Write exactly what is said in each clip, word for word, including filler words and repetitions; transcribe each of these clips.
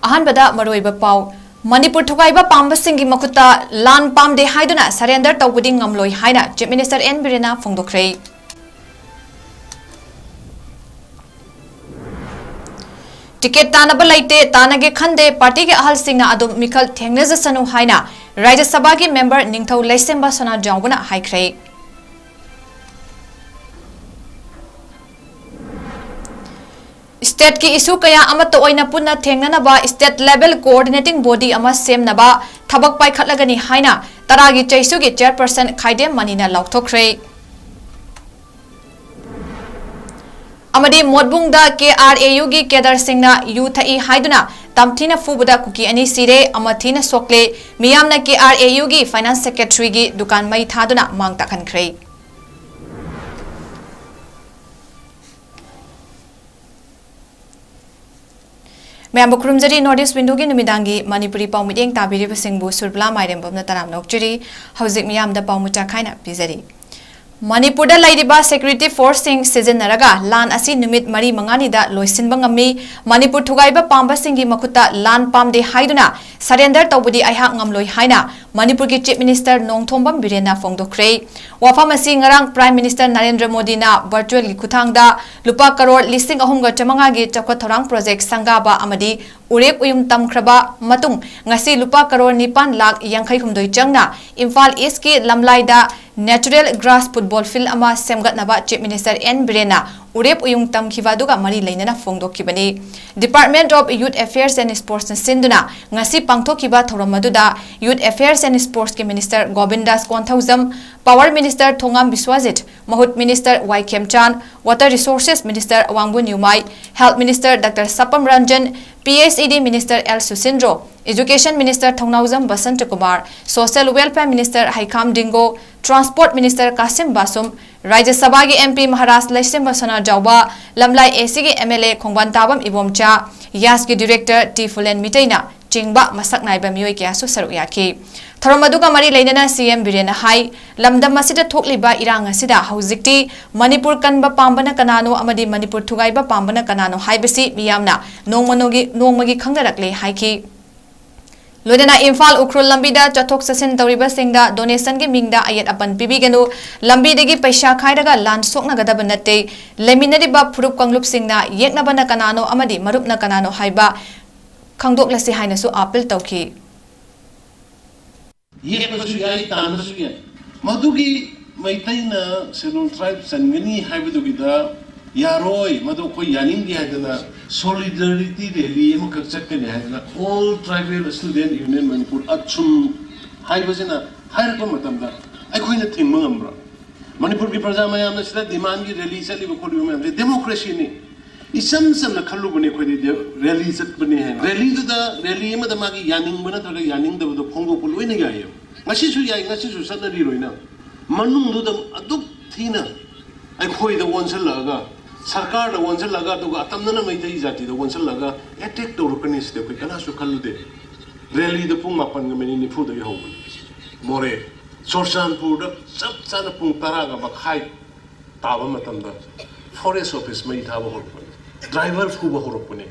ꯑꯍꯥꯟꯕꯗ ꯃꯔꯨꯑꯣꯏꯕ ꯄꯥꯎ꯫ ꯃꯅꯤꯄꯨꯔ ꯊꯨꯒꯥꯏꯕ ꯄꯥꯝꯕꯁꯤꯡꯒꯤ ꯃꯈꯨꯠꯇ ꯂꯥꯟ ꯄꯥꯝꯗꯦ ꯍꯥꯏꯗꯨꯅ surrender ꯇꯧꯕꯗꯤ ꯉꯝꯂꯣꯏ ꯍꯥꯏꯅ Chief Minister N ꯕꯤꯔꯦꯟꯅ ꯐꯣꯡꯗꯣꯛꯈ꯭ꯔꯦ꯫ ꯇꯤꯀꯦꯠ ꯇꯥꯅꯕ ꯂꯩꯇꯦ, ꯇꯥꯅꯒꯦ ꯈꯟꯗꯦ, ꯄꯥꯔꯇꯤꯒꯤ ꯑꯍꯜꯁꯤꯡꯅ ꯑꯗꯨꯝ ꯃꯤꯈꯜ ꯊꯦꯡꯅꯖꯁꯅꯨ ꯍꯥꯏꯅ ꯔꯥꯖ꯭ꯌ ꯁꯚꯥꯒꯤ member ꯅꯤꯡꯊꯧ ꯂꯩꯁꯦꯝꯕ ꯁꯅꯥꯖꯥꯎꯕꯅ ꯍꯥꯏꯈ꯭ꯔꯦ꯫ Stateꯀꯤ issue ꯀꯌꯥ ꯑꯃꯠꯇ ꯑꯣꯏꯅ ꯄꯨꯟꯅ ꯊꯦꯡꯅꯅꯕ state level coordinating body ꯑꯃ ꯁꯦꯝꯅꯕ ꯊꯕꯛ ꯄꯥꯏꯈꯠꯂꯒꯅꯤ ꯍꯥꯏꯅ ꯇꯔꯥꯒꯤ ꯆꯩꯁꯨꯒꯤ chairperson ꯈꯥꯏꯗꯦꯝ ꯃꯅꯤꯅ ꯂꯥꯎꯊꯣꯛꯈ꯭ꯔꯦ꯫ ꯑꯃꯗꯤ ꯃꯣꯠꯕꯨꯡꯗ KRAUꯒꯤ cadreꯁꯤꯡꯅ ꯌꯨ ꯊꯛꯏ ꯍꯥꯏꯗꯨꯅ ꯇꯝꯊꯤꯅ ꯐꯨꯕꯗ ꯀꯨꯀꯤ ꯑꯅꯤ ꯁꯤꯔꯦ, ꯑꯃ ꯊꯤꯅ ꯁꯣꯛꯂꯦ꯫ ꯃꯤꯌꯥꯝꯅ KRAUꯒꯤ finance secretaryꯒꯤ ꯗꯨꯀꯥꯟ ꯃꯩ ꯊꯥꯗꯨꯅ ꯃꯥꯡ ꯇꯥꯛꯍꯟꯈ꯭ꯔꯦ꯫ ꯃꯌꯥꯝꯕꯨ ꯈꯨꯔꯨꯝꯖꯔꯤ꯫ North East Windowꯒꯤ ꯅꯨꯃꯤꯗꯥꯡꯒꯤ ꯃꯅꯤꯄꯨꯔꯤ ꯄꯥꯎ ꯃꯤꯠꯌꯦꯡ ꯇꯥꯕꯤꯔꯤꯕꯁꯤꯡꯕꯨ ꯁꯨꯔꯕꯂꯥ ꯃꯥꯏꯔꯦꯝꯕꯝꯅ ꯇꯔꯥꯝꯅ ꯑꯣꯛꯆꯔꯤ꯫ ꯍꯧꯖꯤꯛ ꯃꯤꯌꯥꯝꯗ ꯄꯥꯎ ꯃꯨꯛꯇ ꯈꯥꯏꯅ ꯄꯤꯖꯔꯤ꯫ ꯃꯅꯤꯄꯨꯔꯗ ꯂꯩꯔꯤꯕ security forceꯁꯤꯡ ꯁꯤꯖꯤꯟꯅꯔꯒ ꯂꯥꯟ ꯑꯁꯤ ꯅꯨꯃꯤꯠ ꯃꯔꯤ ꯃꯉꯥꯅꯤꯗ ꯂꯣꯏꯁꯤꯟꯕ ꯉꯝꯃꯤ꯫ ꯃꯅꯤꯄꯨꯔ ꯊꯨꯒꯥꯏꯕ ꯄꯥꯝꯕꯁꯤꯡꯒꯤ ꯃꯈꯨꯠꯇ ꯂꯥꯟ ꯄꯥꯝꯗꯦ ꯍꯥꯏꯗꯨꯅ surrender ꯇꯧꯕꯗꯤ ꯑꯩꯍꯥꯛ ꯉꯝꯂꯣꯏ ꯍꯥꯏꯅ ꯃꯅꯤꯄꯨꯔꯒꯤ Chief Minister ꯅꯣꯡꯊꯣꯝꯕꯝ ꯕꯤꯔꯦꯟꯅ ꯐꯣꯡꯗꯣꯛꯈ꯭ꯔꯦ꯫ ꯋꯥꯐꯝ ꯑꯁꯤ ꯉꯔꯥꯡ Prime Minister ꯅꯔꯦꯟꯗ꯭ꯔ ꯃꯣꯗꯤꯅ virtualꯒꯤ ꯈꯨꯠꯊꯥꯡꯗ ꯂꯨꯄꯥ ꯀꯔꯣꯔ ꯂꯤꯁꯤꯡ ꯑꯍꯨꯝꯒ ꯆꯥꯃꯉꯥꯒꯤ ꯆꯥꯎꯈꯠ ꯊꯧꯔꯥꯡ project ꯁꯪꯒꯥꯕ ꯑꯃꯗꯤ ꯎꯔꯦꯞ ꯎꯌꯨꯡ ꯇꯝꯈ꯭ꯔꯕ ꯃꯇꯨꯡ ꯉꯁꯤ ꯂꯨꯄꯥ ꯀꯔꯣꯔ ꯅꯤꯄꯥꯟ ꯂꯥꯈ ꯌꯥꯡꯈꯩ ꯍꯨꯝꯗꯣꯏ ꯆꯪꯅ Imphal Eastꯀꯤ ꯂꯝꯂꯥꯏꯗ natural grass football field ꯑꯃ ꯁꯦꯝꯒꯠꯅꯕ Chief Minister N ꯕꯤꯔꯦꯟꯅ ꯎꯔꯦꯞ ꯎꯌꯨꯡ ꯇꯝꯈꯤꯕ ꯑꯗꯨꯒ ꯃꯔꯤ ꯂꯩꯅꯅ ꯐꯣꯡꯗꯣꯛꯈꯤꯕꯅꯤ꯫ Department of Youth Affairs and Sportsꯅ ꯁꯤꯟꯗꯨꯅ ꯉꯁꯤ ꯄꯥꯡꯊꯣꯛꯈꯤꯕ ꯊꯧꯔꯝ ꯑꯗꯨꯗ Youth Affairs and Sportsꯀꯤ Minister ꯒꯣꯕꯤꯟꯗꯥꯁ Konthoujam, Power Minister ꯊꯣꯉꯥꯝ ꯕꯤꯁ꯭ꯋꯖꯤꯠ, ꯃꯍꯨꯠ Minister Y Khemchand, Water Resources Minister Awangbou Newmai, Health Minister Doctor Sapam Ranjan, PHED Minister L Susindro, Education Minister Thounaojam Basantakumar, Social Welfare Minister Heikham Dingo, Transport Minister Kashim Vashum, Rajya ꯁꯚꯥꯒꯤ MP ꯃꯍꯥꯔꯥꯖ ꯂꯩꯁꯦꯝꯕ ꯁꯅꯥꯖꯥꯎꯕ, ꯂꯝꯂꯥꯏ ACꯒꯤ MLA ꯈꯣꯡꯕꯥꯟ ꯇꯥꯕꯝ ꯏꯕꯣꯝꯆꯥ, ꯌꯥꯁꯀꯤ Director T Phulen ꯃꯤꯇꯩꯅ ꯆꯤꯡꯕ ꯃꯁꯛ ꯅꯥꯏꯕ ꯃꯤꯑꯣꯏ ꯀꯌꯥꯁꯨ ꯁꯔꯨꯛ ꯌꯥꯈꯤ꯫ ꯊꯧꯔꯝ ꯑꯗꯨꯒ ꯃꯔꯤ ꯂꯩꯅꯅ ꯁꯤ ꯑꯦꯝ ꯕꯤꯔꯦꯟꯅ ꯍꯥꯏ, ꯂꯝꯗꯝ ꯑꯁꯤꯗ ꯊꯣꯛꯂꯤꯕ ꯏꯔꯥꯡ ꯑꯁꯤꯗ ꯍꯧꯖꯤꯛꯇꯤ ꯃꯅꯤꯄꯨꯔ ꯀꯟꯕ ꯄꯥꯝꯕꯅ ꯀꯅꯥꯅꯣ ꯑꯃꯗꯤ ꯃꯅꯤꯄꯨꯔ ꯊꯨꯒꯥꯏꯕ ꯄꯥꯝꯕꯅ ꯀꯅꯥꯅꯣ ꯍꯥꯏꯕꯁꯤ ꯃꯤꯌꯥꯝꯅ ꯅꯣꯡꯃ ꯅꯣꯡꯒꯤ, ꯅꯣꯡꯃꯒꯤ ꯈꯪꯅꯔꯛꯂꯦ ꯍꯥꯏꯈꯤ꯫ ꯂꯣꯏꯅꯅ ꯏꯝꯐꯥꯜ ꯎꯈ꯭ꯔꯨꯜ ꯂꯝꯕꯤꯗ ꯆꯠꯊꯣꯛ ꯆꯠꯁꯤꯟ ꯇꯧꯔꯤꯕꯁꯤꯡꯗ ꯗꯣꯅꯦꯁꯟꯒꯤ ꯃꯤꯡꯗ ꯑꯌꯦꯠ ꯑꯄꯟ ꯄꯤꯕꯤꯒꯅꯨ, ꯂꯝꯕꯤꯗꯒꯤ ꯄꯩꯁꯥ ꯈꯥꯏꯔꯒ ꯂꯥꯟ ꯁꯣꯛꯅꯒꯗꯕ ꯅꯠꯇꯦ, ꯂꯩꯃꯤꯟꯅꯔꯤꯕ ꯐꯨꯔꯨꯞ ꯀꯥꯡꯂꯨꯞꯁꯤꯡꯅ ꯌꯦꯛꯅꯕꯅ ꯀꯅꯥꯅꯣ ꯑꯃꯗꯤ ꯃꯔꯨꯞꯅ ꯀꯅꯥꯅꯣ ꯍꯥꯏꯕ ꯈꯪꯗꯣꯛꯂꯁꯤ ꯍꯥꯏꯅꯁꯨ ꯑꯥꯄꯤꯜ ꯇꯧꯈꯤ꯫ ꯌꯦꯛꯄꯁꯨ ꯌꯥꯏ, ꯇꯥꯟꯕꯁꯨ ꯌꯥꯏ꯫ ꯃꯗꯨꯒꯤ ꯃꯩꯇꯩꯅ Scheduled Tribe ꯆꯟꯒꯅꯤ ꯍꯥꯏꯕꯗꯨꯒꯤꯗ ꯌꯥꯔꯣꯏ, ꯃꯗꯨ ꯑꯩꯈꯣꯏ ꯌꯥꯅꯤꯡꯗꯦ ꯍꯥꯏꯗꯅ solidarity rally ꯑꯃꯈꯛ ꯆꯠꯀꯅꯤ ꯍꯥꯏꯗꯅ All Tribal Student Union Manipur, ꯑꯠꯁꯨꯝ ꯍꯥꯏꯕꯁꯤꯅ ꯍꯥꯏꯔꯛꯄ ꯃꯇꯝꯗ ꯑꯩꯈꯣꯏꯅ ꯊꯤꯡꯕ ꯉꯝꯕ꯭ꯔꯥ? ꯃꯅꯤꯄꯨꯔꯒꯤ ꯄ꯭ꯔꯖꯥ ꯃꯌꯥꯝꯅ ꯁꯤꯗ demandꯒꯤ rally ꯆꯠꯂꯤꯕ ꯈꯣꯠꯂꯤꯕ ꯃꯌꯥꯝꯁꯦ democracyꯅꯤ꯫ ꯏꯆꯝ ꯆꯝꯅ ꯈꯜꯂꯨꯕꯅꯦ ꯑꯩꯈꯣꯏꯗꯤ ꯗꯦ-, rally ꯆꯠꯄꯅꯤ ꯍꯥꯏꯅ꯫ Rallyꯗꯨꯗ, rally ꯑꯃꯗ ꯃꯥꯒꯤ ꯌꯥꯅꯤꯡꯕ ꯅꯠꯇ꯭ꯔꯒ ꯌꯥꯅꯤꯡꯗꯕꯗꯣ ꯐꯣꯡꯗꯣꯛꯄ ꯂꯣꯏꯅ ꯌꯥꯏꯌꯦꯕ꯫ ꯉꯁꯤꯁꯨ ꯌꯥꯏ, ꯉꯁꯤꯁꯨ ꯆꯠꯅꯔꯤꯔꯣꯏꯅ꯫ ꯃꯅꯨꯡꯗꯨꯗ ꯑꯗꯨꯛ ꯊꯤꯅ ꯑꯩꯈꯣꯏꯗ ꯑꯣꯟꯁꯤꯜꯂꯛꯑꯒ, ꯁꯔꯀꯥꯔꯗ ꯑꯣꯟꯁꯤꯜꯂꯛꯑꯒ, ꯑꯗꯨꯒ ꯑꯇꯝꯅꯅ ꯃꯩꯇꯩ ꯖꯥꯇꯤꯗ ꯑꯣꯟꯁꯤꯜꯂꯛꯑꯒ attack ꯇꯧꯔꯛꯀꯅꯤ ꯁꯤꯗꯤ ꯑꯩꯈꯣꯏ ꯀꯅꯥꯁꯨ ꯈꯜꯂꯨꯗꯦ꯫ Rallyꯗ ꯄꯨꯡ ꯃꯥꯄꯟꯒ minute ꯅꯤꯐꯨꯗꯒꯤ ꯍꯧꯕꯅꯤ꯫ ꯃꯣꯔꯦ, ꯆꯨꯔꯆꯥꯟꯄꯨꯔꯗ ꯆꯞ ꯆꯥꯅ ꯄꯨꯡ ꯇꯔꯥꯒ ꯃꯈꯥꯏ ꯇꯥꯕ ꯃꯇꯝꯗ forest office ꯃꯩ ꯊꯥꯕ ꯍꯧꯔꯛꯄꯅꯤ, driver ꯐꯨꯕ ꯍꯧꯔꯛꯄꯅꯤ,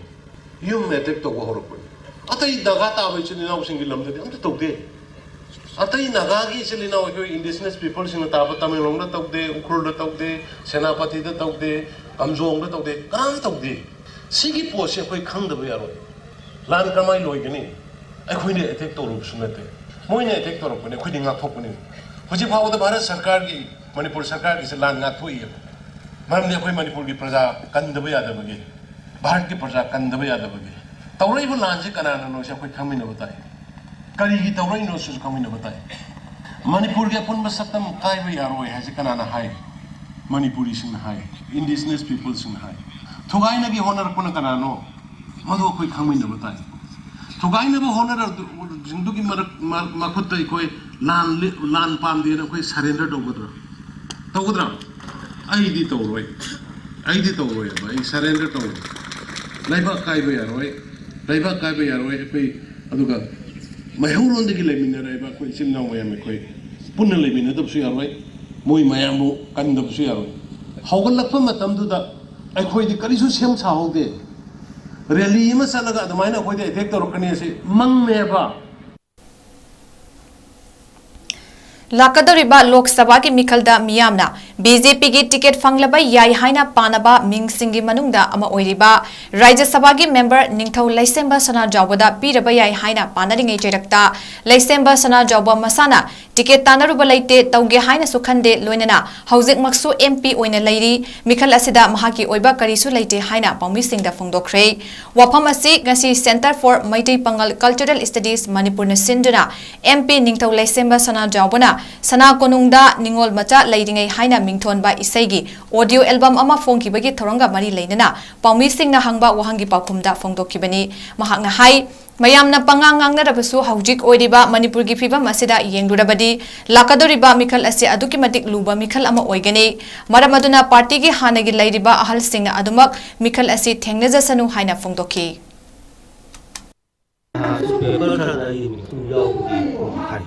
ꯌꯨꯝ attack ꯇꯧꯕ ꯍꯧꯔꯛꯄꯅꯤ꯫ ꯑꯇꯩ ꯅꯥꯒꯥ ꯇꯥꯕ ꯏꯆꯤꯜ ꯏꯅꯥꯎꯁꯤꯡꯒꯤ ꯂꯝꯗꯗꯤ ꯑꯝꯇ ꯇꯧꯗꯦ꯫ ꯑꯇꯩ ꯅꯥꯒꯥꯒꯤ ꯏꯆꯤꯜ ꯏꯅꯥꯎ ꯑꯩꯈꯣꯏ indigenous peopleꯁꯤꯡꯅ ꯇꯥꯕ ꯇꯃꯦꯡꯂꯣꯡꯗ ꯇꯧꯗꯦ, ꯎꯈ꯭ꯔꯨꯜꯗ ꯇꯧꯗꯦ, ꯁꯦꯅꯥꯄꯇꯤꯗ ꯇꯧꯗꯦ, ꯀꯥꯝꯖꯣꯡꯗ ꯇꯧꯗꯦ, ꯀꯅꯥꯝ ꯇꯧꯗꯦ꯫ ꯁꯤꯒꯤ ꯄꯣꯠꯁꯦ ꯑꯩꯈꯣꯏ ꯈꯪꯗꯕ ꯌꯥꯔꯣꯏ꯫ ꯂꯥꯟ ꯀꯃꯥꯏꯅ ꯂꯣꯏꯒꯅꯤ? ꯑꯩꯈꯣꯏꯅ attack ꯇꯧꯔꯨꯕꯁꯨ ꯅꯠꯇꯦ, ꯃꯣꯏꯅ attack ꯇꯧꯔꯛꯄꯅꯤ, ꯑꯩꯈꯣꯏꯗꯤ ꯉꯥꯛꯊꯣꯛꯄꯅꯤ꯫ ꯍꯧꯖꯤꯛ ꯐꯥꯎꯕꯗ ꯚꯥꯔꯠ ꯁꯔꯀꯥꯔꯒꯤ, ꯃꯅꯤꯄꯨꯔ ꯁꯔꯀꯥꯔꯒꯤꯁꯦ ꯂꯥꯟ ꯉꯥꯛꯊꯣꯛꯏ꯫ ꯃꯔꯝꯗꯤ ꯑꯩꯈꯣꯏ ꯃꯅꯤꯄꯨꯔꯒꯤ ꯄ꯭ꯔꯖꯥ ꯀꯟꯗꯕ ꯌꯥꯗꯕꯒꯤ, ꯚꯥꯔꯠꯀꯤ ꯄ꯭ꯔꯖꯥ ꯀꯟꯗꯕ ꯌꯥꯗꯕꯒꯤ꯫ ꯇꯧꯔꯛꯏꯕ ꯂꯥꯟꯁꯤ ꯀꯅꯥꯅꯅꯣꯁꯦ ꯑꯩꯈꯣꯏ ꯈꯪꯃꯤꯟꯅꯕ ꯇꯥꯏ꯫ ꯀꯔꯤꯒꯤ ꯇꯧꯔꯛꯏꯅꯣꯁꯤꯁꯨ ꯈꯪꯃꯤꯟꯅꯕ ꯇꯥꯏ꯫ ꯃꯅꯤꯄꯨꯔꯒꯤ ꯑꯄꯨꯟꯕ ꯁꯛꯇꯝ ꯀꯥꯏꯕ ꯌꯥꯔꯣꯏ ꯍꯥꯏꯁꯦ ꯀꯅꯥꯅ ꯍꯥꯏ? ꯃꯅꯤꯄꯨꯔꯤꯁꯤꯡꯅ ꯍꯥꯏ, indigenous peopleꯁꯤꯡꯅ ꯍꯥꯏ꯫ ꯊꯨꯒꯥꯏꯅꯒꯦ ꯍꯣꯠꯅꯔꯛꯄꯅ ꯀꯅꯥꯅꯣ? ꯃꯗꯨ ꯑꯩꯈꯣꯏ ꯈꯪꯃꯤꯟꯅꯕ ꯇꯥꯏ꯫ ꯊꯨꯒꯥꯏꯅꯕ ꯍꯣꯠꯅꯔꯛꯄꯁꯤꯡꯗꯨꯒꯤ ꯃꯔꯛ-, ꯃ-, ꯃꯈꯨꯠꯇ ꯑꯩꯈꯣꯏ ꯂꯥꯟ ꯂꯤ-, ꯂꯥꯟ ꯄꯥꯝꯗꯦꯅ ꯑꯩꯈꯣꯏ surrender ꯇꯧꯒꯗ꯭ꯔꯥ? ꯇꯧꯒꯗ꯭ꯔꯥ? ꯑꯩꯗꯤ ꯇꯧꯔꯣꯏ꯫ ꯑꯩꯗꯤ ꯇꯧꯔꯣꯏꯕ꯫ ꯑꯩ surrender ꯇꯧꯔꯣꯏ꯫ ꯂꯩꯕꯥꯛ ꯀꯥꯏꯕ ꯌꯥꯔꯣꯏ꯫ ꯂꯩꯕꯥꯛ ꯀꯥꯏꯕ ꯌꯥꯔꯣꯏ ꯑꯩꯈꯣꯏ꯫ ꯑꯗꯨꯒ ꯃꯩꯍꯧꯔꯣꯟꯗꯒꯤ ꯂꯩꯃꯤꯟꯅꯔꯛꯏꯕ ꯑꯩꯈꯣꯏ ꯏꯆꯤꯜ ꯏꯅꯥꯎ ꯃꯌꯥꯝ ꯑꯩꯈꯣꯏ ꯄꯨꯟꯅ ꯂꯩꯃꯤꯟꯅꯗꯕꯁꯨ ꯌꯥꯔꯣꯏ, ꯃꯣꯏ ꯃꯌꯥꯝꯕꯨ ꯀꯟꯗꯕꯁꯨ ꯌꯥꯔꯣꯏ꯫ ꯍꯧꯒꯠꯂꯛꯄ ꯃꯇꯝꯗꯨꯗ ꯑꯩꯈꯣꯏꯗꯤ ꯀꯔꯤꯁꯨ ꯁꯦꯝ ꯁꯥꯍꯧꯗꯦ꯫ ꯔꯦꯂꯤ ꯑꯃ ꯆꯠꯂꯒ ꯑꯗꯨꯃꯥꯏꯅ ꯑꯩꯈꯣꯏꯗ ꯑꯦꯇꯦꯛ ꯇꯧꯔꯛꯀꯅꯤ ꯑꯁꯤ ꯃꯪꯅꯦꯕ꯫ ꯂꯥꯛꯀꯗꯧꯔꯤꯕ ꯂꯣꯛ ꯁꯚꯥꯒꯤ ꯃꯤꯈꯜꯗ ꯃꯤꯌꯥꯝꯅ ꯕꯤ ꯖꯦ ꯄꯤꯒꯤ ꯇꯤꯀꯦꯠ ꯐꯪꯂꯕ ꯌꯥꯏ ꯍꯥꯏꯅ ꯄꯥꯅꯕ ꯃꯤꯡꯁꯤꯡꯒꯤ ꯃꯅꯨꯡꯗ ꯑꯃ ꯑꯣꯏꯔꯤꯕ ꯔꯥꯖ꯭ꯌ ꯁꯚꯥꯒꯤ ꯃꯦꯝꯕꯔ ꯅꯤꯡꯊꯧ ꯂꯩꯁꯦꯝꯕ ꯁꯅꯥꯖꯥꯎꯕꯗ ꯄꯤꯔꯕ ꯌꯥꯏ ꯍꯥꯏꯅ ꯄꯥꯅꯔꯤꯉꯩ ꯆꯩꯔꯛꯇ ꯂꯩꯁꯦꯝꯕ ꯁꯅꯥꯖꯥꯎꯕ ꯃꯁꯥꯅ ꯇꯤꯀꯦꯠ ꯇꯥꯟꯅꯔꯨꯕ ꯂꯩꯇꯦ, ꯇꯧꯒꯦ ꯍꯥꯏꯅꯁꯨ ꯈꯟꯗꯦ, ꯂꯣꯏꯅꯅ ꯍꯧꯖꯤꯛꯃꯛꯁꯨ ꯑꯦꯝ ꯄꯤ ꯑꯣꯏꯅ ꯂꯩꯔꯤ, ꯃꯤꯈꯜ ꯑꯁꯤꯗ ꯃꯍꯥꯛꯀꯤ ꯑꯣꯏꯕ ꯀꯔꯤꯁꯨ ꯂꯩꯇꯦ ꯍꯥꯏꯅ ꯄꯥꯎꯃꯤꯁꯤꯡꯗ ꯐꯣꯡꯗꯣꯛꯈ꯭ꯔꯦ꯫ ꯋꯥꯐꯝ ꯑꯁꯤ ꯉꯁꯤ Centre for Meitei Pangal Cultural Studies ꯃꯅꯤꯄꯨꯔꯅ ꯁꯤꯟꯗꯨꯅ ꯑꯦꯝ ꯄꯤ ꯅꯤꯡꯊꯧ ꯂꯩꯁꯦꯝꯕ ꯁꯅꯥꯖꯥꯎꯕꯅ ꯁꯅꯥ ꯀꯣꯅꯨꯡꯗ ꯅꯤꯉꯣꯜ ꯃꯆꯥ ꯂꯩꯔꯤꯉꯩ ꯍꯥꯏꯅ ꯃꯤꯡꯊꯣꯟꯕ ꯏꯁꯩꯒꯤ ꯑꯣꯗꯤꯑꯣ ꯑꯦꯜꯕꯝ ꯑꯃ ꯐꯣꯡꯈꯤꯕꯒꯤ ꯊꯧꯔꯝꯒ ꯃꯔꯤ ꯂꯩꯅꯅ ꯄꯥꯎꯃꯤꯁꯤꯡꯅ ꯍꯪꯕ ꯋꯥꯍꯪꯒꯤ ꯄꯥꯎꯈꯨꯝꯗ ꯐꯣꯡꯗꯣꯛꯈꯤꯕꯅꯤ꯫ ꯃꯍꯥꯛꯅ ꯍꯥꯏ, ꯃꯌꯥꯝꯅ ꯄꯉꯥꯡ ꯉꯥꯡꯅꯔꯕꯁꯨ ꯍꯧꯖꯤꯛ ꯑꯣꯏꯔꯤꯕ ꯃꯅꯤꯄꯨꯔꯒꯤ ꯐꯤꯕꯝ ꯑꯁꯤꯗ ꯌꯦꯡꯂꯨꯔꯕꯗꯤ ꯂꯥꯛꯀꯗꯧꯔꯤꯕ ꯃꯤꯈꯜ ꯑꯁꯤ ꯑꯗꯨꯛꯀꯤ ꯃꯇꯤꯛ ꯂꯨꯕ ꯃꯤꯈꯜ ꯑꯃ ꯑꯣꯏꯒꯅꯤ꯫ ꯃꯔꯝ ꯑꯗꯨꯅ ꯄꯥꯔꯇꯤꯒꯤ ꯍꯥꯟꯅꯒꯤ ꯂꯩꯔꯤꯕ ꯑꯍꯜꯁꯤꯡꯅ ꯑꯗꯨꯃꯛ ꯃꯤꯈꯜ ꯑꯁꯤ ꯊꯦꯡꯅꯖꯁꯅꯨ ꯍꯥꯏꯅ ꯐꯣꯡꯗꯣꯛꯈꯤ꯫ ꯄꯦꯄꯔ ꯈꯔꯗ ꯑꯩ ꯃꯤꯡ ꯌꯥꯎꯕꯒꯤ ꯍꯥꯏ꯫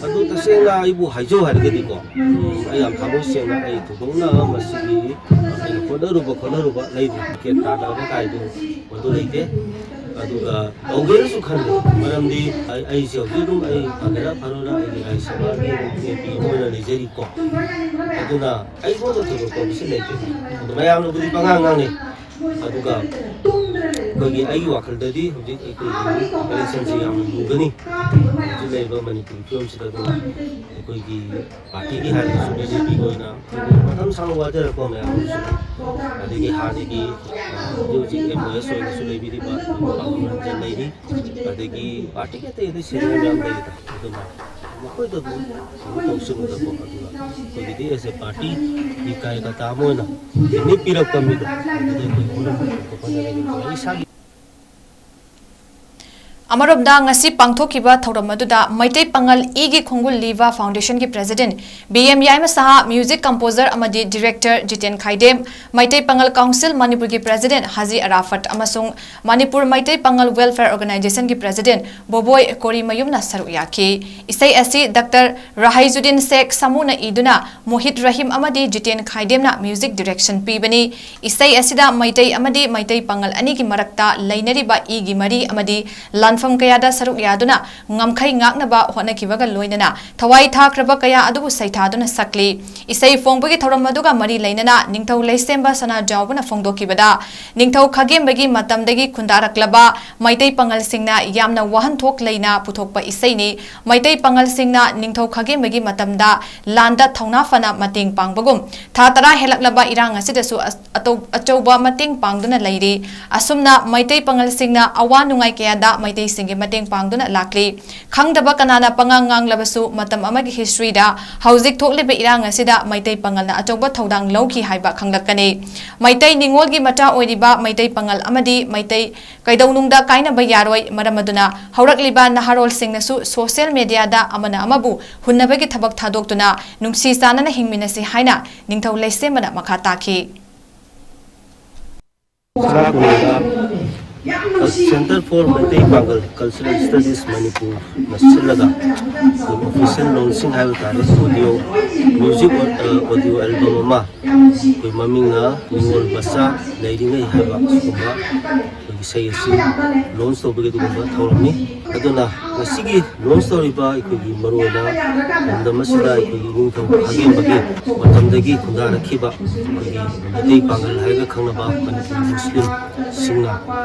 ꯑꯗꯨ ꯇꯁꯦꯡꯅ ꯑꯩꯕꯨ ꯍꯥꯏꯖꯧ ꯍꯥꯏꯔꯒꯗꯤꯀꯣ, ꯎꯝ, ꯑꯩ ꯌꯥꯝ ꯊꯃꯣꯏ ꯁꯦꯡꯅ ꯑꯩ ꯊꯣꯏꯗꯣꯛꯅ ꯃꯁꯤꯒꯤ ꯑꯩꯅ ꯍꯣꯠꯅꯔꯨꯕ ꯈꯣꯠꯅꯔꯨꯕ ꯂꯩꯇ꯭ꯔꯦ꯫ ꯇꯤꯀꯦꯠ ꯇꯥꯟꯅꯕ ꯀꯥꯏꯗꯨ ꯃꯗꯨ ꯂꯩꯇꯦ꯫ ꯑꯗꯨꯒ ꯇꯧꯒꯦꯅꯁꯨ ꯈꯜꯂꯤ꯫ ꯃꯔꯝꯗꯤ ꯑꯩ, ꯑꯩꯁꯦ ꯍꯧꯖꯤꯛ ꯑꯗꯨꯝ ꯑꯩ ꯐꯒꯦꯔꯥ ꯐꯔꯣꯏꯔꯥ ꯑꯩꯒꯤ ꯔꯥꯖ꯭ꯌ ꯁꯚꯥꯒꯤ ꯑꯦꯝ ꯄꯤ ꯑꯃ ꯑꯣꯏꯅ ꯂꯩꯖꯔꯤꯀꯣ꯫ ꯑꯗꯨꯅ ꯑꯩꯉꯣꯟꯗ ꯊꯣꯏꯗꯣꯛꯄ ꯃꯁꯤ ꯂꯩꯇꯦ꯫ ꯑꯗꯨ ꯃꯌꯥꯝꯅꯕꯨꯗꯤ ꯄꯉꯥꯡ ꯉꯥꯡꯅꯩ꯫ ꯑꯗꯨꯒ ꯑꯩꯈꯣꯏꯒꯤ, ꯑꯩꯒꯤ ꯋꯥꯈꯜꯗꯗꯤ ꯍꯧꯖꯤꯛ ꯑꯩꯈꯣꯏꯒꯤ ꯏꯂꯦꯛꯁꯟꯁꯤ ꯌꯥꯝꯅ ꯂꯨꯒꯅꯤ꯫ ꯍꯧꯖꯤꯛ ꯂꯩꯔꯤꯕ ꯃꯅꯤꯄꯨꯔꯒꯤ ꯐꯤꯕꯝꯁꯤꯗ ꯑꯗꯨꯅ ꯑꯩꯈꯣꯏꯒꯤ ꯄꯥꯔꯇꯤꯒꯤ ꯍꯥꯏꯔꯒꯁꯨ ꯕꯤ ꯖꯦ ꯄꯤꯒꯤ ꯑꯣꯏꯅ ꯃꯇꯝ ꯁꯥꯡꯅ ꯋꯥꯖꯔꯛꯄ ꯃꯌꯥꯝ ꯑꯃꯁꯨ, ꯑꯗꯒꯤ ꯍꯥꯟꯅꯒꯤ, ꯑ, ꯍꯧꯖꯤꯛ ꯍꯧꯖꯤꯛ ꯑꯦꯝ ꯑꯣ ꯑꯦꯁ ꯑꯣꯏꯅꯁꯨ ꯂꯩꯕꯤꯔꯤꯕ ꯄꯥꯕꯨꯡ ꯔꯟꯖꯟ ꯂꯩꯔꯤ, ꯑꯗꯒꯤ ꯄꯥꯔꯇꯤꯒꯤ ꯑꯇꯩ ꯑꯇꯩ ꯁꯦꯅꯤꯌꯔ ꯃꯌꯥꯝ ꯂꯩꯔꯤꯗ꯫ ꯑꯗꯨꯅ ꯃꯈꯣꯏꯗ ꯑꯗꯨꯝ ꯀꯩꯅꯣ ꯇꯧꯁꯤꯟꯒꯗꯕ, ꯑꯗꯨꯒ ꯑꯩꯈꯣꯏꯒꯤꯗꯤ ꯑꯦꯁ ꯑꯦ ꯄꯥꯔꯇꯤꯒꯤ ꯀꯥꯔꯌꯀꯔꯇꯥ ꯑꯃ ꯑꯣꯏꯅ ꯅꯨꯃꯤꯠ ꯄꯤꯔꯛꯄ ꯃꯤꯗꯣ ꯑꯗꯨꯗ ꯑꯩꯈꯣꯏ ꯄꯨꯝꯅꯃꯛ ꯍꯣꯠꯅꯒꯗꯕꯅꯤ꯫ ꯏꯁꯥꯒꯤ ꯑꯃꯔꯣꯝꯗ, ꯉꯁꯤ ꯄꯥꯡꯊꯣꯛꯈꯤꯕ ꯊꯧꯔꯝ ꯑꯗꯨꯗ ꯃꯩꯇꯩ ꯄꯥꯉꯜ ꯏꯒꯤ ꯈꯣꯡꯒꯨꯜ ꯂꯤꯕ Foundation ꯒꯤ President ꯕꯤ ꯑꯦꯝ ꯌꯥꯏꯃ ꯁꯍꯥ, Music Composer ꯑꯃꯗꯤ Director ꯖꯤꯇꯦꯟ ꯈꯥꯏꯗꯦꯝ, ꯃꯩꯇꯩ ꯄꯥꯉꯜ Council ꯃꯅꯤꯄꯨꯔꯒꯤ President ꯍꯥꯖꯤ ꯑꯔꯥꯐꯠ ꯑꯃꯁꯨꯡ ꯃꯅꯤꯄꯨꯔ ꯃꯩꯇꯩ ꯄꯥꯉꯜ Welfare Organization ꯒꯤ President ꯕꯣꯕꯣꯏ ꯀꯣꯔꯤꯃꯌꯨꯝꯅ ꯁꯔꯨꯛ ꯌꯥꯈꯤ꯫ ꯏꯁꯩ ꯑꯁꯤ ꯗꯥꯛꯇꯔ ꯔꯥꯍꯩꯖꯨꯗꯤꯟ ꯁꯦꯈ ꯁꯥꯃꯨꯅ ꯏꯗꯨꯅ, ꯃꯣꯍꯤꯠ ꯔꯍꯤꯝ ꯑꯃꯗꯤ ꯖꯤꯇꯦꯟ ꯈꯥꯏꯗꯦꯝꯅ music direction ꯄꯤꯕꯅꯤ꯫ ꯏꯁꯩ ꯑꯁꯤꯗ ꯃꯩꯇꯩ ꯑꯃꯗꯤ ꯃꯩꯇꯩ ꯄꯥꯉꯜ ꯑꯅꯤꯒꯤ ꯃꯔꯛꯇ ꯂꯩꯅꯔꯤꯕ ꯏꯒꯤ ꯃꯔꯤ ꯑꯃꯗꯤ ꯂꯥꯟꯐꯝ ꯀꯌꯥꯗ ꯁꯔꯨꯛ ꯌꯥꯗꯨꯅ ꯉꯝꯈꯩ ꯉꯥꯛꯅꯕ ꯍꯣꯠꯅꯈꯤꯕꯒ ꯂꯣꯏꯅꯅ ꯊꯋꯥꯏ ꯊꯥꯈ꯭ꯔꯕ ꯀꯌꯥ ꯑꯗꯨꯕꯨ ꯁꯩꯊꯥꯗꯨꯅ ꯁꯛꯂꯤ꯫ ꯏꯁꯩ ꯐꯣꯡꯕꯒꯤ ꯊꯧꯔꯝ ꯑꯗꯨꯒ ꯃꯔꯤ ꯂꯩꯅꯅ ꯅꯤꯡꯊꯧ ꯂꯩꯁꯦꯝꯕ ꯁꯅꯥꯖꯥꯎꯕꯅ ꯐꯣꯡꯗꯣꯛꯈꯤꯕꯗ, ꯅꯤꯡꯊꯧ ꯈꯥꯒꯦꯝꯕꯒꯤ ꯃꯇꯝꯗꯒꯤ ꯈꯨꯟꯗꯥꯔꯛꯂꯕ ꯃꯩꯇꯩ ꯄꯥꯉꯜꯁꯤꯡꯅ ꯌꯥꯝꯅ ꯋꯥꯍꯟꯊꯣꯛ ꯂꯩꯅ ꯄꯨꯊꯣꯛꯄ ꯏꯁꯩꯅꯤ꯫ ꯃꯩꯇꯩ ꯄꯥꯉꯜꯁꯤꯡꯅ ꯅꯤꯡꯊꯧ ꯈꯥꯒꯦꯝꯕꯒꯤ ꯃꯇꯝꯗ ꯂꯥꯟꯗ ꯊꯧꯅꯥ ꯐꯅ ꯃꯇꯦꯡ ꯄꯥꯡꯕꯒꯨꯝ, ꯊꯥ ꯇꯔꯥ ꯍꯦꯜꯂꯛꯂꯕ ꯏꯔꯥꯡ ꯑꯁꯤꯗꯁꯨ ꯑ-, ꯑꯇꯧ-, ꯑꯆꯧꯕ ꯃꯇꯦꯡ ꯄꯥꯡꯗꯨꯅ ꯂꯩꯔꯤ꯫ ꯑꯁꯨꯝꯅ ꯃꯩꯇꯩ ꯄꯥꯉꯜꯁꯤꯡꯅ ꯑꯋꯥ ꯅꯨꯡꯉꯥꯏ ꯀꯌꯥꯗ ꯃꯩꯇꯩꯁꯤꯡꯒꯤ ꯃꯇꯦꯡ ꯄꯥꯡꯗꯨꯅ ꯂꯥꯛꯂꯤ꯫ ꯈꯪꯗꯕ ꯀꯅꯥꯅ ꯄꯉꯥꯡ ꯉꯥꯡꯂꯕꯁꯨ, ꯃꯇꯝ ꯑꯃꯒꯤ history ꯗ ꯍꯧꯖꯤꯛ ꯊꯣꯛꯂꯤꯕ ꯏꯔꯥꯡ ꯑꯁꯤꯗ ꯃꯩꯇꯩ ꯄꯥꯉꯜꯅ ꯑꯆꯧꯕ ꯊꯧꯗꯥꯡ ꯂꯧꯈꯤ ꯍꯥꯏꯕ ꯈꯪꯂꯛꯀꯅꯤ꯫ ꯃꯩꯇꯩ ꯅꯤꯉꯣꯜꯒꯤ ꯃꯆꯥ ꯑꯣꯏꯔꯤꯕ ꯃꯩꯇꯩ ꯄꯥꯉꯜ ꯑꯃꯗꯤ ꯃꯩꯇꯩ ꯀꯩꯗꯧꯅꯨꯡꯗ ꯀꯥꯏꯅꯕ ꯌꯥꯔꯣꯏ꯫ ꯃꯔꯝ ꯑꯗꯨꯅ ꯍꯧꯔꯛꯂꯤꯕ ꯅꯍꯥꯔꯣꯜꯁꯤꯡꯅꯁꯨ social media ꯗ ꯑꯃꯅ ꯑꯃꯕꯨ ꯍꯨꯟꯅꯕꯒꯤ ꯊꯕꯛ ꯊꯥꯗꯣꯛꯇꯨꯅ ꯅꯨꯡꯁꯤ ꯆꯥꯟꯅꯅ ꯍꯤꯡꯃꯤꯟꯅꯁꯤ ꯍꯥꯏꯅ ꯅꯤꯡꯊꯧ ꯂꯩꯁꯦꯝꯕꯅ ꯃꯈꯥ ꯇꯥꯈꯤ꯫ ꯈꯨꯔꯥ ꯈꯨꯟꯗ Center for ꯃꯩꯇꯩ ꯄꯥꯡꯒꯜ Cultural Studies ꯃꯅꯤꯄꯨꯔꯅ ꯁꯤꯜꯂꯒ ꯑꯩꯈꯣꯏ official launching ꯍꯥꯏꯕ ꯇꯥꯔꯦ, audio, music, ꯑ, audio album ꯑꯃ ꯑꯩꯈꯣꯏ ꯃꯃꯤꯡꯅ ꯅꯤꯉꯣꯜ ꯃꯆꯥ ꯂꯩꯔꯤꯉꯩ ꯍꯥꯏꯕ ꯁꯤꯒꯨꯝꯕ ꯑꯩꯈꯣꯏꯒꯤ ꯏꯁꯩ ꯑꯁꯤ launch ꯇꯧꯕꯒꯤ ꯑꯗꯨꯒꯨꯝꯕ ꯊꯧꯔꯝꯅꯤ꯫ ꯑꯗꯨꯅ ꯉꯁꯤꯒꯤ launch ꯇꯧꯔꯤꯕ ꯑꯩꯈꯣꯏꯒꯤ ꯃꯔꯨꯑꯣꯏꯅ ꯂꯝꯗꯝ ꯑꯁꯤꯗ ꯑꯩꯈꯣꯏꯒꯤ ꯅꯤꯡꯊꯧ ꯈꯥꯒꯦꯝꯕꯒꯤ ꯃꯇꯝꯗꯒꯤ ꯈꯨꯟꯗꯥꯔꯛꯈꯤꯕ ꯑꯩꯈꯣꯏꯒꯤ ꯃꯩꯇꯩ ꯄꯥꯉꯜ ꯍꯥꯏꯔꯒ ꯈꯪꯅꯕ ꯃꯅꯤꯄꯨꯔꯤ ꯃꯨꯁꯂꯤꯝꯁꯤꯡꯅ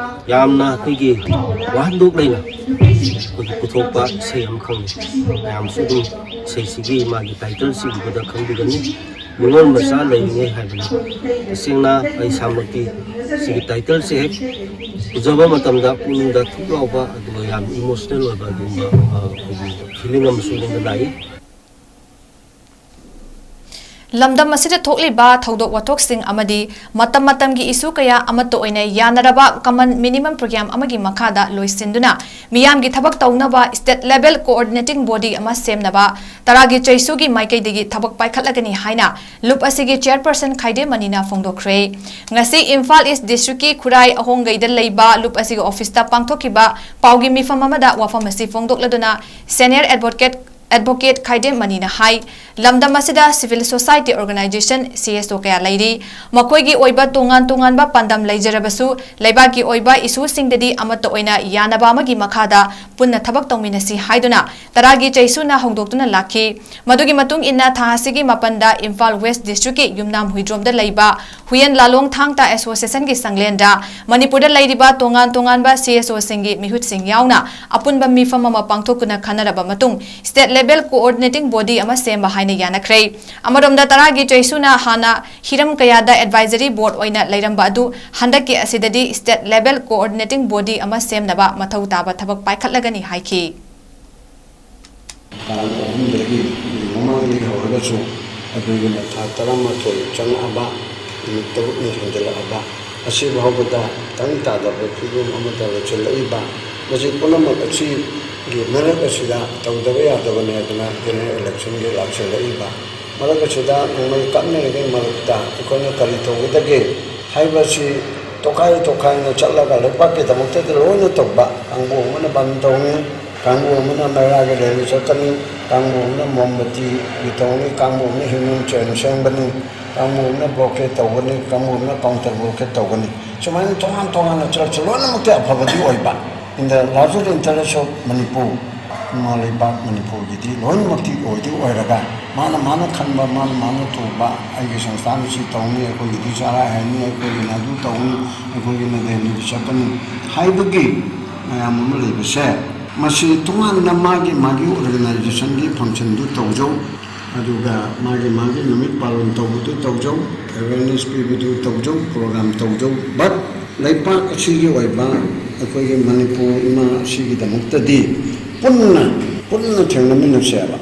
ꯌꯥꯝꯅ ꯑꯩꯈꯣꯏꯒꯤ ꯋꯥꯍꯟꯊꯣꯛ ꯂꯩꯅ ꯑꯩꯈꯣꯏꯒꯤ ꯄꯨꯊꯣꯛꯄ ꯏꯁꯩ ꯑꯃꯈꯛꯅꯤ꯫ ꯃꯌꯥꯝꯁꯨ ꯑꯗꯨꯝ ꯏꯁꯩꯁꯤꯒꯤ ꯃꯥꯒꯤ title ꯁꯤ ꯎꯕꯗ ꯈꯪꯕꯤꯒꯅꯤ꯫ ꯅꯤꯉꯣꯜ ꯃꯆꯥ ꯂꯩꯔꯤꯉꯩ ꯍꯥꯏꯕꯅꯤ꯫ ꯇꯁꯦꯡꯅ ꯑꯩ ꯏꯁꯥꯃꯛꯇꯤ ꯁꯤꯒꯤ title ꯁꯦ ꯍꯦꯛ ꯎꯖꯕ ꯃꯇꯝꯗ ꯄꯨꯛꯅꯤꯡꯗ ꯊꯨꯛ ꯂꯥꯎꯕ, ꯑꯗꯨꯒ ꯌꯥꯝ emotional ꯑꯣꯏꯕ ꯑꯗꯨꯒꯨꯝꯕ, ꯑ, ꯑꯩꯈꯣꯏꯒꯤ feeling ꯑꯃꯁꯨ ꯑꯩꯉꯣꯟꯗ ꯂꯥꯛꯏ꯫ ꯂꯝꯗꯝ ꯑꯁꯤꯗ ꯊꯣꯛꯂꯤꯕ ꯊꯧꯗꯣꯛ ꯋꯥꯊꯣꯛꯁꯤꯡ ꯑꯃꯗꯤ ꯃꯇꯝ ꯃꯇꯝꯒꯤ ꯏꯁꯨ ꯀꯌꯥ ꯑꯃꯠꯇ ꯑꯣꯏꯅ ꯌꯥꯅꯔꯕ ꯀꯃꯟ ꯃꯤꯅꯤꯃꯝ ꯄ꯭ꯔꯣꯒ꯭ꯔꯥꯝ ꯑꯃꯒꯤ ꯃꯈꯥꯗ ꯂꯣꯏꯁꯤꯟꯗꯨꯅ ꯃꯤꯌꯥꯝꯒꯤ ꯊꯕꯛ ꯇꯧꯅꯕ ꯁ꯭ꯇꯦꯠ ꯂꯦꯚꯦꯜ ꯀꯣꯑꯣꯔꯗꯤꯅꯦꯇꯤꯡ ꯕꯣꯗꯤ ꯑꯃ ꯁꯦꯝꯅꯕ ꯇꯔꯥꯒꯤ ꯆꯩꯁꯨꯒꯤ ꯃꯥꯏꯀꯩꯗꯒꯤ ꯊꯕꯛ ꯄꯥꯏꯈꯠꯂꯒꯅꯤ ꯍꯥꯏꯅ ꯂꯨꯞ ꯑꯁꯤꯒꯤ ꯆꯦꯌꯔꯄꯔꯁꯟ ꯈꯥꯏꯗꯦꯝ ꯃꯅꯤꯅ ꯐꯣꯡꯗꯣꯛꯈ꯭ꯔꯦ꯫ ꯉꯁꯤ ꯏꯝꯐꯥꯜ ꯏꯁ ꯗꯤꯁꯇ꯭ꯔꯤꯛꯀꯤ ꯈꯨꯔꯥꯏ ꯑꯍꯣꯡꯒꯩꯗ ꯂꯩꯕ ꯂꯨꯞ ꯑꯁꯤꯒꯤ ꯑꯣꯐꯤꯁꯇ ꯄꯥꯡꯊꯣꯛꯈꯤꯕ ꯄꯥꯎꯒꯤ ꯃꯤꯐꯝ ꯑꯃꯗ ꯋꯥꯐꯝ ꯑꯁꯤ ꯐꯣꯡꯗꯣꯛꯂꯗꯨꯅ ꯁꯦꯅꯤꯌꯔ ꯑꯦꯗꯚꯣꯀꯦꯠ ꯑꯦꯗꯚꯣꯀꯦꯠ ꯈꯥꯏꯗꯦꯝ ꯃꯅꯤꯅ ꯍꯥꯏ, ꯂꯝꯗꯝ ꯑꯁꯤꯗ civil society organisation, C S ꯑꯣ, ꯀꯌꯥ ꯂꯩꯔꯤ꯫ ꯃꯈꯣꯏꯒꯤ ꯑꯣꯏꯕ ꯇꯣꯉꯥꯟ ꯇꯣꯉꯥꯟꯕ ꯄꯥꯟꯗꯝ ꯂꯩꯖꯔꯕꯁꯨ ꯂꯩꯕꯥꯛꯀꯤ ꯑꯣꯏꯕ ꯏꯁꯨꯁꯤꯡꯗꯗꯤ ꯑꯃꯠꯇ ꯑꯣꯏꯅ ꯌꯥꯅꯕ ꯑꯃꯒꯤ ꯃꯈꯥꯗ ꯄꯨꯟꯅ ꯊꯕꯛ ꯇꯧꯃꯤꯟꯅꯁꯤ ꯍꯥꯏꯗꯨꯅ ꯇꯔꯥꯒꯤ ꯆꯩꯁꯨꯅ ꯍꯧꯗꯣꯛꯇꯨꯅ ꯂꯥꯛꯈꯤ꯫ ꯃꯗꯨꯒꯤ ꯃꯇꯨꯡ ꯏꯟꯅ ꯊꯥ ꯑꯁꯤꯒꯤ ꯃꯥꯄꯟꯗ ꯏꯝꯐꯥꯜ ꯋꯦꯁ ꯗꯤꯁꯇ꯭ꯔꯤꯛꯀꯤ ꯌꯨꯝꯅꯥꯝ ꯍꯨꯏꯗ꯭ꯔꯣꯝꯗ ꯂꯩꯕ ꯍꯨꯌꯦꯟ ꯂꯥꯂꯣꯡ ꯊꯥꯡ ꯇꯥ ꯑꯦꯁꯣꯁꯤꯌꯦꯁꯟꯒꯤ ꯆꯥꯡꯂꯦꯟꯗ ꯃꯅꯤꯄꯨꯔꯗ ꯂꯩꯔꯤꯕ ꯇꯣꯉꯥꯟ ꯇꯣꯉꯥꯟꯕ ꯁꯤ ꯑꯦꯁ ꯑꯣꯁꯤꯡꯒꯤ ꯃꯤꯍꯨꯠꯁꯤꯡ ꯌꯥꯎꯅ ꯑꯄꯨꯟꯕ ꯃꯤꯐꯝ ꯑꯃ ꯄꯥꯡꯊꯣꯛꯇꯨꯅ ꯈꯟꯅꯔꯕ ꯃꯇꯨꯡ ꯁ꯭ꯇꯦꯠ ꯂꯦꯚꯦꯜ ꯀꯣꯑꯣꯔꯗꯤꯅꯦꯇꯤꯡ ꯕꯣꯗꯤ ꯑꯃ ꯁꯦꯝꯕ ꯍꯥꯏꯅ ꯌꯥꯅꯈ꯭ꯔꯦ꯫ ꯑꯃꯔꯣꯝꯗ ꯇꯔꯥꯒꯤ ꯆꯩꯁꯨꯅ ꯍꯥꯟꯅ ꯍꯤꯔꯝ ꯀꯌꯥꯗ ꯑꯦꯗꯚꯥꯏꯖꯔꯤ ꯕꯣꯔꯗ ꯑꯣꯏꯅ ꯂꯩꯔꯝꯕ ꯑꯗꯨ ꯍꯟꯗꯛꯀꯤ ꯑꯁꯤꯗꯗꯤ ꯁ꯭ꯇꯦꯠ ꯂꯦꯚꯦꯜ ꯀꯣꯑꯣꯔꯗꯤꯅꯦꯇꯤꯡ ꯕꯣꯗꯤ ꯑꯃ ꯁꯦꯝꯅꯕ ꯃꯊꯧ ꯇꯥꯕ ꯊꯕꯛ ꯄꯥꯏꯈꯠꯂꯒꯅꯤ ꯍꯥꯏꯈꯤ꯫ ꯇꯥꯡ ꯑꯍꯨꯝꯗꯒꯤ ꯃꯃꯥꯡꯗꯒꯤ ꯍꯧꯔꯒꯁꯨ ꯑꯩꯈꯣꯏꯒꯤꯅ ꯊꯥ ꯇꯔꯥꯃꯥꯊꯣꯏ ꯆꯪꯉꯛꯑꯕ, ꯅꯨꯃꯤꯠ ꯇꯔꯨꯛꯅꯤ ꯍꯦꯟꯖꯜꯂꯛꯑꯕ, ꯑꯁꯤ ꯐꯥꯎꯕꯗ ꯇꯪ ꯇꯥꯗꯕ ꯐꯤꯕꯝ ꯑꯃꯗ ꯂꯩꯁꯤꯜꯂꯛꯏꯕ꯫ ꯃꯁꯤ ꯄꯨꯝꯅꯃꯛ ꯑꯁꯤꯒꯤ ꯃꯔꯛ ꯑꯁꯤꯗ ꯇꯧꯗꯕ ꯌꯥꯗꯕꯅꯤ ꯍꯥꯏꯗꯅ ꯖꯦꯅꯔꯦꯜ ꯏꯂꯦꯛꯁꯟꯒꯤ ꯂꯥꯛꯁꯤꯜꯂꯛꯏꯕ꯫ ꯃꯔꯛ ꯑꯁꯤꯗ ꯅꯣꯡꯃꯩ ꯀꯥꯞꯅꯔꯤꯉꯩ ꯃꯔꯛꯇ ꯑꯩꯈꯣꯏꯅ ꯀꯔꯤ ꯇꯧꯒꯗꯒꯦ ꯍꯥꯏꯕꯁꯤ ꯇꯣꯈꯥꯏ ꯇꯣꯈꯥꯏꯅ ꯆꯠꯂꯒ ꯂꯩꯕꯥꯛꯀꯤꯗꯃꯛꯇꯗꯤ ꯂꯣꯏꯅ ꯇꯧꯕ꯫ ꯀꯥꯡꯕꯨ ꯑꯃꯅ ꯕꯟ ꯇꯧꯅꯤ, ꯀꯥꯡꯕꯨ ꯑꯃꯅ ꯃꯩꯔꯥꯒꯤ ꯔꯦꯂꯤ ꯆꯠꯀꯅꯤ, ꯀꯥꯡꯕꯨ ꯑꯃꯅ ꯃꯣꯝꯕꯇꯤꯒꯤ ꯇꯧꯅꯤ, ꯀꯥꯡꯕꯨ ꯑꯃꯅ ꯍ꯭ꯌꯨꯃꯦꯟ ꯆꯦꯟ ꯁꯦꯝꯒꯅꯤ, ꯀꯥꯡꯕꯨ ꯑꯃꯅ ꯕ꯭ꯂꯣꯀꯦꯠ ꯇꯧꯒꯅꯤ, ꯀꯥꯡꯕꯨ ꯑꯃꯅ ꯀꯥꯎꯟꯇꯔ ꯕ꯭ꯂꯣꯀꯦꯠ ꯇꯧꯒꯅꯤ꯫ ꯁꯨꯃꯥꯏꯅ ꯇꯣꯉꯥꯟ ꯇꯣꯉꯥꯟꯅ ꯆꯠꯂꯁꯨ ꯂꯣꯏꯅꯃꯛꯇꯤ ꯑꯐꯕꯗꯤ ꯑꯣꯏꯕ꯫ In the larger interest of Manipur, ꯏꯃꯥ ꯂꯩꯕꯥꯛ ꯃꯅꯤꯄꯨꯔꯒꯤꯗꯤ ꯂꯣꯏꯅꯃꯛꯇꯤ ꯑꯣꯏꯗꯤ ꯑꯣꯏꯔꯒ, ꯃꯥꯅ ꯃꯥꯅ ꯈꯟꯕ, ꯃꯥꯅ ꯃꯥꯅ ꯊꯣꯛꯄ, ꯑꯩꯒꯤ ꯁꯪꯁꯊꯥꯟ ꯑꯁꯤ ꯇꯧꯅꯤ, ꯑꯩꯈꯣꯏꯒꯤꯗꯤ ꯆꯔꯥ ꯍꯦꯟꯅꯤ, ꯑꯩꯈꯣꯏꯒꯤꯅ ꯑꯗꯨ ꯇꯧꯅꯤ, ꯑꯩꯈꯣꯏꯒꯤꯅ ꯗꯦꯜꯂꯤꯗ ꯆꯠꯀꯅꯤ ꯍꯥꯏꯕꯒꯤ ꯃꯌꯥꯝ ꯑꯃ ꯂꯩꯕꯁꯦ, ꯃꯁꯤ ꯇꯣꯉꯥꯟꯅ ꯃꯥꯒꯤ ꯃꯥꯒꯤ ꯑꯣꯔꯒꯅꯥꯏꯖꯦꯁꯟꯒꯤ ꯐꯪꯁꯟꯗꯨ ꯇꯧꯖꯧ, ꯑꯗꯨꯒ ꯃꯥꯒꯤ ꯃꯥꯒꯤ ꯅꯨꯃꯤꯠ ꯄꯥꯂꯟ ꯇꯧꯕꯗꯨ ꯇꯧꯖꯧ, ꯑꯦꯋꯦꯔꯅꯦꯁ ꯄꯤꯕꯗꯨ ꯇꯧꯖꯧ, ꯄ꯭ꯔꯣꯒ꯭ꯔꯥꯝ ꯇꯧꯖꯧ, ꯕꯠ ꯂꯩꯄꯥꯛ ꯑꯁꯤꯒꯤ ꯑꯣꯏꯕ ꯑꯩꯈꯣꯏꯒꯤ ꯃꯅꯤꯄꯨꯔ ꯏꯃꯥ ꯑꯁꯤꯒꯤꯗꯃꯛꯇꯗꯤ ꯄꯨꯟꯅ, ꯄꯨꯟꯅ ꯊꯦꯡꯅꯃꯤꯟꯅꯁꯦꯕ꯫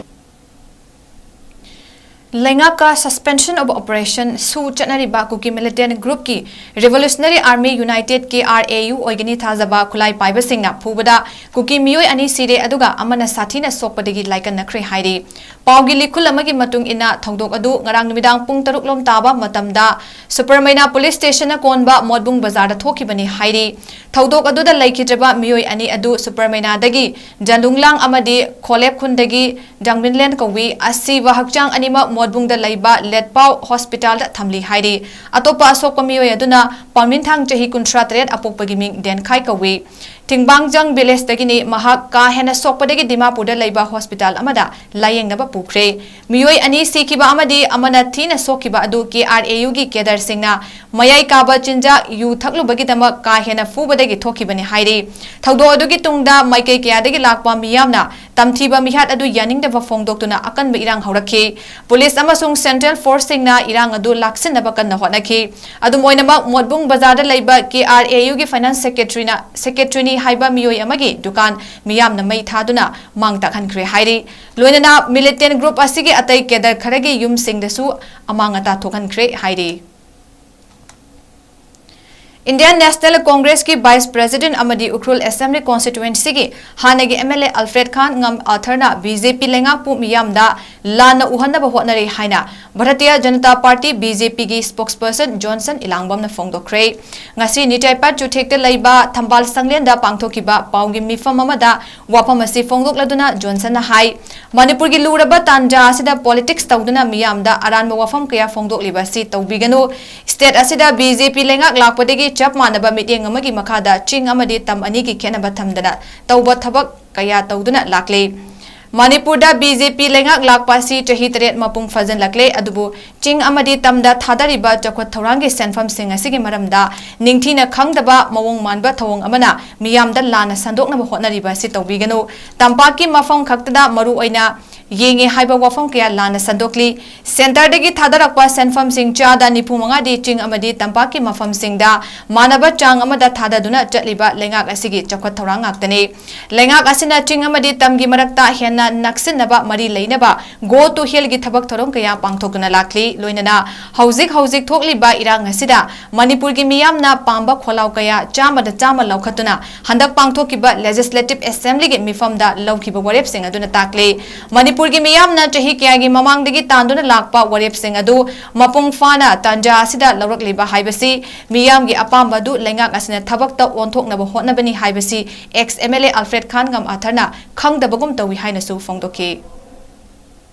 ꯂꯩꯉꯥꯛꯀ Suspension of Operation ꯁꯨ ꯆꯠꯅꯔꯤꯕ ꯀꯨꯀꯤ ꯃꯤꯂꯤꯇꯦꯟ ꯒ꯭ꯔꯨꯞꯀꯤ Revolutionary Army United, K R A U, ꯑꯣꯏꯒꯅꯤ ꯊꯥꯖꯕ ꯈꯨꯠꯂꯥꯏ ꯄꯥꯏꯕꯁꯤꯡꯅ ꯐꯨꯕꯗ ꯀꯨꯀꯤ ꯃꯤꯑꯣꯏ ꯑꯅꯤ ꯁꯤꯔꯦ, ꯑꯗꯨꯒ ꯑꯃꯅ ꯁꯥꯊꯤꯅ ꯁꯣꯛꯄꯗꯒꯤ ꯂꯥꯏꯀꯠꯅꯈ꯭ꯔꯦ ꯍꯥꯏꯔꯤ꯫ ꯄꯥꯎꯒꯤ ꯂꯤꯈꯨꯜ ꯑꯃꯒꯤ ꯃꯇꯨꯡ ꯏꯟꯅ, ꯊꯧꯗꯣꯛ ꯑꯗꯨ ꯉꯔꯥꯡ ꯅꯨꯃꯤꯗꯥꯡ ꯄꯨꯡ ꯇꯔꯨꯛ ꯂꯣꯝ ꯇꯥꯕ ꯃꯇꯝꯗ ꯁꯨꯄꯔꯃꯩꯅꯥ ꯄꯨꯂꯤꯁ ꯁ꯭ꯇꯦꯁꯟꯅ ꯀꯣꯟꯕ ꯃꯣꯠꯕꯨꯡ ꯕꯖꯥꯔꯗ ꯊꯣꯛꯈꯤꯕꯅꯤ ꯍꯥꯏꯔꯤ꯫ ꯊꯧꯗꯣꯛ ꯑꯗꯨꯗ ꯂꯩꯈꯤꯗ꯭ꯔꯕ ꯃꯤꯑꯣꯏ ꯑꯅꯤ ꯑꯗꯨ ꯁꯨꯄꯔꯃꯩꯅꯥꯗꯒꯤ ꯖꯟꯗꯨꯡꯂꯥꯡ ꯑꯃꯗꯤ ꯈꯣꯂꯦꯞ ꯈꯨꯟꯗꯒꯤ ꯖꯥꯡꯃꯤꯟꯂꯦꯟ ꯀꯧꯏ꯫ ꯑꯁꯤꯕ ꯍꯛꯆꯥꯡ ꯑꯅꯤꯃꯛ ꯃꯣꯠꯕꯨꯡꯗ ꯂꯩꯕ ꯂꯦꯠꯄꯥꯎ ꯍꯣꯁꯄꯤꯇꯥꯜꯗ ꯊꯝꯂꯤ ꯍꯥꯏꯔꯤ꯫ ꯑꯇꯣꯞꯄ ꯑꯁꯣꯛꯄ ꯃꯤꯑꯣꯏ ꯑꯗꯨꯅ ꯄꯥꯎꯃꯤꯟꯊꯥꯡ, ꯆꯍꯤ ꯀꯨꯟꯊ꯭ꯔꯥ ꯇꯔꯦꯠ, ꯑꯄꯣꯛꯄꯒꯤ ꯃꯤꯡ ꯗꯦꯟꯈꯥꯏ ꯀꯧꯏ꯫ ꯊꯤꯡꯕꯥꯡꯖꯪ ꯚꯤꯂꯦꯖꯇꯒꯤꯅꯤ꯫ ꯃꯍꯥꯛ ꯀꯥ ꯍꯦꯟꯅ ꯁꯣꯛꯄꯗꯒꯤ ꯗꯤꯃꯥꯄꯨꯔꯗ ꯂꯩꯕ ꯍꯣꯁꯄꯤꯇꯥꯜ ꯑꯃꯗ ꯂꯥꯌꯦꯡꯅꯕ ꯄꯨꯈ꯭ꯔꯦ꯫ ꯃꯤꯑꯣꯏ ꯑꯅꯤ ꯁꯤꯈꯤꯕ ꯑꯃꯗꯤ ꯑꯃꯅ ꯊꯤꯅ ꯁꯣꯛꯈꯤꯕ ꯑꯗꯨ ꯀꯦ ꯑꯥꯔ ꯑꯦ ꯌꯨꯒꯤ ꯀꯦꯗꯔꯁꯤꯡꯅ ꯃꯌꯥꯏ ꯀꯥꯕ ꯆꯤꯟꯖꯥꯛ ꯌꯨ ꯊꯛꯂꯨꯕꯒꯤꯗꯃꯛ ꯀꯥ ꯍꯦꯟꯅ ꯐꯨꯕꯗꯒꯤ ꯊꯣꯛꯈꯤꯕꯅꯤ ꯍꯥꯏꯔꯤ꯫ ꯊꯧꯗꯣꯛ ꯑꯗꯨꯒꯤ ꯇꯨꯡꯗ ꯃꯥꯏꯀꯩ ꯀꯌꯥꯗꯒꯤ ꯂꯥꯛꯄ ꯃꯤꯌꯥꯝꯅ ꯇꯝꯊꯤꯕ ꯃꯤꯍꯥꯠ ꯑꯗꯨ ꯌꯥꯅꯤꯡꯗꯕ ꯐꯣꯡꯗꯣꯛꯇꯨꯅ ꯑꯀꯟꯕ ꯏꯔꯥꯡ ꯍꯧꯔꯛꯈꯤ꯫ ꯄꯨꯂꯤꯁ ꯑꯃꯁꯨꯡ ꯁꯦꯟꯇ꯭ꯔꯦꯜ ꯐꯣꯔꯁꯁꯤꯡꯅ ꯏꯔꯥꯡ ꯑꯗꯨ ꯂꯥꯛꯁꯤꯟꯅꯕ ꯀꯟꯅ ꯍꯣꯠꯅꯈꯤ꯫ ꯑꯗꯨꯝ ꯑꯣꯏꯅꯃꯛ, ꯃꯣꯠꯕꯨꯡ ꯕꯖꯥꯔꯗ ꯂꯩꯕ ꯀꯦ ꯑꯥꯔ ꯑꯦ ꯌꯨꯒꯤ ꯐꯥꯏꯅꯥꯟꯁ ꯁꯦꯀ꯭ꯔꯦꯇꯔꯤꯅ, ꯁꯦꯀ꯭ꯔꯦꯇꯔꯤꯅꯤ ꯍꯥꯏꯕ ꯃꯤꯑꯣꯏ ꯑꯃꯒꯤ ꯗꯨꯀꯥꯟ ꯃꯤꯌꯥꯝꯅ ꯃꯩ ꯊꯥꯗꯨꯅ ꯃꯥꯡ ꯇꯥꯛꯍꯟꯈ꯭ꯔꯦ ꯍꯥꯏꯔꯤ꯫ ꯂꯣꯏꯅꯅ ꯃꯤꯂꯤꯇꯦꯟ ꯒ꯭ꯔꯨꯞ ꯑꯁꯤꯒꯤ ꯑꯇꯩ ꯀꯦꯗꯔ ꯈꯔꯒꯤ ꯌꯨꯝꯁꯤꯡꯗꯁꯨ ꯑꯃꯥꯡ ꯑꯇꯥ ꯊꯣꯛꯍꯟꯈ꯭ꯔꯦ ꯍꯥꯏꯔꯤ꯫ ꯏꯟꯗꯤꯌꯟ ꯅꯦꯁꯅꯦꯜ ꯀꯣꯡꯒ꯭ꯔꯦꯁꯀꯤ ꯚꯥꯏꯁ ꯄ꯭ꯔꯦꯁꯤꯗꯦꯟꯠ ꯑꯃꯗꯤ ꯎꯈ꯭ꯔꯨꯜ ꯑꯦꯁꯦꯝꯕ꯭ꯂꯤ ꯀꯣꯟꯁꯇꯤꯇ꯭ꯋꯦꯟꯁꯤꯒꯤ ꯍꯥꯟꯅꯒꯤ ꯑꯦꯝ ꯑꯦꯜ ꯑꯦ ꯑꯜꯐ꯭ꯔꯦꯗ ꯈꯥꯟ ꯉꯝ ꯑꯥꯊꯔꯅ ꯕꯤ ꯖꯦ ꯄꯤ ꯂꯩꯉꯥꯛꯄꯨ ꯃꯤꯌꯥꯝꯗ ꯂꯥꯟꯅ ꯎꯍꯟꯅꯕ ꯍꯣꯠꯅꯔꯤ ꯍꯥꯏꯅ Bharatiya Janata party, B J ꯄꯤꯒꯤ ꯁ꯭ꯄꯣꯛꯁꯄꯔꯁꯟ ꯖꯣꯟꯁꯟ ꯏꯂꯥꯡꯕꯝꯅ ꯐꯣꯡꯗꯣꯛꯈ꯭ꯔꯦ꯫ ꯉꯁꯤ ꯅꯤꯇꯥꯏꯄꯥꯠ ꯆꯨꯊꯦꯛꯇ ꯂꯩꯕ ꯊꯝꯕꯥꯜ ꯁꯪꯂꯦꯟꯗ ꯄꯥꯡꯊꯣꯛꯈꯤꯕ ꯄꯥꯎꯒꯤ ꯃꯤꯐꯝ ꯑꯃꯗ ꯋꯥꯐꯝ ꯑꯁꯤ ꯐꯣꯡꯗꯣꯛꯂꯗꯨꯅ ꯖꯣꯟꯁꯟꯅ ꯍꯥꯏ, ꯃꯅꯤꯄꯨꯔꯒꯤ ꯂꯨꯔꯕ ꯇꯥꯟꯖꯥ ꯑꯁꯤꯗ ꯄꯣꯂꯤꯇꯤꯛꯁ ꯇꯧꯗꯨꯅ ꯃꯤꯌꯥꯝꯗ ꯑꯔꯥꯟꯕ ꯋꯥꯐꯝ ꯀꯌꯥ ꯐꯣꯡꯗꯣꯛꯂꯤꯕ ꯑꯁꯤ ꯇꯧꯕꯤꯒꯅꯨ꯫ ꯁ꯭ꯇꯦꯠ ꯑꯁꯤꯗ ꯕꯤ ꯖꯦ ꯄꯤ ꯂꯩꯉꯥꯛ ꯂꯥꯛꯄꯗꯒꯤ ꯆꯞ ꯃꯥꯟꯅꯕ ꯃꯤꯠꯌꯦꯡ ꯑꯃꯒꯤ ꯃꯈꯥꯗ ꯆꯤꯡ ꯑꯃꯗꯤ ꯇꯝ ꯑꯅꯤꯒꯤ ꯈꯦꯠꯅꯕ ꯊꯝꯗꯅ ꯇꯧꯕ ꯊꯕꯛ ꯀꯌꯥ ꯇꯧꯗꯨꯅ ꯂꯥꯛꯂꯤ꯫ ꯃꯅꯤꯄꯨꯔꯗ ꯕꯤ ꯖꯦ ꯄꯤ ꯂꯩꯉꯥꯛ ꯂꯥꯛꯄ ꯑꯁꯤ ꯆꯍꯤ ꯇꯔꯦꯠ ꯃꯄꯨꯡ ꯐꯥꯖꯤꯜꯂꯛꯂꯦ, ꯑꯗꯨꯕꯨ ꯆꯤꯡ ꯑꯃꯗꯤ ꯇꯝꯗ ꯊꯥꯗꯔꯤꯕ ꯆꯥꯎꯈꯠ ꯊꯧꯔꯥꯡꯒꯤ ꯁꯦꯟꯐꯝꯁꯤꯡ ꯑꯁꯤꯒꯤ ꯃꯔꯝꯗ ꯅꯤꯡꯊꯤꯅ ꯈꯪꯗꯕ ꯃꯑꯣꯡ ꯃꯥꯟꯕ ꯊꯧꯑꯣꯡ ꯑꯃꯅ ꯃꯤꯌꯥꯝꯗ ꯂꯥꯟꯅ ꯁꯟꯗꯣꯛꯅꯕ ꯍꯣꯠꯅꯔꯤꯕ ꯑꯁꯤ ꯇꯧꯕꯤꯒꯅꯨ꯫ ꯇꯝꯄꯥꯛꯀꯤ ꯃꯐꯝ ꯈꯛꯇꯗ, ꯃꯔꯨꯑꯣꯏꯅ ꯌꯦꯡꯉꯦ ꯍꯥꯏꯕ ꯋꯥꯐꯝ ꯀꯌꯥ ꯂꯥꯟꯅ ꯁꯟꯗꯣꯛꯂꯤ꯫ ꯁꯦꯟꯇꯔꯗꯒꯤ ꯊꯥꯗꯔꯛꯄ ꯁꯦꯟꯐꯝꯁꯤꯡ ꯆꯥꯗ ꯅꯤꯐꯨ ꯃꯉꯥꯗꯤ ꯆꯤꯡ ꯑꯃꯗꯤ ꯇꯝꯄꯥꯛꯀꯤ ꯃꯐꯝꯁꯤꯡꯗ ꯃꯥꯟꯅꯕ ꯆꯥꯡ ꯑꯃꯗ ꯊꯥꯗꯗꯨꯅ ꯆꯠꯂꯤꯕ ꯂꯩꯉꯥꯛ ꯑꯁꯤꯒꯤ ꯆꯥꯎꯈꯠ ꯊꯧꯔꯥꯡ ꯉꯥꯛꯇꯅꯤ꯫ ꯂꯩꯉꯥꯛ ꯑꯁꯤꯅ ꯆꯤꯡ ꯑꯃꯗꯤ ꯇꯝꯒꯤ ꯃꯔꯛꯇ ꯍꯦꯟꯅ ꯅꯛꯁꯤꯟꯅꯕ ꯃꯔꯤ ꯂꯩꯅꯕ Go to Hillꯒꯤ ꯊꯕꯛ ꯊꯧꯔꯝ ꯀꯌꯥ ꯄꯥꯡꯊꯣꯛꯇꯨꯅ ꯂꯥꯛꯂꯤ꯫ ꯂꯣꯏꯅꯅ ꯍꯧꯖꯤꯛ ꯍꯧꯖꯤꯛ ꯊꯣꯛꯂꯤꯕ ꯏꯔꯥꯡ ꯑꯁꯤꯗ ꯃꯅꯤꯄꯨꯔꯒꯤ ꯃꯤꯌꯥꯝꯅ ꯄꯥꯝꯕ ꯈꯣꯜꯂꯥꯎ ꯀꯌꯥ ꯆꯥꯝꯃꯗ ꯆꯥꯝꯃ ꯂꯧꯈꯠꯇꯨꯅ ꯍꯟꯗꯛ ꯄꯥꯡꯊꯣꯛꯈꯤꯕ Legislative Assemblyꯒꯤ ꯃꯤꯐꯝꯗ ꯂꯧꯈꯤꯕ ꯋꯥꯔꯦꯞꯁꯤꯡ ꯑꯗꯨꯅ ꯇꯥꯛꯂꯤ꯫ ꯃꯅꯤꯄꯨꯔꯒꯤ ꯃꯤꯌꯥꯝꯅ ꯆꯍꯤ ꯀꯌꯥꯒꯤ ꯃꯃꯥꯡꯗꯒꯤ ꯇꯥꯟꯗꯨꯅ ꯂꯥꯛꯄ ꯋꯥꯔꯦꯞꯁꯤꯡ ꯑꯗꯨ ꯃꯄꯨꯡ ꯐꯥꯅ ꯇꯥꯟꯖꯥ ꯑꯁꯤꯗ ꯂꯧꯔꯛꯂꯤꯕ ꯍꯥꯏꯕꯁꯤ ꯃꯤꯌꯥꯝꯒꯤ ꯑꯄꯥꯝꯕ ꯑꯗꯨ ꯂꯩꯉꯥꯛ ꯑꯁꯤꯅ ꯊꯕꯛꯇ ꯑꯣꯟꯊꯣꯛꯅꯕ ꯍꯣꯠꯅꯕꯅꯤ ꯍꯥꯏꯕꯁꯤ ex MLA Alfred Khanngam Arthurꯅ ꯈꯪꯗꯕꯒꯨꯝ ꯇꯧꯏ ꯍꯥꯏꯅꯁꯨ ꯐꯣꯡꯗꯣꯛꯈꯤ꯫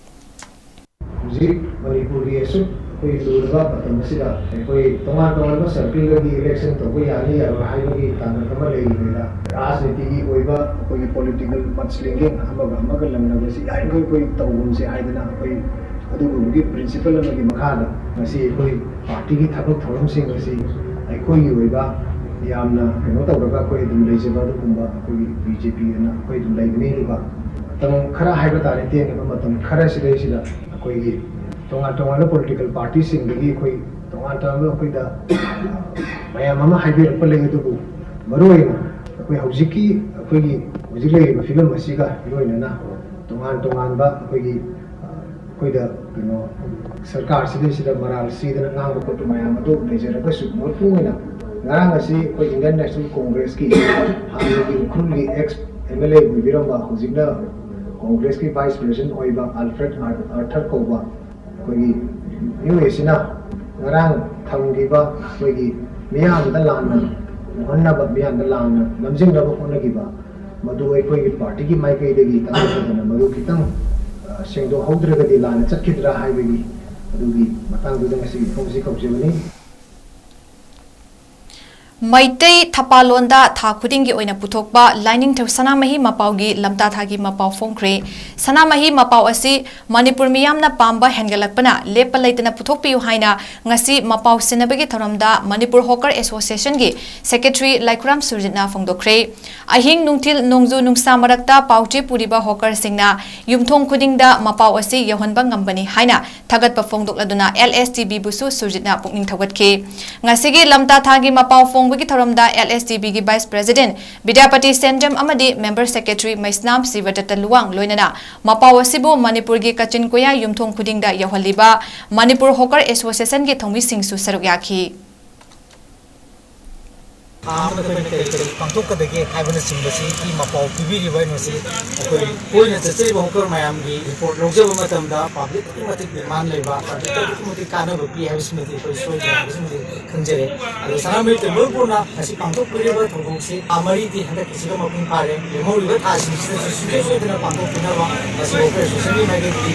ꯍꯧꯖꯤꯛ ꯃꯅꯤꯄꯨꯔꯒꯤ ꯑꯁꯨꯛ ꯑꯩꯈꯣꯏ ꯂꯨꯔꯕ ꯃꯇꯝ ꯑꯁꯤꯗ ꯑꯩꯈꯣꯏ ꯇꯣꯉꯥꯟ ꯇꯣꯉꯥꯟꯕ circleꯗꯒꯤ election ꯇꯧꯕ ꯌꯥꯅꯤ ꯌꯥꯔꯣꯏ ꯍꯥꯏꯕꯒꯤ ꯇꯥꯟꯅꯕ ꯑꯃ ꯂꯩꯔꯤꯉꯩꯗ, ꯔꯥꯖꯅꯤꯇꯤꯒꯤ ꯑꯣꯏꯕ ꯑꯩꯈꯣꯏꯒꯤ political mudslinging ꯑꯃꯒ ꯑꯃꯒ ꯂꯪꯅꯕꯁꯤ ꯌꯥꯔꯤꯈꯣꯏ ꯑꯩꯈꯣꯏ ꯇꯧꯒꯨꯝꯁꯦ ꯍꯥꯏꯗꯅ ꯑꯩꯈꯣꯏ ꯑꯗꯨꯒꯨꯝꯕꯒꯤ principle ꯑꯃꯒꯤ ꯃꯈꯥꯗ ꯉꯁꯤ ꯑꯩꯈꯣꯏ partyꯒꯤ ꯊꯕꯛ ꯊꯧꯔꯝꯁꯤꯡ ꯑꯁꯤ ꯑꯩꯈꯣꯏꯒꯤ ꯑꯣꯏꯕ ꯌꯥꯝꯅ ꯀꯩꯅꯣ ꯇꯧꯔꯒ ꯑꯩꯈꯣꯏ ꯑꯗꯨꯝ ꯂꯩꯖꯕ ꯑꯗꯨꯒꯨꯝꯕ ꯑꯩꯈꯣꯏꯒꯤ BJP ꯑꯅ ꯑꯩꯈꯣꯏ ꯑꯗꯨꯝ ꯂꯩꯒꯅꯤ꯫ ꯑꯗꯨꯒ ꯃꯇꯝ ꯈꯔ ꯍꯥꯏꯕ ꯇꯥꯔꯦ, ꯇꯦꯟꯈꯤꯕ ꯃꯇꯝ ꯈꯔꯁꯤꯗꯩꯁꯤꯗ ꯑꯩꯈꯣꯏꯒꯤ ꯇꯣꯉꯥꯟ ꯇꯣꯉꯥꯟꯕ political partyꯁꯤꯡꯗꯒꯤ ꯑꯩꯈꯣꯏ ꯇꯣꯉꯥꯟ ꯇꯣꯉꯥꯟꯕ ꯑꯩꯈꯣꯏꯗ ꯃꯌꯥꯝ ꯑꯃ ꯍꯥꯏꯕꯤꯔꯛꯄ ꯂꯩ꯫ ꯑꯗꯨꯕꯨ ꯃꯔꯨꯑꯣꯏꯅ ꯑꯩꯈꯣꯏ ꯍꯧꯖꯤꯛꯀꯤ ꯑꯩꯈꯣꯏꯒꯤ ꯍꯧꯖꯤꯛ ꯂꯩꯔꯤꯕ ꯐꯤꯕꯝ ꯑꯁꯤꯒ ꯂꯣꯏꯅꯅ ꯇꯣꯉꯥꯟ ꯇꯣꯉꯥꯟꯕ ꯑꯩꯈꯣꯏꯒꯤ ꯑꯩꯈꯣꯏꯗ ꯀꯩꯅꯣ ꯁꯔꯀꯥꯔꯁꯤꯗꯩꯁꯤꯗ ꯃꯔꯥꯜ ꯁꯤꯗꯅ ꯉꯥꯡꯕ ꯈꯣꯠꯄ ꯃꯌꯥꯝ ꯑꯗꯨ ꯂꯩꯖꯔꯒꯁꯨ, ꯃꯄꯨꯡ ꯑꯣꯏꯅ ꯉꯔꯥꯡ ꯑꯁꯤ ꯑꯩꯈꯣꯏ Indian National Congressꯀꯤ ꯍꯥꯟꯅꯒꯤ ꯎꯈ꯭ꯔꯨꯜꯒꯤ ex MLA ꯑꯣꯏꯕꯤꯔꯝꯕ, ꯍꯧꯖꯤꯛꯅ Congressꯀꯤ Vice President ꯑꯣꯏꯕ Alfred Arthur ꯀꯧꯕ ꯑꯩꯈꯣꯏꯒꯤ ꯃꯤꯑꯣꯏ ꯑꯁꯤꯅ ꯉꯔꯥꯡ ꯊꯝꯈꯤꯕ ꯑꯩꯈꯣꯏꯒꯤ ꯃꯤꯌꯥꯝꯗ ꯂꯥꯟꯅ ꯎꯍꯟꯅꯕ, ꯃꯤꯌꯥꯝꯗ ꯂꯥꯟꯅ ꯂꯝꯖꯤꯡꯅꯕ ꯍꯣꯠꯅꯈꯤꯕ, ꯃꯗꯨ ꯑꯩꯈꯣꯏꯒꯤ partyꯒꯤ ꯃꯥꯏꯀꯩꯗꯒꯤ ꯇꯉꯥꯏ ꯐꯗꯅ ꯃꯗꯨ ꯈꯤꯇꯪ ꯁꯦꯡꯗꯣꯛꯍꯧꯗ꯭ꯔꯒꯗꯤ ꯂꯥꯟꯅ ꯆꯠꯈꯤꯗ꯭ꯔꯥ ꯍꯥꯏꯕꯒꯤ ꯑꯗꯨꯒꯤ ꯃꯇꯥꯡꯗꯨꯗ ꯉꯁꯤꯒꯤ ꯃꯐꯝꯁꯤ ꯀꯧꯖꯕꯅꯤ꯫ ꯃꯩꯇꯩ ꯊꯄꯥꯂꯣꯟꯗ ꯊꯥ ꯈꯨꯗꯤꯡꯒꯤ ꯑꯣꯏꯅ ꯄꯨꯊꯣꯛꯄ ꯂꯥꯏꯅꯤꯡꯊꯧ ꯁꯅꯥꯃꯍꯤ ꯃꯄꯥꯎꯒꯤ ꯂꯝꯇꯥ ꯊꯥꯒꯤ ꯃꯄꯥꯎ ꯐꯣꯡꯈ꯭ꯔꯦ꯫ ꯁꯅꯥꯃꯍꯤ ꯃꯄꯥꯎ ꯑꯁꯤ ꯃꯅꯤꯄꯨꯔ ꯃꯤꯌꯥꯝꯅ ꯄꯥꯝꯕ ꯍꯦꯟꯒꯠꯂꯛꯄꯅ ꯂꯦꯞꯄ ꯂꯩꯇꯅ ꯄꯨꯊꯣꯛꯄꯤꯌꯨ ꯍꯥꯏꯅ ꯉꯁꯤ ꯃꯄꯥꯎ ꯁꯤꯟꯅꯕꯒꯤ ꯊꯧꯔꯝꯗ ꯃꯅꯤꯄꯨꯔ ꯍꯣꯀꯔ ꯑꯦꯁꯣꯁꯤꯌꯦꯁꯟꯒꯤ ꯁꯦꯀ꯭ꯔꯦꯇꯔꯤ ꯂꯥꯏꯈꯨꯔꯥꯝ ꯁꯨꯔꯖꯤꯠꯅ ꯐꯣꯡꯗꯣꯛꯈ꯭ꯔꯦ꯫ ꯑꯍꯤꯡ ꯅꯨꯡꯊꯤꯜ ꯅꯣꯡꯖꯨ ꯅꯨꯡꯁꯥ ꯃꯔꯛꯇ ꯄꯥꯎꯆꯦ ꯄꯨꯔꯤꯕ ꯍꯣꯀꯔꯁꯤꯡꯅ ꯌꯨꯝꯊꯣꯡ ꯈꯨꯗꯤꯡꯗ ꯃꯄꯥꯎ ꯑꯁꯤ ꯌꯧꯍꯟꯕ ꯉꯝꯕꯅꯤ ꯍꯥꯏꯅ ꯊꯥꯒꯠꯄ ꯐꯣꯡꯗꯣꯛꯂꯗꯨꯅ ꯑꯦꯜ ꯑꯦꯁ ꯇꯤ ꯕꯤꯕꯨꯁꯨ ꯁꯨꯔꯖꯤꯠꯅ ꯄꯨꯛꯅꯤꯡ ꯊꯧꯒꯠꯈꯤ꯫ ꯉꯁꯤꯒꯤ ꯂꯝꯇꯥ ꯊꯥꯒꯤ ꯃꯄꯥꯎ ꯐꯣꯡꯕꯒꯤ ꯊꯧꯔꯝꯗ ꯑꯦꯜ ꯑꯦꯁ ꯇꯤ ꯕꯤꯒꯤ ꯚꯥꯏꯁ ꯄ꯭ꯔꯦꯁꯤꯗꯦꯟꯠ ꯕꯤꯗ꯭ꯌꯥꯄꯇꯤ ꯁꯦꯟꯖꯝ ꯑꯃꯗꯤ ꯃꯦꯝꯕꯔ ꯁꯦꯀ꯭ꯔꯦꯇꯔꯤ ꯃꯩꯁꯅꯥꯝ ꯁꯤꯕꯗꯠꯇ ꯂꯨꯋꯥꯡ ꯂꯣꯏꯅꯅ ꯃꯄꯥꯎ ꯑꯁꯤꯕꯨ ꯃꯅꯤꯄꯨꯔꯒꯤ ꯀꯥꯆꯤꯟ ꯀꯣꯌꯥ ꯌꯨꯝꯊꯣꯡ ꯈꯨꯗꯤꯡꯗ ꯌꯧꯍꯜꯂꯤꯕ ꯃꯅꯤꯄꯨꯔ ꯍꯣꯀꯔ ꯑꯦꯁꯣꯁꯤꯌꯦꯁꯟꯒꯤ ꯊꯧꯃꯤꯁꯤꯡꯁꯨ ꯁꯔꯨꯛ ꯌꯥꯈꯤ꯫ ꯊꯥ ꯑꯃꯗ ꯑꯩꯈꯣꯏꯅ ꯀꯔꯤ ꯀꯔꯤ ꯄꯥꯡꯊꯣꯛꯀꯗꯒꯦ ꯍꯥꯏꯕꯅꯆꯤꯡꯕꯁꯤꯒꯤ ꯃꯄꯥꯎ ꯄꯤꯕꯤꯔꯤꯕ ꯀꯩꯅꯣꯁꯤ ꯑꯩꯈꯣꯏ ꯀꯣꯏꯅ ꯆꯠꯆꯔꯤꯕ ꯍꯣꯀꯔ ꯃꯌꯥꯝꯒꯤ ꯔꯤꯄꯣꯔꯠ ꯂꯧꯖꯕ ꯃꯇꯝꯗ ꯄꯕ꯭ꯂꯤꯛ ꯑꯗꯨꯛꯀꯤ ꯃꯇꯤꯛ ꯗꯤꯃꯥꯟ ꯂꯩꯕ, ꯄꯕ꯭ꯂꯤꯛꯇ ꯑꯗꯨꯛꯀꯤ ꯃꯇꯤꯛ ꯀꯥꯟꯅꯕ ꯄꯤ ꯍꯥꯏꯕꯁꯤꯃꯗꯤ ꯑꯩꯈꯣꯏ ꯁꯣꯏꯗ꯭ꯔꯦ ꯍꯥꯏꯕꯁꯤꯃꯗꯤ ꯈꯪꯖꯔꯦ꯫ ꯑꯗꯣ ꯁꯅꯥꯃꯍꯤ ꯇꯦꯝꯄꯜ ꯕꯣꯔꯗꯅ ꯉꯁꯤ ꯄꯥꯡꯊꯣꯛꯄꯤꯔꯤꯕ ꯊꯧꯗꯣꯛꯁꯤ ꯊꯥ ꯃꯔꯤꯗꯤ ꯍꯟꯗꯛꯀꯤꯁꯤꯒ ꯃꯄꯨꯡ ꯐꯥꯔꯦ꯫ ꯂꯦꯝꯍꯧꯔꯤꯕ ꯊꯥꯁꯤꯡꯁꯤꯗꯁꯨ ꯁꯨꯡꯁꯣꯏ ꯁꯣꯏꯗꯅ ꯄꯥꯡꯊꯣꯛꯄꯤꯅꯕ ꯉꯁꯤ ꯍꯣꯀꯔ ꯑꯦꯁꯣꯁꯤꯌꯦꯁꯟꯒꯤ ꯃꯥꯏꯀꯩꯗꯒꯤ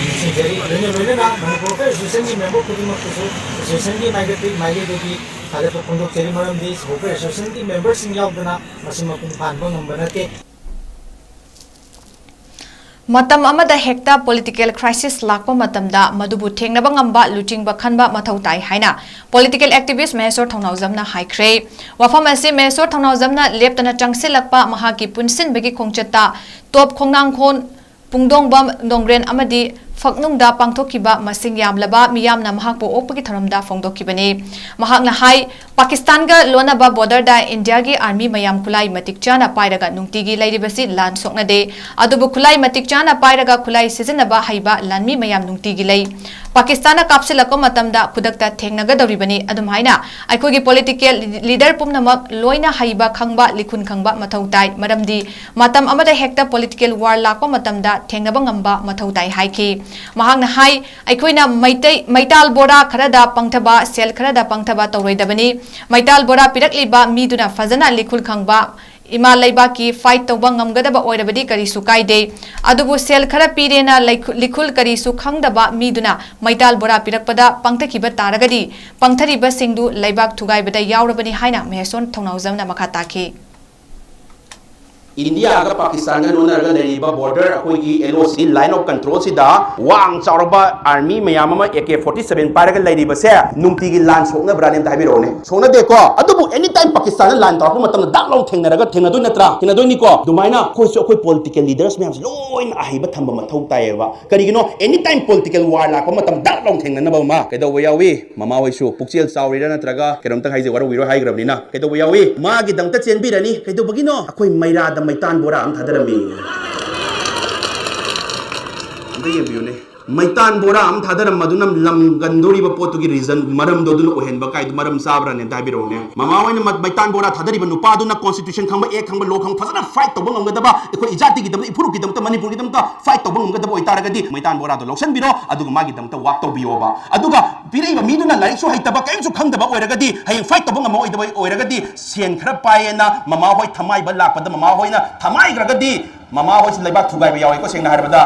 ꯅꯤꯡꯁꯤꯡꯖꯔꯤ꯫ ꯂꯣꯏꯅ ꯂꯣꯏꯅꯅ ꯃꯅꯤꯄꯨꯔ ꯍꯣꯀꯔ ꯑꯦꯁꯣꯁꯤꯌꯦꯁꯟꯒꯤ ꯃꯦꯝꯕꯔ ꯈꯨꯗꯤꯡꯃꯛꯇꯁꯨ ꯑꯦꯁꯣꯁꯤꯌꯦꯁꯟꯒꯤ ꯃꯥꯏꯀꯩ ꯃꯥꯏꯀꯩꯗꯒꯤ ꯊꯥꯒꯠꯄ ꯐꯣꯡꯗꯣꯛꯆꯔꯤ꯫ ꯃꯔꯝꯗꯤ ꯍꯣꯀꯔ ꯑꯦꯁꯣꯁꯤꯌꯦꯁꯟꯒꯤ ꯃꯦꯝꯕꯔꯁꯤꯡ ꯌꯥꯎꯗꯅ ꯃꯁꯤ ꯃꯄꯨꯡ ꯐꯥꯍꯟꯕ ꯉꯝꯕ ꯅꯠꯇꯦ꯫ ꯃꯇꯝ ꯑꯃꯗ ꯍꯦꯛꯇ ꯄꯣꯂꯤꯇꯤꯀꯦꯜ ꯀ꯭ꯔꯥꯏꯁꯤꯁ ꯂꯥꯛꯄ ꯃꯇꯝꯗ ꯃꯗꯨꯕꯨ ꯊꯦꯡꯅꯕ ꯉꯝꯕ ꯂꯨꯆꯤꯡꯕ ꯈꯟꯕ ꯃꯊꯧ ꯇꯥꯏ ꯍꯥꯏꯅ ꯄꯣꯂꯤꯇꯤꯀꯦꯜ ꯑꯦꯛꯇꯤꯚꯤꯁ꯭ꯠ ꯃꯍꯦꯁꯣꯔ ꯊꯧꯅꯥꯎꯖꯝꯅ ꯍꯥꯏꯈ꯭ꯔꯦ꯫ ꯋꯥꯐꯝ ꯑꯁꯤ ꯃꯍꯦꯁꯣꯔ ꯊꯧꯅꯥꯎꯖꯝꯅ ꯂꯦꯞꯇꯅ ꯆꯪꯁꯤꯜꯂꯛꯄ ꯃꯍꯥꯛꯀꯤ ꯄꯨꯟꯁꯤꯟꯕꯒꯤ ꯈꯣꯡꯆꯠꯇ ꯇꯣꯞ ꯈꯣꯡꯅꯥꯡꯈꯣꯟ, ꯄꯨꯡꯗꯣꯡꯕꯝ, ꯅꯣꯡꯒ꯭ꯔꯦꯟ ꯑꯃꯗꯤ ꯐꯛꯅꯨꯡꯗ ꯄꯥꯡꯊꯣꯛꯈꯤꯕ ꯃꯁꯤꯡ ꯌꯥꯝꯂꯕ ꯃꯤꯌꯥꯝꯅ ꯃꯍꯥꯛꯄꯨ ꯑꯣꯛꯄꯒꯤ ꯊꯧꯔꯝꯗ ꯐꯣꯡꯗꯣꯛꯈꯤꯕꯅꯤ꯫ ꯃꯍꯥꯛꯅ ꯍꯥꯏ, ꯄꯥꯀꯤꯁꯇꯥꯟꯒ ꯂꯣꯟꯅꯕ ꯕꯣꯔꯗꯔꯗ ꯏꯟꯗꯤꯌꯥꯒꯤ ꯑꯥꯔꯃꯤ ꯃꯌꯥꯝ ꯈꯨꯠꯂꯥꯏ ꯃꯇꯤꯛ ꯆꯥꯅ ꯄꯥꯏꯔꯒ ꯅꯨꯡꯇꯤꯒꯤ ꯂꯩꯔꯤꯕꯁꯤ ꯂꯥꯟ ꯁꯣꯛꯅꯗꯦ꯫ ꯑꯗꯨꯕꯨ ꯈꯨꯠꯂꯥꯏ ꯃꯇꯤꯛ ꯆꯥꯅ ꯄꯥꯏꯔꯒ ꯈꯨꯠꯂꯥꯏ ꯁꯤꯖꯤꯟꯅꯕ ꯍꯩꯕ ꯂꯥꯟꯃꯤ ꯃꯌꯥꯝ ꯅꯨꯡꯇꯤꯒꯤ ꯂꯩ꯫ ꯄꯥꯀꯤꯁꯇꯥꯟꯅ ꯀꯥꯞꯁꯤꯜꯂꯛꯄ ꯃꯇꯝꯗ ꯈꯨꯗꯛꯇ ꯊꯦꯡꯅꯒꯗꯧꯔꯤꯕꯅꯤ꯫ ꯑꯗꯨꯝꯍꯥꯏꯅ ꯑꯩꯈꯣꯏꯒꯤ ꯄꯣꯂꯤꯇꯤꯀꯦꯜ ꯂꯤꯗꯔ ꯄꯨꯝꯅꯃꯛ ꯂꯣꯏꯅ ꯍꯩꯕ ꯈꯪꯕ, ꯂꯤꯈꯨꯟ ꯈꯪꯕ ꯃꯊꯧ ꯇꯥꯏ꯫ ꯃꯔꯝꯗꯤ ꯃꯇꯝ ꯑꯃꯗ ꯍꯦꯛꯇ ꯄꯣꯂꯤꯇꯤꯀꯦꯜ ꯋꯥꯔ ꯂꯥꯛꯄ ꯃꯇꯝꯗ ꯊꯦꯡꯅꯕ ꯉꯝꯕ ꯃꯊꯧ ꯇꯥꯏ ꯍꯥꯏꯈꯤ꯫ ꯃꯍꯥꯛꯅ ꯍꯥꯏ, ꯑꯩꯈꯣꯏꯅ ꯃꯩꯇꯩ, ꯃꯩꯇꯥꯜ ꯕꯣꯔꯥ ꯈꯔꯗ ꯄꯪꯊꯕ, ꯁꯦꯜ ꯈꯔꯗ ꯄꯪꯊꯕ ꯇꯧꯔꯣꯏꯗꯕꯅꯤ꯫ ꯃꯩꯇꯥꯜ ꯕꯣꯔꯥ ꯄꯤꯔꯛꯂꯤꯕ ꯃꯤꯗꯨꯅ ꯐꯖꯅ ꯂꯤꯈꯨꯜ ꯈꯪꯕ, ꯏꯃꯥ ꯂꯩꯕꯥꯛꯀꯤ fight ꯇꯧꯕ ꯉꯝꯒꯗꯕ ꯑꯣꯏꯔꯕꯗꯤ ꯀꯔꯤꯁꯨ ꯀꯥꯏꯗꯦ꯫ ꯑꯗꯨꯕꯨ ꯁꯦꯜ ꯈꯔ ꯄꯤꯔꯦꯅ ꯂꯩꯈꯨ-, ꯂꯤꯈꯨꯜ ꯀꯔꯤꯁꯨ ꯈꯪꯗꯕ ꯃꯤꯗꯨꯅ ꯃꯩꯇꯥꯜ ꯕꯣꯔꯥ ꯄꯤꯔꯛꯄꯗ ꯄꯥꯡꯊꯈꯤꯕ ꯇꯥꯔꯒꯗꯤ ꯄꯥꯡꯊꯔꯤꯕꯁꯤꯡꯗꯨ ꯂꯩꯕꯥꯛ ꯊꯨꯒꯥꯏꯕꯗ ꯌꯥꯎꯔꯕꯅꯤ ꯍꯥꯏꯅ ꯃꯍꯦꯁꯣꯟ ꯊꯧꯅꯥꯎꯖꯝꯅ ꯃꯈꯥ ꯇꯥꯈꯤ꯫ ꯏꯟꯗꯤꯌꯥꯒ ꯄꯥꯀꯤꯁꯇꯥꯟꯒ ꯅꯣꯟꯅꯔꯒ ꯂꯩꯔꯤꯕ border ꯑꯩꯈꯣꯏꯒꯤ L O C line of control ꯁꯤꯗ ꯋꯥꯡ ꯆꯥꯎꯔꯕ army ꯃꯌꯥꯝ ꯑꯃ A K forty seven ꯄꯥꯏꯔꯒ ꯂꯩꯔꯤꯕꯁꯦ ꯅꯨꯡꯇꯤꯒꯤ ꯂꯥꯟ ꯁꯣꯛꯅꯕ꯭ꯔꯥꯅꯦ ꯑꯝꯇ ꯍꯥꯏꯕꯤꯔꯛꯑꯣꯅꯦ? ꯁꯣꯛꯅꯗꯦꯀꯣ? ꯑꯗꯨꯕꯨ any time ꯄꯥꯀꯤꯁꯇꯥꯟꯅ ꯂꯥꯟ ꯇꯧꯔꯛꯄ ꯃꯇꯝꯗ ꯗꯥꯛ ꯂꯥꯎ ꯊꯦꯡꯅꯔꯒ ꯊꯦꯡꯅꯗꯣꯏ ꯅꯠꯇ꯭ꯔꯥ? ꯊꯦꯡꯅꯗꯣꯏꯅꯤꯀꯣ? ꯑꯗꯨꯃꯥꯏꯅ ꯑꯩꯈꯣꯏꯁꯨ ꯑꯩꯈꯣꯏ political leaders ꯃꯌꯥꯝꯁꯦ ꯂꯣꯏꯅ ꯑꯍꯩꯕ ꯊꯝꯕ ꯃꯊꯧ ꯇꯥꯏꯌꯦꯕ꯫ ꯀꯔꯤꯒꯤꯅꯣ? Any time political war ꯂꯥꯛꯄ ꯃꯇꯝꯗ ꯗꯥꯛ ꯂꯥꯎ ꯊꯦꯡꯅꯅꯕ ꯑꯃ ꯀꯩꯗꯧꯕ ꯌꯥꯎꯏ? ꯃꯃꯥ ꯍꯣꯏꯁꯨ ꯄꯨꯛꯆꯦꯜ ꯆꯥꯎꯔꯤꯔꯥ ꯅꯠꯇ꯭ꯔꯒ ꯀꯩꯅꯣꯝꯇ ꯍꯥꯏꯖꯦ, ꯋꯥꯔꯧꯕꯤꯔꯣꯏ ꯍꯥꯏꯈ꯭ꯔꯕꯅꯤꯅ ꯀꯩꯗꯧꯕ ꯌꯥꯎꯏ? ꯃꯥꯒꯤꯗꯃꯛꯇ ꯆꯦꯟꯕꯤꯔꯅꯤ꯫ ꯀꯩꯗꯧꯕꯒꯤꯅꯣ? ꯑꯩꯈꯣꯏ ꯃꯩꯔꯥꯗ ꯃꯩꯇꯥꯟ ꯕꯣꯔꯥ ꯑꯃ ꯊꯥꯗꯔꯝꯃꯤ꯫ ꯑꯝꯇ ꯌꯦꯡꯕꯤꯌꯨꯅꯦ꯫ ꯃꯩꯇꯥꯟ ꯕꯣꯔꯥ ꯑꯃ ꯊꯥꯗꯔꯝꯕꯗꯨꯅ ꯂꯝꯒꯟꯗꯣꯔꯤꯕ ꯄꯣꯠꯇꯨꯒꯤ reason, ꯃꯔꯝꯗꯣ ꯑꯗꯨꯅ ꯑꯣꯏꯍꯟꯕ ꯀꯥꯏꯗꯨ ꯃꯔꯝ ꯆꯥꯕ꯭ꯔꯥꯅꯦ? ꯑꯝꯇ ꯍꯥꯏꯕꯤꯔꯛꯎꯅꯦ꯫ ꯃꯃꯥ ꯍꯣꯏꯅ ꯃ-, ꯃꯩꯇꯥꯟ ꯕꯣꯔꯥ ꯊꯥꯗꯔꯤꯕ ꯅꯨꯄꯥꯗꯨꯅ constitution ꯈꯪꯕ, act ꯈꯪꯕ, law ꯈꯪꯕ, ꯐꯖꯅ fight ꯇꯧꯕ ꯉꯝꯒꯗꯕ, ꯑꯩꯈꯣꯏ ꯏꯖꯥꯇꯤꯒꯤꯗꯃꯛꯇ, ꯏꯐꯨꯔꯨꯞꯀꯤꯗꯃꯛꯇ, ꯃꯅꯤꯄꯨꯔꯒꯤꯗꯃꯛꯇ fight ꯇꯧꯕ ꯉꯝꯒꯗꯕ ꯑꯣꯏꯇꯥꯔꯒꯗꯤ ꯃꯩꯇꯥꯟ ꯕꯣꯔꯥꯗꯣ ꯂꯧꯁꯤꯟꯕꯤꯔꯣ, ꯑꯗꯨꯒ ꯃꯥꯒꯤꯗꯃꯛꯇ work ꯇꯧꯕꯤꯌꯣꯕ꯫ ꯑꯗꯨꯒ ꯄꯤꯔꯛꯏꯕ ꯃꯤꯗꯨꯅ ꯂꯥꯏꯔꯤꯛꯁꯨ ꯍꯩꯇꯕ, ꯀꯔꯤꯝꯁꯨ ꯈꯪꯗꯕ ꯑꯣꯏꯔꯒꯗꯤ, ꯍꯌꯦꯡ fight ꯇꯧꯕ ꯉꯝꯃꯛꯑꯣꯏꯗꯕ ꯑꯣꯏꯔꯒꯗꯤ, ꯁꯦꯟ ꯈꯔ ꯄꯥꯏꯌꯦꯅ ꯃꯃꯥ ꯍꯣꯏ ꯊꯃꯥꯏꯕ ꯂꯥꯛꯄꯗ ꯃꯃꯥ ꯍꯣꯏꯅ ꯊꯃꯥꯏꯈ꯭ꯔꯒꯗꯤ, ꯃꯃꯥ ꯍꯣꯏꯁꯤ ꯂꯩꯕꯥꯛ ꯊꯨꯒꯥꯏꯕ ꯌꯥꯎꯏꯀꯣ, ꯁꯦꯡꯅ ꯍꯥꯏꯔꯕꯗ꯫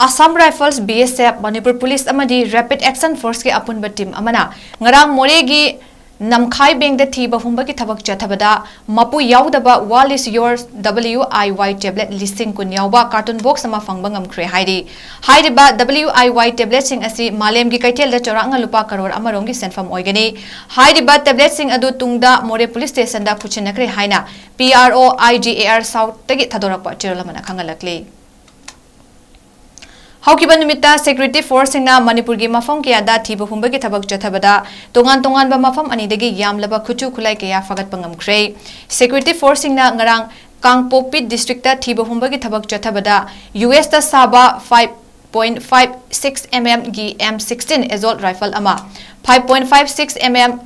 Assam Rifles, B S F, Manipur police ꯑꯃꯗꯤ Rapid Action Forceꯀꯤ ꯑꯄꯨꯟꯕ team ꯑꯃꯅ ꯉꯔꯥꯡ ꯃꯣꯔꯦꯒꯤ ꯅꯝꯈꯥꯏꯕꯦꯡꯗ ꯊꯤꯕ ꯍꯨꯝꯕꯒꯤ ꯊꯕꯛ ꯆꯠꯊꯕꯗ ꯃꯄꯨ ꯌꯥꯎꯗꯕ World is Yours W I Y tablet ꯂꯤꯁꯤꯡ ꯀꯨꯟ ꯌꯥꯎꯕ carton box ꯑꯃ ꯐꯪꯕ ꯉꯝꯈ꯭ꯔꯦ ꯍꯥꯏꯔꯤ꯫ ꯍꯥꯏꯔꯤꯕ W I Y tabletꯁꯤꯡ ꯑꯁꯤ ꯃꯥꯂꯦꯝꯒꯤ ꯀꯩꯊꯦꯜꯗ ꯆꯥꯎꯔꯥꯛꯅ ꯂꯨꯄꯥ ꯀꯔꯣꯔ ꯑꯃꯔꯣꯝꯒꯤ ꯁꯦꯟꯐꯝ ꯑꯣꯏꯒꯅꯤ꯫ ꯍꯥꯏꯔꯤꯕ tabletꯁꯤꯡ ꯑꯗꯨ ꯇꯨꯡꯗ ꯃꯣꯔꯦ ꯄꯨꯂꯤꯁ ꯁ꯭ꯇꯦꯁꯟꯗ ꯈꯨꯠꯁꯤꯟꯅꯈ꯭ꯔꯦ ꯍꯥꯏꯅ P R O I G A R Southꯇꯒꯤ ꯊꯥꯗꯣꯔꯛꯄ ꯆꯦꯔꯣꯜ ꯑꯃꯅ ꯈꯪꯍꯜꯂꯛꯂꯤ꯫ ꯍꯧꯈꯤꯕ ꯅꯨꯃꯤꯠꯇ security forceꯁꯤꯡꯅ ꯃꯅꯤꯄꯨꯔꯒꯤ ꯃꯐꯝ ꯀꯌꯥꯗ ꯊꯤꯕ ꯍꯨꯝꯕꯒꯤ ꯊꯕꯛ ꯆꯠꯊꯕꯗ ꯇꯣꯉꯥꯟ ꯇꯣꯉꯥꯟꯕ ꯃꯐꯝ ꯑꯅꯤꯗꯒꯤ ꯌꯥꯝꯂꯕ ꯈꯨꯠꯁꯨ ꯈꯨꯠꯂꯥꯏ ꯀꯌꯥ ꯐꯥꯒꯠꯄ ꯉꯝꯈ꯭ꯔꯦ꯫ Security forceꯁꯤꯡꯅ ꯉꯔꯥꯡ ꯀꯥꯡꯄꯣꯛꯄꯤ districtꯇ ꯊꯤꯕ ꯍꯨꯝꯕꯒꯤ ꯊꯕꯛ ꯆꯠꯊꯕꯗ U Sꯇ ꯁꯥꯕ five point five six mmꯒꯤ M sixteen assault rifle ꯑꯃ, five point five six mm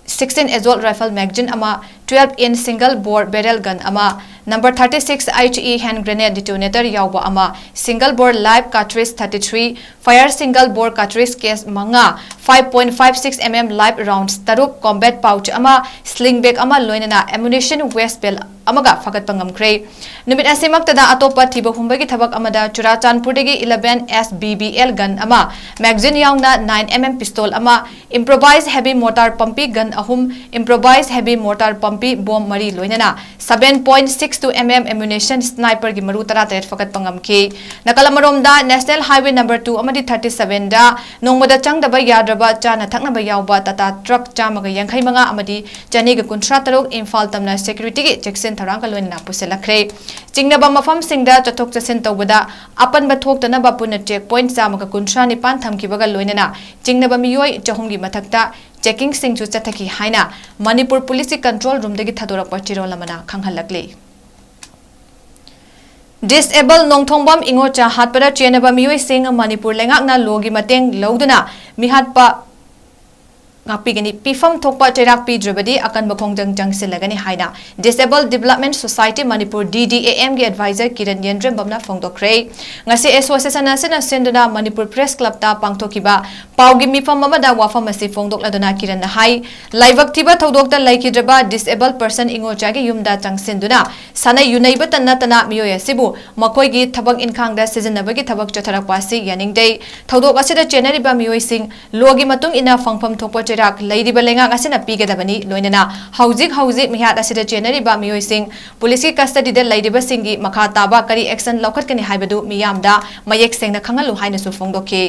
sixteen assault rifle magazine ꯑꯃ, twelve inch single bore barrel gun ꯑꯃ, number thirty-six H E hand grenade detonator ꯌꯥꯎꯕ ꯑꯃ, single bore live cartridge thirty-three, fire single bore cartridge case ꯃꯉꯥ, five point five six M M live rounds ꯇꯔꯨꯛ, combat pouch ꯑꯃ, sling bag ꯑꯃ, ꯂꯣꯏꯅꯅ ammunition waste bale ꯑꯃꯒ ꯐꯥꯒꯠꯄ ꯉꯝꯈ꯭ꯔꯦ꯫ ꯅꯨꯃꯤꯠ ꯑꯁꯤꯃꯛꯇꯗ ꯑꯇꯣꯞꯄ ꯊꯤꯕ ꯍꯨꯝꯕꯒꯤ ꯊꯕꯛ ꯑꯃꯗ ꯆꯨꯔꯥꯆꯥꯟꯄꯨꯔꯗꯒꯤ eleven S B B L gun ꯑꯃ, magazine ꯌꯥꯎꯅ nine M M pistol ꯑꯃ, improvised heavy mortar ꯄꯝꯄꯤ gun ꯑꯍꯨꯝ, improvised heavy mortar ꯄꯝꯄꯤ bomb ꯃꯔꯤ, ꯂꯣꯏꯅꯅ seven point six two M M ammunition sniper ꯒꯤ ꯃꯔꯨ ꯇꯔꯥꯇꯔꯦꯠ ꯐꯒꯠꯄ ꯉꯝꯈꯤ꯫ ꯅꯥꯀꯜ ꯑꯃꯔꯣꯝꯗ National Highway number two ꯑꯃꯗꯤ thirty-seven ꯗ ꯅꯣꯡꯃꯗ ꯆꯪꯗꯕ ꯌꯥꯗ꯭ꯔꯕ ꯆꯥꯅ ꯊꯛꯅꯕ ꯌꯥꯎꯕ Tata truck ꯆꯥꯝꯃꯒ ꯌꯥꯡꯈꯩ ꯃꯉꯥ ꯑꯃꯗꯤ ꯆꯅꯤꯒ ꯀꯨꯟꯊ꯭ꯔꯥ ꯇꯔꯨꯛ ꯏꯝꯐꯥꯜ ꯇꯝꯅ security ꯒꯤ ꯆꯦꯛꯁꯤꯟ ꯊꯧꯔꯥꯡꯒ ꯂꯣꯏꯅꯅ ꯄꯨꯁꯤꯜꯂꯛꯈ꯭ꯔꯦ꯫ ꯆꯤꯡꯅꯕ ꯃꯐꯝꯁꯤꯡꯗ ꯆꯠꯊꯣꯛ ꯆꯠꯁꯤꯟ ꯇꯧꯕꯗ ꯑꯄꯟꯕ ꯊꯣꯛꯇꯅꯕ ꯄꯨꯟꯅ check point ꯆꯥꯝꯃꯒ ꯀꯨꯟꯊ꯭ꯔꯥ ꯅꯤꯄꯥꯟ ꯊꯝꯈꯤꯕꯒ ꯂꯣꯏꯅꯅ ꯆꯤꯡꯅꯕ ꯃꯤꯑꯣꯏ ꯆꯍꯨꯝꯒꯤ ꯃꯊꯛꯇ checking ꯁꯤꯡꯁꯨ ꯆꯠꯊꯈꯤ ꯍꯥꯏꯅ ꯃꯅꯤꯄꯨꯔ ꯄꯨꯂꯤꯁꯀꯤ control room ꯗꯒꯤ ꯊꯥꯗꯣꯔꯛꯄ ꯆꯦꯔꯣꯜ ꯑꯃꯅ ꯈꯪꯍꯜꯂꯛꯂꯤ꯫ Disable ꯅꯣꯡꯊꯣꯡꯕꯝ ꯏꯉꯣꯆꯥ ꯍꯥꯠꯄꯗ ꯆꯦꯟꯅꯕ ꯃꯤꯑꯣꯏꯁꯤꯡ ꯃꯅꯤꯄꯨꯔ ꯂꯩꯉꯥꯛꯅ law ꯒꯤ ꯃꯇꯦꯡ ꯂꯧꯗꯨꯅ ꯃꯤꯍꯥꯠꯄ ꯉꯥꯛꯄꯤꯒꯅꯤ, ꯄꯤꯐꯝ ꯊꯣꯛꯄ ꯆꯩꯔꯥꯛ ꯄꯤꯗ꯭ꯔꯕꯗꯤ ꯑꯀꯟꯕ ꯈꯣꯡꯖꯪ ꯆꯪꯁꯤꯜꯂꯒꯅꯤ ꯍꯥꯏꯅ Disable Development Society Manipur, D D A M ꯒꯤ advisor ꯀꯤꯔꯟ ꯌꯦꯟꯗ꯭ꯔꯦꯝꯕꯝꯅ ꯐꯣꯡꯗꯣꯛꯈ꯭ꯔꯦ꯫ ꯉꯁꯤ association ꯑꯁꯤꯅ ꯁꯤꯟꯗꯨꯅ ꯃꯅꯤꯄꯨꯔ Press Club ꯇ ꯄꯥꯡꯊꯣꯛꯈꯤꯕ ꯄꯥꯎꯒꯤ ꯃꯤꯐꯝ ꯑꯃꯗ ꯋꯥꯐꯝ ꯑꯁꯤ ꯐꯣꯡꯗꯣꯛꯂꯗꯨꯅ ꯀꯤꯔꯟꯅ ꯍꯥꯏ, ꯂꯥꯏꯕꯛ ꯊꯤꯕ ꯊꯧꯗꯣꯛꯇ ꯂꯩꯈꯤꯗ꯭ꯔꯕ disable person ꯏꯉꯣꯆꯥꯒꯤ ꯌꯨꯝꯗ ꯆꯪꯁꯤꯟꯗꯨꯅ ꯁꯥꯟꯅꯩ ꯌꯨꯅꯩꯕꯇ ꯅꯠꯇꯅ ꯃꯤꯑꯣꯏ ꯑꯁꯤꯕꯨ ꯃꯈꯣꯏꯒꯤ ꯊꯕꯛ ꯏꯟꯈꯥꯡꯗ ꯁꯤꯖꯤꯟꯅꯕꯒꯤ ꯊꯕꯛ ꯆꯠꯊꯔꯛꯄ ꯑꯁꯤ ꯌꯥꯅꯤꯡꯗꯦ꯫ ꯊꯧꯗꯣꯛ ꯑꯁꯤꯗ ꯆꯦꯟꯅꯔꯤꯕ ꯃꯤꯑꯣꯏꯁꯤꯡ law ꯒꯤ ꯃꯇꯨꯡ ꯏꯟꯅ ꯐꯪꯐꯝ ꯊꯣꯛꯄ ꯆꯩꯔꯥꯛ ꯂꯩꯔꯤꯕ ꯂꯩꯉꯥꯛ ꯑꯁꯤꯅ ꯄꯤꯒꯗꯕꯅꯤ꯫ ꯂꯣꯏꯅꯅ ꯍꯧꯖꯤꯛ ꯍꯧꯖꯤꯛ ꯃꯤꯍꯥꯠ ꯑꯁꯤꯗ ꯆꯦꯟꯅꯔꯤꯕ ꯃꯤꯑꯣꯏꯁꯤꯡ ꯄꯨꯂꯤꯁꯀꯤ custody ꯗ ꯂꯩꯔꯤꯕꯁꯤꯡꯒꯤ ꯃꯈꯥ ꯇꯥꯕ ꯀꯔꯤ action ꯂꯧꯈꯠꯀꯅꯤ ꯍꯥꯏꯕꯗꯨ ꯃꯤꯌꯥꯝꯗ ꯃꯌꯦꯛ ꯁꯦꯡꯅ ꯈꯪꯍꯜꯂꯨ ꯍꯥꯏꯅꯁꯨ ꯐꯣꯡꯗꯣꯛꯈꯤ꯫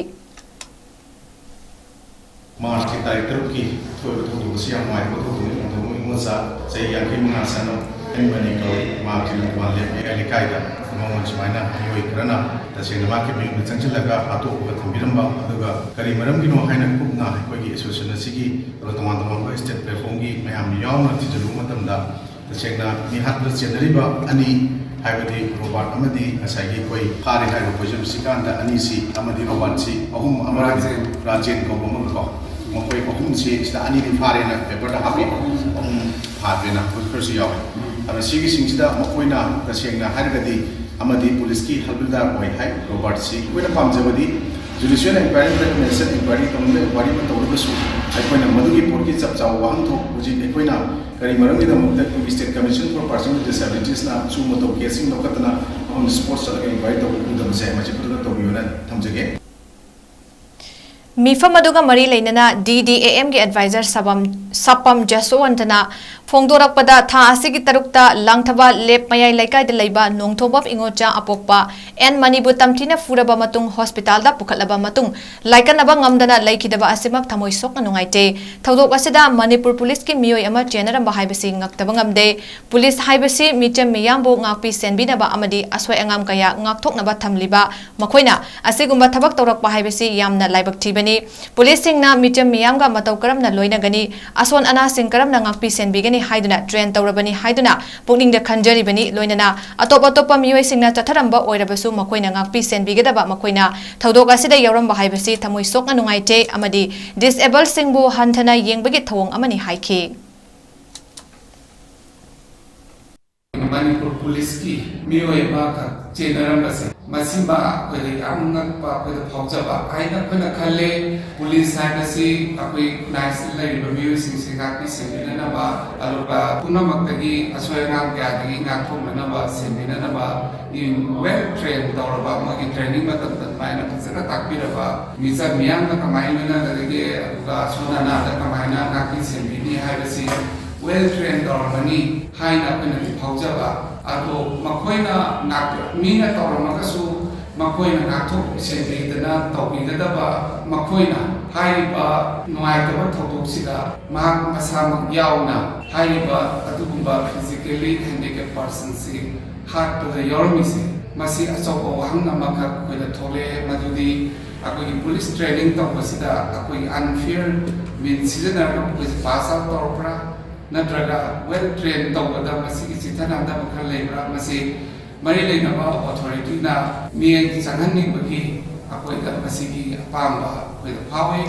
March ꯀꯤ ꯇꯥꯔꯤꯛ ꯇꯔꯨꯛꯀꯤ ꯊꯣꯛꯏꯕ ꯊꯧꯗꯣꯛ ꯑꯁꯤ ꯌꯥꯝ ꯅꯨꯡꯉꯥꯏꯇꯕ ꯊꯧꯗꯣꯛꯅꯤ꯫ ꯅꯣꯡꯊꯣꯡꯕꯝ ꯏꯉꯣꯆꯥ ꯆꯍꯤ ꯌꯥꯡꯈꯩ ꯃꯉꯥ ꯁꯟ ꯑꯣꯐ ꯑꯦꯝ ꯃꯅꯤ ꯀꯧꯏ꯫ ꯃꯍꯥꯛꯀꯤ ꯂꯝꯄꯥꯛ ꯂꯦꯞ ꯃꯌꯥꯏ ꯂꯩꯀꯥꯏꯗ ꯃꯉꯣꯟ ꯁꯨꯃꯥꯏꯅ ꯃꯤꯑꯣꯏ ꯈꯔꯅ ꯇꯁꯦꯡꯅ ꯃꯍꯥꯛꯀꯤ ꯃꯌꯨꯝꯗ ꯆꯪꯁꯤꯜꯂꯒ ꯍꯥꯠꯇꯣꯛꯑꯒ ꯊꯝꯕꯤꯔꯝꯕ, ꯑꯗꯨꯒ ꯀꯔꯤ ꯃꯔꯝꯒꯤꯅꯣ ꯍꯥꯏꯅ ꯀꯨꯞꯅ ꯑꯩꯈꯣꯏꯒꯤ association ꯑꯁꯤꯒꯤ ꯇꯣꯉꯥꯟ ꯇꯣꯉꯥꯟꯕ state platform ꯒꯤ ꯃꯌꯥꯝ ꯌꯥꯎꯅ ꯊꯤꯖꯤꯜꯂꯨꯕ ꯃꯇꯝꯗ, ꯇꯁꯦꯡꯅ ꯃꯤꯍꯥꯠꯄꯗ ꯆꯦꯟꯅꯔꯤꯕ ꯑꯅꯤ, ꯍꯥꯏꯕꯗꯤ ꯔꯣꯕꯥꯔꯠ ꯑꯃꯗꯤ ꯉꯁꯥꯏꯒꯤ ꯑꯩꯈꯣꯏ ꯐꯥꯔꯦ ꯍꯥꯏꯕ ꯄꯣꯠꯁꯛ ꯁꯤꯀꯥꯟꯗ ꯑꯅꯤꯁꯤ, ꯑꯃꯗꯤ ꯔꯣꯕꯥꯔꯠꯁꯤ ꯑꯍꯨꯝ ꯑꯃ, ꯔꯥꯖꯦꯟ꯫ ꯔꯥꯖꯦꯟ ꯀꯧꯕ ꯑꯃꯒꯀꯣ, ꯃꯈꯣꯏ ꯑꯍꯨꯝꯁꯤ ꯁꯤꯗ ꯑꯅꯤꯗꯤ ꯐꯥꯔꯦꯅ paper ꯗ ꯍꯥꯞꯄꯤ꯫ ꯑꯍꯨꯝ ꯍꯥꯠꯂꯦꯅ ꯍꯧꯖꯤꯛ ꯈꯔꯁꯨ ꯌꯥꯎꯋꯦ꯫ ꯑꯗꯣ ꯁꯤꯒꯤꯁꯤꯡꯁꯤꯗ ꯃꯈꯣꯏꯅ ꯇꯁꯦꯡꯅ ꯍꯥꯏꯔꯒꯗꯤ ꯑꯃꯗꯤ ꯄꯨꯂꯤꯁꯀꯤ ꯍꯜꯕꯤꯜꯗꯥꯔ ꯑꯣꯏ ꯍꯥꯏ ꯔꯣꯕꯥꯔꯠꯁꯤ꯫ ꯑꯩꯈꯣꯏꯅ ꯄꯥꯝꯖꯕꯗꯤ ꯖꯨꯗꯤꯁꯤꯌꯦꯜ ꯏꯟꯀ꯭ꯋꯥꯏꯔꯤ ꯅꯠꯇ꯭ꯔꯒ ꯃꯦꯖꯤꯁꯇ꯭ꯔꯦꯠ ꯏꯟꯀ꯭ꯋꯥꯏꯔꯤ ꯇꯧꯅꯤꯡꯕ ꯏꯟꯀ꯭ꯋꯥꯏꯔꯤ ꯑꯃ ꯇꯧꯔꯒꯁꯨ ꯑꯩꯈꯣꯏꯅ ꯃꯗꯨꯒꯤ ꯄꯣꯠꯀꯤ ꯆꯞ ꯆꯥꯕ ꯋꯥꯍꯟꯊꯣꯛ ꯍꯧꯖꯤꯛ ꯑꯩꯈꯣꯏꯅ ꯀꯔꯤ ꯃꯔꯝꯒꯤꯗꯃꯛꯇ ꯑꯩꯈꯣꯏꯒꯤ State Commission for Persons with Disabilitiesꯅ ꯑꯁꯨꯒꯨꯝꯕ ꯇꯧ ꯀꯦꯁꯁꯤꯡ ꯂꯧꯈꯠꯇꯅ ꯃꯐꯝꯗ ꯁ꯭ꯄꯣꯠ ꯆꯠꯂꯒ ꯏꯟꯀ꯭ꯋꯥꯏꯔꯤ ꯇꯧꯕ ꯎꯗꯕꯁꯦ ꯃꯁꯤ ꯐꯖꯅ ꯇꯧꯕꯤꯌꯨꯅ ꯊꯝꯖꯒꯦ꯫ ꯃꯤꯐꯝ ꯑꯗꯨꯒ ꯃꯔꯤ ꯂꯩꯅꯅ D D A Mꯒꯤ ꯑꯦꯗꯚꯥꯏꯖꯔ ꯁꯕꯝ ꯁꯄꯝ ꯖꯁꯋꯟꯇꯅ ꯐꯣꯡꯗꯣꯔꯛꯄꯗ, ꯊꯥ ꯑꯁꯤꯒꯤ ꯇꯔꯨꯛꯇ ꯂꯥꯡꯊꯕꯥꯜ ꯂꯦꯞ ꯃꯌꯥꯏ ꯂꯩꯀꯥꯏꯗ ꯂꯩꯕ ꯅꯣꯡꯊꯣꯝꯕꯝ ꯏꯉꯣꯆꯥ ꯑꯄꯣꯛꯄ ꯑꯦꯟ ꯃꯅꯤꯕꯨ ꯇꯝꯊꯤꯅ ꯐꯨꯔꯕ ꯃꯇꯨꯡ ꯍꯣꯁꯄꯤꯇꯥꯜꯗ ꯄꯨꯈꯠꯂꯕ ꯃꯇꯨꯡ ꯂꯥꯏꯀꯠꯅꯕ ꯉꯝꯗꯅ ꯂꯩꯈꯤꯗꯕ ꯑꯁꯤꯃꯛ ꯊꯃꯣꯏ ꯁꯣꯛꯅ ꯅꯨꯡꯉꯥꯏꯇꯦ꯫ ꯊꯧꯗꯣꯛ ꯑꯁꯤꯗ ꯃꯅꯤꯄꯨꯔ ꯄꯨꯂꯤꯁꯀꯤ ꯃꯤꯑꯣꯏ ꯑꯃ ꯆꯦꯟꯅꯔꯝꯕ ꯍꯥꯏꯕꯁꯤ ꯉꯛꯇꯕ ꯉꯝꯗꯦ꯫ ꯄꯨꯂꯤꯁ ꯍꯥꯏꯕꯁꯤ ꯃꯤꯆꯝ ꯃꯤꯌꯥꯝꯕꯨ ꯉꯥꯛꯄꯤ ꯁꯦꯟꯕꯤꯅꯕ ꯑꯃꯗꯤ ꯑꯁꯣꯏ ꯑꯉꯥꯝ ꯀꯌꯥ ꯉꯥꯛꯊꯣꯛꯅꯕ ꯊꯝꯂꯤꯕ ꯃꯈꯣꯏꯅ ꯑꯁꯤꯒꯨꯝꯕ ꯊꯕꯛ ꯇꯧꯔꯛꯄ ꯍꯥꯏꯕꯁꯤ ꯌꯥꯝꯅ ꯂꯥꯏꯕꯛ ꯊꯤꯕꯅꯤ꯫ ꯄꯨꯂꯤꯁꯁꯤꯡꯅ ꯃꯤꯆꯝ ꯃꯤꯌꯥꯝꯒ ꯃꯇꯧ ꯀꯔꯝꯅ ꯂꯣꯏꯅꯒꯅꯤ, ꯑꯁꯣꯟ ꯑꯅꯥꯁꯤꯡ ꯀꯔꯝꯅ ꯉꯥꯛꯄꯤ ꯁꯦꯟꯕꯤꯒꯅꯤ ꯍꯥꯏꯗꯨꯅ ꯇ꯭ꯔꯦꯟ ꯇꯧꯔꯕꯅꯤ ꯍꯥꯏꯗꯨꯅ ꯄꯨꯛꯅꯤꯡꯗ ꯈꯟꯖꯔꯤꯕꯅꯤ꯫ ꯂꯣꯏꯅꯅ ꯑꯇꯣꯞ ꯑꯇꯣꯞꯄ ꯃꯤꯑꯣꯏꯁꯤꯡꯅ ꯆꯠꯊꯔꯝꯕ ꯑꯣꯏꯔꯕꯁꯨ ꯃꯈꯣꯏꯅ ꯉꯥꯛꯄꯤ ꯁꯦꯟꯕꯤꯒꯗꯕ, ꯃꯈꯣꯏꯅ ꯊꯧꯗꯣꯛ ꯑꯁꯤꯗ ꯌꯥꯎꯔꯝꯕ ꯍꯥꯏꯕꯁꯤ ꯊꯃꯣꯏ ꯁꯣꯛꯅ ꯅꯨꯡꯉꯥꯏꯇꯦ ꯑꯃꯗꯤ ꯗꯤꯁꯑꯦꯕꯜꯁꯤꯡꯕꯨ ꯍꯟꯊꯅ ꯌꯦꯡꯕꯒꯤ ꯊꯧꯑꯣꯡ ꯑꯃꯅꯤ ꯍꯥꯏꯈꯤ꯫ ꯃꯅꯤꯄꯨꯔ ꯄꯨꯂꯤꯁꯀꯤ ꯃꯤꯑꯣꯏ ꯑꯃꯈꯛ ꯆꯦꯟꯅꯔꯝꯕꯁꯦ, ꯃꯁꯤꯃ ꯑꯩꯈꯣꯏꯗ ꯌꯥꯝ ꯉꯛꯄ, ꯑꯩꯈꯣꯏꯗ ꯐꯥꯎꯖꯕ ꯍꯥꯏꯅ ꯑꯩꯈꯣꯏꯅ ꯈꯜꯂꯦ꯫ ꯄꯨꯂꯤꯁ ꯍꯥꯏꯕꯁꯤ ꯑꯩꯈꯣꯏ ꯈꯨꯟꯅꯥꯏꯁꯤꯗ ꯂꯩꯔꯤꯕ ꯃꯤꯑꯣꯏꯁꯤꯡꯁꯦ ꯉꯥꯛꯄꯤ ꯁꯦꯟꯕꯤꯅꯅꯕ, ꯑꯗꯨꯒ ꯄꯨꯝꯅꯃꯛꯇꯒꯤ ꯑꯁꯣꯏ ꯑꯉꯥꯝ ꯀꯌꯥꯗꯒꯤ ꯉꯥꯛꯊꯣꯛꯅꯅꯕ, ꯁꯦꯟꯕꯤꯅꯅꯕ, ꯏꯟ ꯋꯦꯜ ꯇ꯭ꯔꯦꯟ ꯇꯧꯔꯕ, ꯃꯣꯏꯒꯤ ꯇ꯭ꯔꯦꯅꯤꯡ ꯃꯇꯝꯗ ꯑꯗꯨꯃꯥꯏꯅ ꯐꯖꯅ ꯇꯥꯛꯄꯤꯔꯕ, ꯃꯤꯆꯝ ꯃꯤꯌꯥꯝꯒ ꯀꯃꯥꯏꯅ ꯂꯣꯏꯅꯒꯗꯒꯦ, ꯑꯗꯨꯒ ꯑꯁꯣꯟ ꯑꯅꯥꯗ ꯀꯃꯥꯏꯅ ꯉꯥꯛꯄꯤ ꯁꯦꯟꯕꯤꯅꯤ ꯍꯥꯏꯕꯁꯤ ꯋꯦꯜ ꯇ꯭ꯔꯦꯟ ꯇꯧꯔꯝꯃꯅꯤ ꯍꯥꯏꯅ ꯑꯩꯈꯣꯏꯅꯗꯤ ꯐꯥꯎꯖꯕ꯫ ꯑꯗꯣ ꯃꯈꯣꯏꯅ ꯉꯥꯛ-, ꯃꯤꯅ ꯇꯧꯔꯝꯃꯒꯁꯨ ꯃꯈꯣꯏꯅ ꯉꯥꯛꯊꯣꯛ ꯁꯦꯟꯕꯤꯗꯅ ꯇꯧꯕꯤꯒꯗꯕ, ꯃꯈꯣꯏꯅ ꯍꯥꯏꯔꯤꯕ ꯅꯨꯡꯉꯥꯏꯇꯕ ꯊꯧꯗꯣꯛꯁꯤꯗ ꯃꯍꯥꯛ ꯃꯁꯥꯃꯛ ꯌꯥꯎꯅ ꯍꯥꯏꯔꯤꯕ ꯑꯗꯨꯒꯨꯝꯕ physically handicap personꯁꯤ ꯍꯥꯠꯄꯗ ꯌꯥꯎꯔꯝꯃꯤꯁꯦ, ꯃꯁꯤ ꯑꯆꯧꯕ ꯋꯥꯍꯪ ꯑꯃꯈꯛ ꯑꯩꯈꯣꯏꯗ ꯊꯣꯛꯂꯛꯑꯦ꯫ ꯃꯗꯨꯗꯤ ꯑꯩꯈꯣꯏꯒꯤ ꯄꯨꯂꯤꯁ ꯇ꯭ꯔꯦꯅꯤꯡ ꯇꯧꯕꯁꯤꯗ ꯑꯩꯈꯣꯏꯒꯤ unfair means ꯁꯤꯖꯤꯟꯅꯔꯒ ꯃꯈꯣꯏꯁꯦ pass out ꯇꯧꯔꯛꯄ꯭ꯔꯥ, ꯅꯠꯇ꯭ꯔꯒ well train ꯇꯧꯕꯗ ꯃꯁꯤꯒꯤ ꯆꯤꯠꯊꯅꯗꯕ ꯈꯔ ꯂꯩꯕ꯭ꯔꯥ, ꯃꯁꯤ ꯃꯔꯤ ꯂꯩꯅꯕ ꯑꯣꯊꯣꯔꯤꯇꯤꯅ ꯃꯤꯠꯌꯦꯡ ꯆꯪꯍꯟꯅꯤꯡꯕꯒꯤ ꯑꯩꯈꯣꯏꯗ ꯃꯁꯤꯒꯤ ꯑꯄꯥꯝꯕ ꯑꯩꯈꯣꯏꯗ ꯐꯥꯎꯏ꯫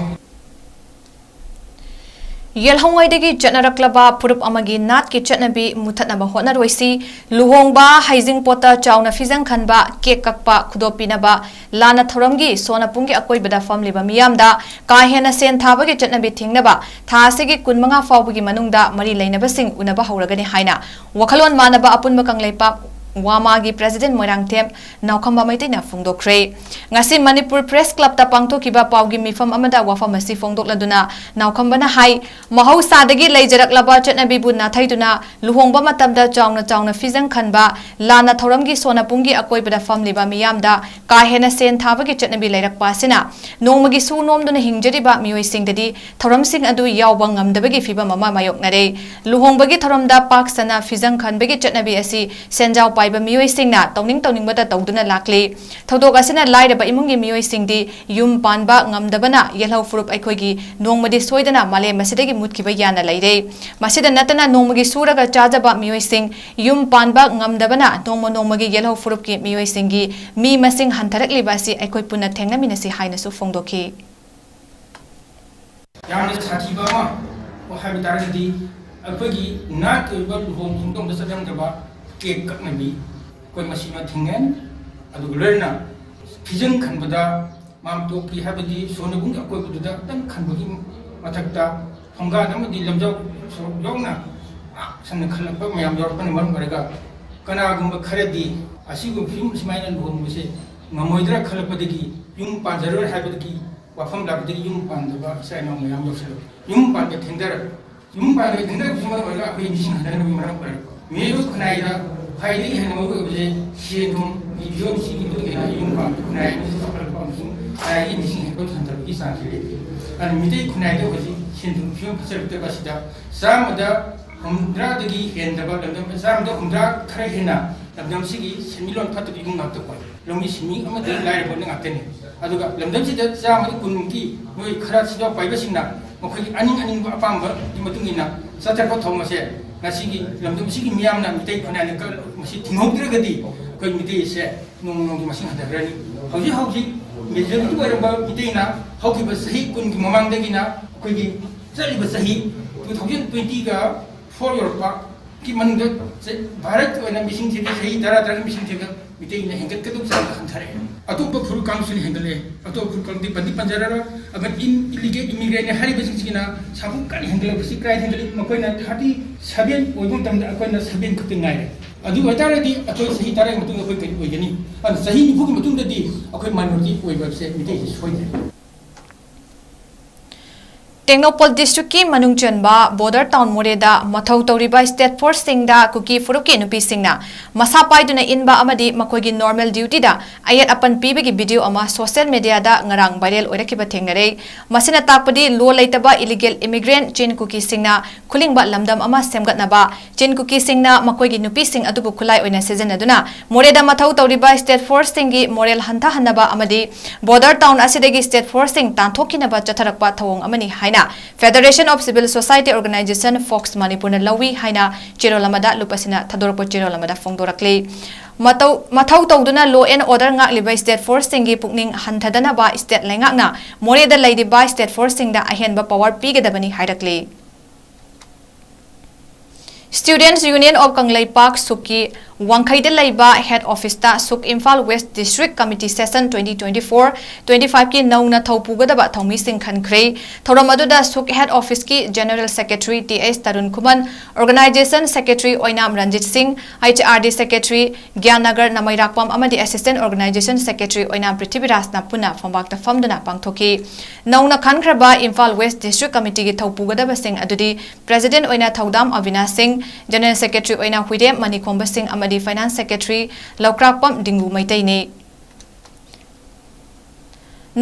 ꯌꯦꯜꯍꯧꯉꯩꯗꯒꯤ ꯆꯠꯅꯔꯛꯂꯕ ꯐꯨꯔꯨꯞ ꯑꯃꯒꯤ ꯅꯥꯠꯀꯤ ꯆꯠꯅꯕꯤ ꯃꯨꯊꯠꯅꯕ ꯍꯣꯠꯅꯔꯣꯏꯁꯤ꯫ ꯂꯨꯍꯣꯡꯕ, ꯍꯩꯖꯤꯡꯄꯣꯠꯇ ꯆꯥꯎꯅ ꯐꯤꯖꯪ ꯈꯟꯕ, ꯀꯦꯛ ꯀꯛꯄ, ꯈꯨꯗꯣꯞ ꯄꯤꯅꯕ, ꯂꯥꯟꯅ ꯊꯧꯔꯝꯒꯤ ꯁꯣꯅꯄꯨꯡꯒꯤ ꯑꯀꯣꯏꯕꯗ ꯐꯝꯂꯤꯕ ꯃꯤꯌꯥꯝꯗ ꯀꯥ ꯍꯦꯟꯅ ꯁꯦꯟ ꯊꯥꯕꯒꯤ ꯆꯠꯅꯕꯤ ꯊꯤꯡꯅꯕ ꯊꯥ ꯑꯁꯤꯒꯤ ꯀꯨꯟꯃꯉꯥ ꯐꯥꯎꯕꯒꯤ ꯃꯅꯨꯡꯗ ꯃꯔꯤ ꯂꯩꯅꯕꯁꯤꯡ ꯎꯅꯕ ꯍꯧꯔꯒꯅꯤ ꯍꯥꯏꯅ ꯋꯥꯈꯜꯂꯣꯟ ꯃꯥꯟꯅꯕ ꯑꯄꯨꯟꯕ ꯀꯪꯂꯩꯄꯥꯛ ꯋꯥꯃꯥꯒꯤ president ꯃꯣꯏꯔꯥꯡꯊꯦꯝ ꯅꯥꯎꯈꯝꯕ ꯃꯩꯇꯩꯅ ꯐꯣꯡꯗꯣꯛꯈ꯭ꯔꯦ꯫ ꯉꯁꯤ ꯃꯅꯤꯄꯨꯔ Press Clubꯇ ꯄꯥꯡꯊꯣꯛꯈꯤꯕ ꯄꯥꯎꯒꯤ ꯃꯤꯐꯝ ꯑꯃꯗ ꯋꯥꯐꯝ ꯑꯁꯤ ꯐꯣꯡꯗꯣꯛꯂꯗꯨꯅ ꯅꯥꯎꯈꯝꯕꯅ ꯍꯥꯏ, ꯃꯍꯧꯁꯥꯗꯒꯤ ꯂꯩꯖꯔꯛꯂꯕ ꯆꯠꯅꯕꯤꯕꯨ ꯅꯥꯊꯩꯗꯨꯅ ꯂꯨꯍꯣꯡꯕ ꯃꯇꯝꯗ ꯆꯥꯎꯅ ꯆꯥꯎꯅ ꯐꯤꯖꯪ ꯈꯟꯕ, ꯂꯥꯟꯅ ꯊꯧꯔꯝꯒꯤ ꯁꯣꯅꯄꯨꯡꯒꯤ ꯑꯀꯣꯏꯕꯗ ꯐꯝꯂꯤꯕ ꯃꯤꯌꯥꯝꯗ ꯀꯥ ꯍꯦꯟꯅ ꯁꯦꯟ ꯊꯥꯕꯒꯤ ꯆꯠꯅꯕꯤ ꯂꯩꯔꯛꯄ ꯑꯁꯤꯅ ꯅꯣꯡꯃꯒꯤ ꯁꯨ ꯅꯣꯝꯗꯨꯅ ꯍꯤꯡꯖꯔꯤꯕ ꯃꯤꯑꯣꯏꯁꯤꯡꯗꯗꯤ ꯊꯧꯔꯝꯁꯤꯡ ꯑꯗꯨ ꯌꯥꯎꯕ ꯉꯝꯗꯕꯒꯤ ꯐꯤꯚꯝ ꯑꯃ ꯃꯥꯌꯣꯛꯅꯔꯦ꯫ ꯂꯨꯍꯣꯡꯕꯒꯤ ꯊꯧꯔꯝꯗ ꯄꯥꯛ ꯁꯟꯅ ꯐꯤꯖꯪ ꯈꯟꯕꯒꯤ ꯆꯠꯅꯕꯤ ꯑꯁꯤ ꯁꯦꯟꯖꯥꯎ ꯄꯥꯏꯕ ꯃꯤꯑꯣꯏꯁꯤꯡꯅ ꯇꯧꯅꯤꯡ ꯇꯧꯅꯤꯡꯕꯇ ꯇꯧꯗꯨꯅ ꯂꯥꯛꯂꯤ꯫ ꯊꯧꯗꯣꯛ ꯑꯁꯤꯅ ꯂꯥꯏꯔꯕ ꯏꯃꯨꯡꯒꯤ ꯃꯤꯑꯣꯏꯁꯤꯡꯗꯤ ꯌꯨꯝ ꯄꯥꯟꯕ ꯉꯝꯗꯕꯅ ꯌꯦꯜꯍꯧ ꯐꯨꯔꯨꯞ ꯑꯩꯈꯣꯏꯒꯤ ꯅꯣꯡꯃꯗꯤ ꯁꯣꯏꯗꯅ ꯃꯥꯂꯦꯝ ꯑꯁꯤꯗꯒꯤ ꯃꯨꯠꯈꯤꯕ ꯌꯥꯅ ꯂꯩꯔꯦ꯫ ꯃꯁꯤꯗ ꯅꯠꯇꯅ ꯅꯣꯡꯃꯒꯤ ꯁꯨꯔꯒ ꯆꯥꯖꯕ ꯃꯤꯑꯣꯏꯁꯤꯡ ꯌꯨꯝ ꯄꯥꯟꯕ ꯉꯝꯗꯕꯅ ꯅꯣꯡꯃ ꯅꯣꯡꯃꯒꯤ ꯌꯦꯜꯍꯧ ꯐꯨꯔꯨꯞꯀꯤ ꯃꯤꯑꯣꯏꯁꯤꯡꯒꯤ ꯃꯤ ꯃꯁꯤꯡ ꯍꯟꯊꯔꯛꯂꯤꯕ ꯑꯁꯤ ꯑꯩꯈꯣꯏ ꯄꯨꯟꯅ ꯊꯦꯡꯅꯃꯤꯟꯅꯁꯤ ꯍꯥꯏꯅꯁꯨ ꯐꯣꯡꯗꯣꯛꯈꯤ꯫ ꯌꯥꯝꯅ ꯁꯥꯊꯤꯕ ꯑꯃ ꯍꯥꯏꯕ ꯇꯥꯔꯒꯗꯤ, ꯑꯩꯈꯣꯏꯒꯤ ꯅꯥꯠꯀꯤ ꯑꯣꯏꯕ ꯂꯨꯍꯣꯡ ꯈꯣꯡꯗꯣꯡꯕꯗ ꯆꯠꯂꯝꯗꯕ ꯀꯦꯛ ꯀꯛꯅꯕꯤ, ꯑꯩꯈꯣꯏ ꯃꯁꯤꯃ ꯊꯤꯡꯉꯦ꯫ ꯑꯗꯨꯒ ꯂꯣꯏꯅꯅ ꯐꯤꯖꯪ ꯈꯟꯕꯗ ꯃꯥꯝꯇꯣꯛꯀꯤ, ꯍꯥꯏꯕꯗꯤ ꯁꯣꯅꯕꯨꯡꯒꯤ ꯑꯀꯣꯏꯕꯗꯨꯗ ꯈꯤꯇꯪ ꯈꯟꯕꯒꯤ ꯃꯊꯛꯇ ꯊꯣꯡꯒꯥꯟ ꯑꯃꯗꯤ ꯂꯝꯖꯥꯎ ꯁꯣꯔꯣꯛ ꯌꯧꯅ ꯁꯟꯅ ꯈꯜꯂꯛꯄ ꯃꯌꯥꯝ ꯌꯥꯎꯔꯛꯄꯅ ꯃꯔꯝ ꯑꯣꯏꯔꯒ, ꯀꯅꯥꯒꯨꯝꯕ ꯈꯔꯗꯤ ꯑꯁꯤꯒꯨꯝꯕ ꯐꯤꯕꯝ ꯁꯨꯃꯥꯏꯅ ꯂꯨꯍꯣꯡꯕꯁꯦ ꯉꯝꯃꯣꯏꯗ꯭ꯔꯥ ꯈꯜꯂꯛꯄꯗꯒꯤ, ꯌꯨꯝ ꯄꯥꯟꯖꯔꯣꯏ ꯍꯥꯏꯕꯗꯒꯤ ꯋꯥꯐꯝ ꯂꯥꯛꯄꯗꯒꯤ ꯌꯨꯝ ꯄꯥꯟꯗꯕ ꯏꯆꯥ ꯏꯅꯥꯎ ꯃꯌꯥꯝ ꯌꯥꯎꯁꯜꯂꯛꯏ꯫ ꯌꯨꯝ ꯄꯥꯟꯕ ꯊꯦꯡꯊꯔꯛꯏ꯫ ꯌꯨꯝ ꯄꯥꯟꯕ ꯊꯦꯡꯊꯔꯛꯄꯁꯤꯅ ꯃꯔꯝ ꯑꯣꯏꯔꯒ ꯑꯩꯈꯣꯏ ꯃꯤꯁꯤꯡ ꯍꯟꯊꯅꯕꯒꯤ ꯃꯔꯝ ꯑꯣꯏꯔꯛꯄ꯫ ꯃꯤꯑꯣꯏꯕ ꯈꯨꯟꯅꯥꯏꯗ ꯈ꯭ꯋꯥꯏꯗꯒꯤ ꯍꯦꯟꯅ ꯃꯔꯨ ꯑꯣꯏꯕꯁꯦ ꯁꯦꯟ ꯊꯨꯝꯒꯤ ꯐꯤꯕꯝꯁꯤꯒꯤ ꯃꯇꯨꯡ ꯏꯟꯅ ꯌꯨꯝ ꯄꯥꯟꯕ ꯈꯨꯟꯅꯥꯏ ꯑꯃꯁꯨ ꯆꯥꯎꯈꯠꯂꯛꯄ ꯑꯃꯁꯨꯡ ꯈꯨꯟꯅꯥꯏꯒꯤ ꯃꯤꯁꯤꯡ ꯍꯦꯟꯒꯠ ꯍꯟꯊꯕꯒꯤ ꯆꯥꯡꯁꯤ ꯂꯩꯔꯤ꯫ ꯑꯗꯨꯅ ꯃꯤꯇꯩ ꯈꯨꯟꯅꯥꯏꯗ ꯍꯧꯖꯤꯛ ꯁꯦꯟ ꯊꯨꯝꯒꯤ ꯐꯤꯕꯝ ꯐꯠꯆꯔꯛꯇꯕ ꯑꯁꯤꯗ ꯆꯥꯝꯃꯗ ꯍꯨꯝꯗ꯭ꯔꯥꯗꯒꯤ ꯍꯦꯟꯗꯕ ꯂꯝꯗꯝ, ꯆꯥꯝꯃꯗ ꯍꯨꯝꯗ꯭ꯔꯥ ꯈꯔ ꯍꯦꯟꯅ ꯂꯝꯗꯝꯁꯤꯒꯤ ꯁꯦꯟꯃꯤꯠꯂꯣꯟ ꯐꯠꯇꯕ ꯏꯃꯨꯡ ꯉꯥꯛꯇ ꯑꯣꯏ꯫ ꯂꯧꯃꯤ ꯁꯤꯟꯃꯤ ꯑꯃꯗꯤ ꯂꯥꯏꯔꯕ ꯉꯥꯛꯇꯅꯤ꯫ ꯑꯗꯨꯒ ꯂꯝꯗꯝꯁꯤꯗ ꯆꯥꯝꯃꯗ ꯀꯨꯟꯃꯨꯛꯀꯤ ꯃꯣꯏ ꯈꯔ ꯁꯦꯟꯖꯥꯎ ꯄꯥꯏꯕꯁꯤꯡꯅ ꯃꯈꯣꯏꯒꯤ ꯑꯅꯤꯡ ꯑꯅꯤꯡꯕ ꯑꯄꯥꯝꯕꯒꯤ ꯃꯇꯨꯡ ꯏꯟꯅ ꯆꯠꯊꯔꯛꯄ ꯊꯧꯔꯝ ꯑꯁꯦ ꯉꯁꯤꯒꯤ ꯂꯝꯗꯝꯁꯤꯒꯤ ꯃꯤꯌꯥꯝꯅ, ꯃꯤꯇꯩ ꯈꯨꯟꯅꯥꯏꯅ ꯀ-, ꯃꯁꯤ ꯊꯤꯡꯍꯧꯗ꯭ꯔꯒꯗꯤ ꯑꯩꯈꯣꯏ ꯃꯤꯇꯩ ꯑꯁꯦ ꯅꯣꯡꯃ ꯅꯣꯡꯃꯒꯤ ꯃꯁꯤꯡ ꯍꯟꯊꯈ꯭ꯔꯅꯤ꯫ ꯍꯧꯖꯤꯛ ꯍꯧꯖꯤꯛ majority ꯑꯣꯏꯔꯕ ꯃꯤꯇꯩꯅ ꯍꯧꯈꯤꯕ ꯆꯍꯤ ꯀꯨꯟꯒꯤ ꯃꯃꯥꯡꯗꯒꯤꯅ ꯑꯩꯈꯣꯏꯒꯤ ꯆꯠꯂꯤꯕ ꯆꯍꯤ two thousand twenty-ꯒ four ꯌꯧꯔꯛꯄꯒꯤ ꯃꯅꯨꯡꯗ ꯆ- ꯚꯥꯔꯠꯀꯤ ꯑꯣꯏꯅ ꯃꯤꯁꯤꯡ ꯊꯤꯕ ꯆꯍꯤ ꯇꯔꯥ ꯇꯔꯥꯒꯤ ꯃꯤꯁꯤꯡ ꯊꯤꯕ ꯃꯤꯇꯩꯅ ꯍꯦꯟꯒꯠꯀꯗꯧꯕ ꯆꯥꯡꯗ ꯍꯟꯊꯔꯛꯑꯦ꯫ ꯑꯇꯣꯞꯄ ꯐꯨꯔꯨꯞ ꯀꯥꯡꯂꯨꯞꯁꯤꯅ ꯍꯦꯟꯒꯠꯂꯛꯑꯦ꯫ ꯑꯇꯣꯞꯄ ꯐꯨꯔꯨꯞ ꯀꯥꯡꯂꯨꯞꯇꯤ ꯄꯟꯗꯤ ꯄꯟꯖꯔꯔꯣꯏ꯫ ꯑꯃꯗꯤ ꯏꯟ ꯏꯂꯤꯒꯦꯜ ꯏꯃꯤꯒ꯭ꯔꯦꯟꯅ ꯍꯥꯏꯔꯤꯕꯁꯤꯡꯁꯤꯅ ꯁꯥꯐꯨ ꯀꯟꯅ ꯍꯦꯟꯒꯠꯂꯛꯄꯁꯤ ꯀꯗꯥꯏꯗ ꯍꯦꯟꯒꯠꯂꯤ? ꯃꯈꯣꯏꯅ thirty seven ꯑꯣꯏꯕ ꯃꯇꯝꯗ ꯑꯩꯈꯣꯏꯅ seven ꯈꯛꯇ ꯉꯥꯏꯔꯦ꯫ ꯑꯗꯨ ꯑꯣꯏꯇꯥꯔꯗꯤ ꯑꯩꯈꯣꯏ ꯆꯍꯤ ꯇꯔꯥꯒꯤ ꯃꯇꯨꯡꯗ ꯑꯩꯈꯣꯏ ꯀꯔꯤ ꯑꯣꯏꯒꯅꯤ? ꯑꯗꯨꯅ ꯆꯍꯤ ꯅꯤꯐꯨꯒꯤ ꯃꯇꯨꯡꯗꯗꯤ ꯑꯩꯈꯣꯏ minority ꯑꯣꯏꯕꯁꯦ ꯃꯤꯇꯩꯁꯦ ꯁꯣꯏꯗ꯭ꯔꯦ꯫ ꯇꯦꯡꯅꯧꯄꯜ ꯗꯤꯁꯇ꯭ꯔꯤꯛꯀꯤ ꯃꯅꯨꯡ ꯆꯟꯕ ꯕꯣꯔꯗꯔ ꯇꯥꯎꯟ ꯃꯣꯔꯦꯗ ꯃꯊꯧ ꯇꯧꯔꯤꯕ ꯁ꯭ꯇꯦꯠ ꯐꯣꯔꯁꯁꯤꯡꯗ ꯀꯨꯀꯤ ꯐꯨꯔꯨꯞꯀꯤ ꯅꯨꯄꯤꯁꯤꯡꯅ ꯃꯁꯥ ꯄꯥꯏꯗꯨꯅ ꯏꯟꯕ ꯑꯃꯗꯤ ꯃꯈꯣꯏꯒꯤ ꯅꯣꯔꯃꯦꯜ ꯗ꯭ꯌꯨꯇꯤꯗ ꯑꯌꯦꯠ ꯑꯄꯟ ꯄꯤꯕꯒꯤ ꯚꯤꯗꯤꯑꯣ ꯑꯃ ꯁꯣꯁꯤꯌꯦꯜ ꯃꯤꯗꯤꯌꯥꯗ ꯉꯔꯥꯡ ꯚꯥꯏꯔꯦꯜ ꯑꯣꯏꯔꯛꯈꯤꯕ ꯊꯦꯡꯅꯔꯦ꯫ ꯃꯁꯤꯅ ꯇꯥꯛꯄꯗꯤ ꯂꯣ ꯂꯩꯇꯕ ꯏꯂꯤꯒꯦꯜ ꯏꯃꯤꯒ꯭ꯔꯦꯟꯠ ꯆꯤꯟ ꯀꯨꯀꯤꯁꯤꯡꯅ ꯈꯨꯂꯤꯡꯕ ꯂꯝꯗꯝ ꯑꯃ ꯁꯦꯝꯒꯠꯅꯕ ꯆꯤꯟ ꯀꯨꯀꯤꯁꯤꯡꯅ ꯃꯈꯣꯏꯒꯤ ꯅꯨꯄꯤꯁꯤꯡ ꯑꯗꯨꯕꯨ ꯈꯨꯠꯂꯥꯏ ꯑꯣꯏꯅ ꯁꯤꯖꯤꯟꯅꯗꯨꯅ ꯃꯣꯔꯦꯗ ꯃꯊꯧ ꯇꯧꯔꯤꯕ ꯁ꯭ꯇꯦꯠ ꯐꯣꯔꯁꯁꯤꯡꯒꯤ ꯃꯣꯔꯦꯜ ꯍꯟꯊꯍꯟꯅꯕ ꯑꯃꯗꯤ ꯕꯣꯔꯗꯔ ꯇꯥꯎꯟ ꯑꯁꯤꯗꯒꯤ ꯁ꯭ꯇꯦꯠ ꯐꯣꯔꯁꯁꯤꯡ ꯇꯥꯟꯊꯣꯛꯈꯤꯅꯕ ꯆꯠꯊꯔꯛꯄ ꯊꯧꯑꯣꯡ ꯑꯃꯅꯤ ꯍꯥꯏꯅ Federation of Civil Society Organisation, fox ꯃꯅꯤꯄꯨꯔꯅ ꯂꯧꯏ ꯍꯥꯏꯅ ꯆꯦꯔꯣꯜ ꯑꯃꯗ ꯂꯨꯞ ꯑꯁꯤꯅ ꯊꯥꯗꯣꯔꯛꯄ ꯆꯦꯔꯣꯜ ꯑꯃꯗ ꯐꯣꯡꯗꯣꯔꯛꯂꯤ꯫ ꯃꯇꯧ ꯃꯊꯧ ꯇꯧꯗꯨꯅ ꯂꯣ ꯑꯦꯟ ꯑꯣꯔꯗꯔ ꯉꯥꯛꯂꯤꯕ ꯁ꯭ꯇꯦꯠ ꯐꯣꯔꯁꯁꯤꯡꯒꯤ ꯄꯨꯛꯅꯤꯡ ꯍꯟꯊꯗꯅꯕ ꯁ꯭ꯇꯦꯠ ꯂꯩꯉꯥꯛꯅ ꯃꯣꯔꯦꯗ ꯂꯩꯔꯤꯕ ꯁ꯭ꯇꯦꯠ ꯐꯣꯔꯁꯁꯤꯡꯗ ꯑꯍꯦꯟꯕ ꯄꯋꯥꯔ ꯄꯤꯒꯗꯕꯅꯤ ꯍꯥꯏꯔꯛꯂꯤ꯫ Students Union of ꯀꯪꯂꯩꯄꯥꯛ, ꯁꯨꯛꯀꯤ ꯋꯥꯡꯈꯩꯗ ꯂꯩꯕ ꯍꯦꯗ ꯑꯣꯐꯤꯁꯇ ꯁꯨꯛ Imphal west district committee session twenty twenty-four twenty-five ꯀꯤ ꯅꯧꯅ ꯊꯧ ꯄꯨꯒꯗꯕ ꯊꯧꯃꯤꯁꯤꯡ ꯈꯟꯈ꯭ꯔꯦ꯫ ꯊꯧꯔꯝ ꯑꯗꯨꯗ ꯁꯨꯛ ꯍꯦꯗ ꯑꯣꯐꯤꯁꯀꯤ ꯖꯦꯅꯔꯦꯜ ꯁꯦꯀ꯭ꯔꯦꯇꯔꯤ ꯇꯤ ꯑꯦꯁ ꯇꯔꯨꯟ ꯈꯨꯃꯟ, ꯑꯣꯔꯒꯅꯥꯏꯖꯦꯁꯟ ꯁꯦꯀ꯭ꯔꯦꯇꯔꯤ ꯑꯣꯏꯅꯥꯝ ꯔꯟꯖꯤꯠ ꯁꯤꯡ, ꯑꯩꯆ ꯑꯥꯔ ꯗꯤ ꯁꯦꯀ꯭ꯔꯦꯇꯔꯤ ꯒ꯭ꯌꯥꯟꯅꯒꯔ ꯅꯃꯩꯔꯥꯛꯄꯝ ꯑꯃꯗꯤ ꯑꯦꯁꯤꯁꯇꯦꯟꯠ ꯑꯣꯔꯒꯅꯥꯏꯖꯦꯁꯟ ꯁꯦꯀ꯭ꯔꯦꯇꯔꯤ ꯑꯣꯏꯅꯥꯝ ꯄ꯭ꯔꯤꯊꯤꯕꯤꯔꯥꯖꯅ ꯄꯨꯟꯅ ꯐꯝꯕꯥꯛꯇ ꯐꯝꯗꯨꯅ ꯄꯥꯡꯊꯣꯛꯈꯤ꯫ ꯅꯧꯅ ꯈꯟꯈ꯭ꯔꯕ ꯏꯝꯐꯥꯜ ꯋꯦꯁ ꯗꯤꯁꯇ꯭ꯔꯤꯛ ꯀꯃꯤꯇꯤꯒꯤ ꯊꯧ ꯄꯨꯒꯗꯕꯁꯤꯡ ꯑꯗꯨꯗꯤ ꯄ꯭ꯔꯦꯁꯤꯗꯦꯟꯠ ꯑꯣꯏꯅ ꯊꯧꯗꯥꯝ ꯑꯕꯤꯅꯥꯁ ꯁꯤꯡ, ꯖꯦꯅꯔꯦꯜ ꯁꯦꯀ꯭ꯔꯦꯇꯔꯤ ꯑꯣꯏꯅ ꯍꯨꯏꯔꯦꯝ ꯃꯅꯤꯈꯣꯝꯕ ꯁꯤꯡ ꯑꯃꯗꯤ ꯐꯥꯏꯅꯥꯟꯁ ꯁꯦꯀ꯭ꯔꯦꯇꯔꯤ ꯂꯧꯀ꯭ꯔꯥꯛꯄꯝ ꯗꯤꯡꯒꯨ ꯃꯩꯇꯩꯅꯤ꯫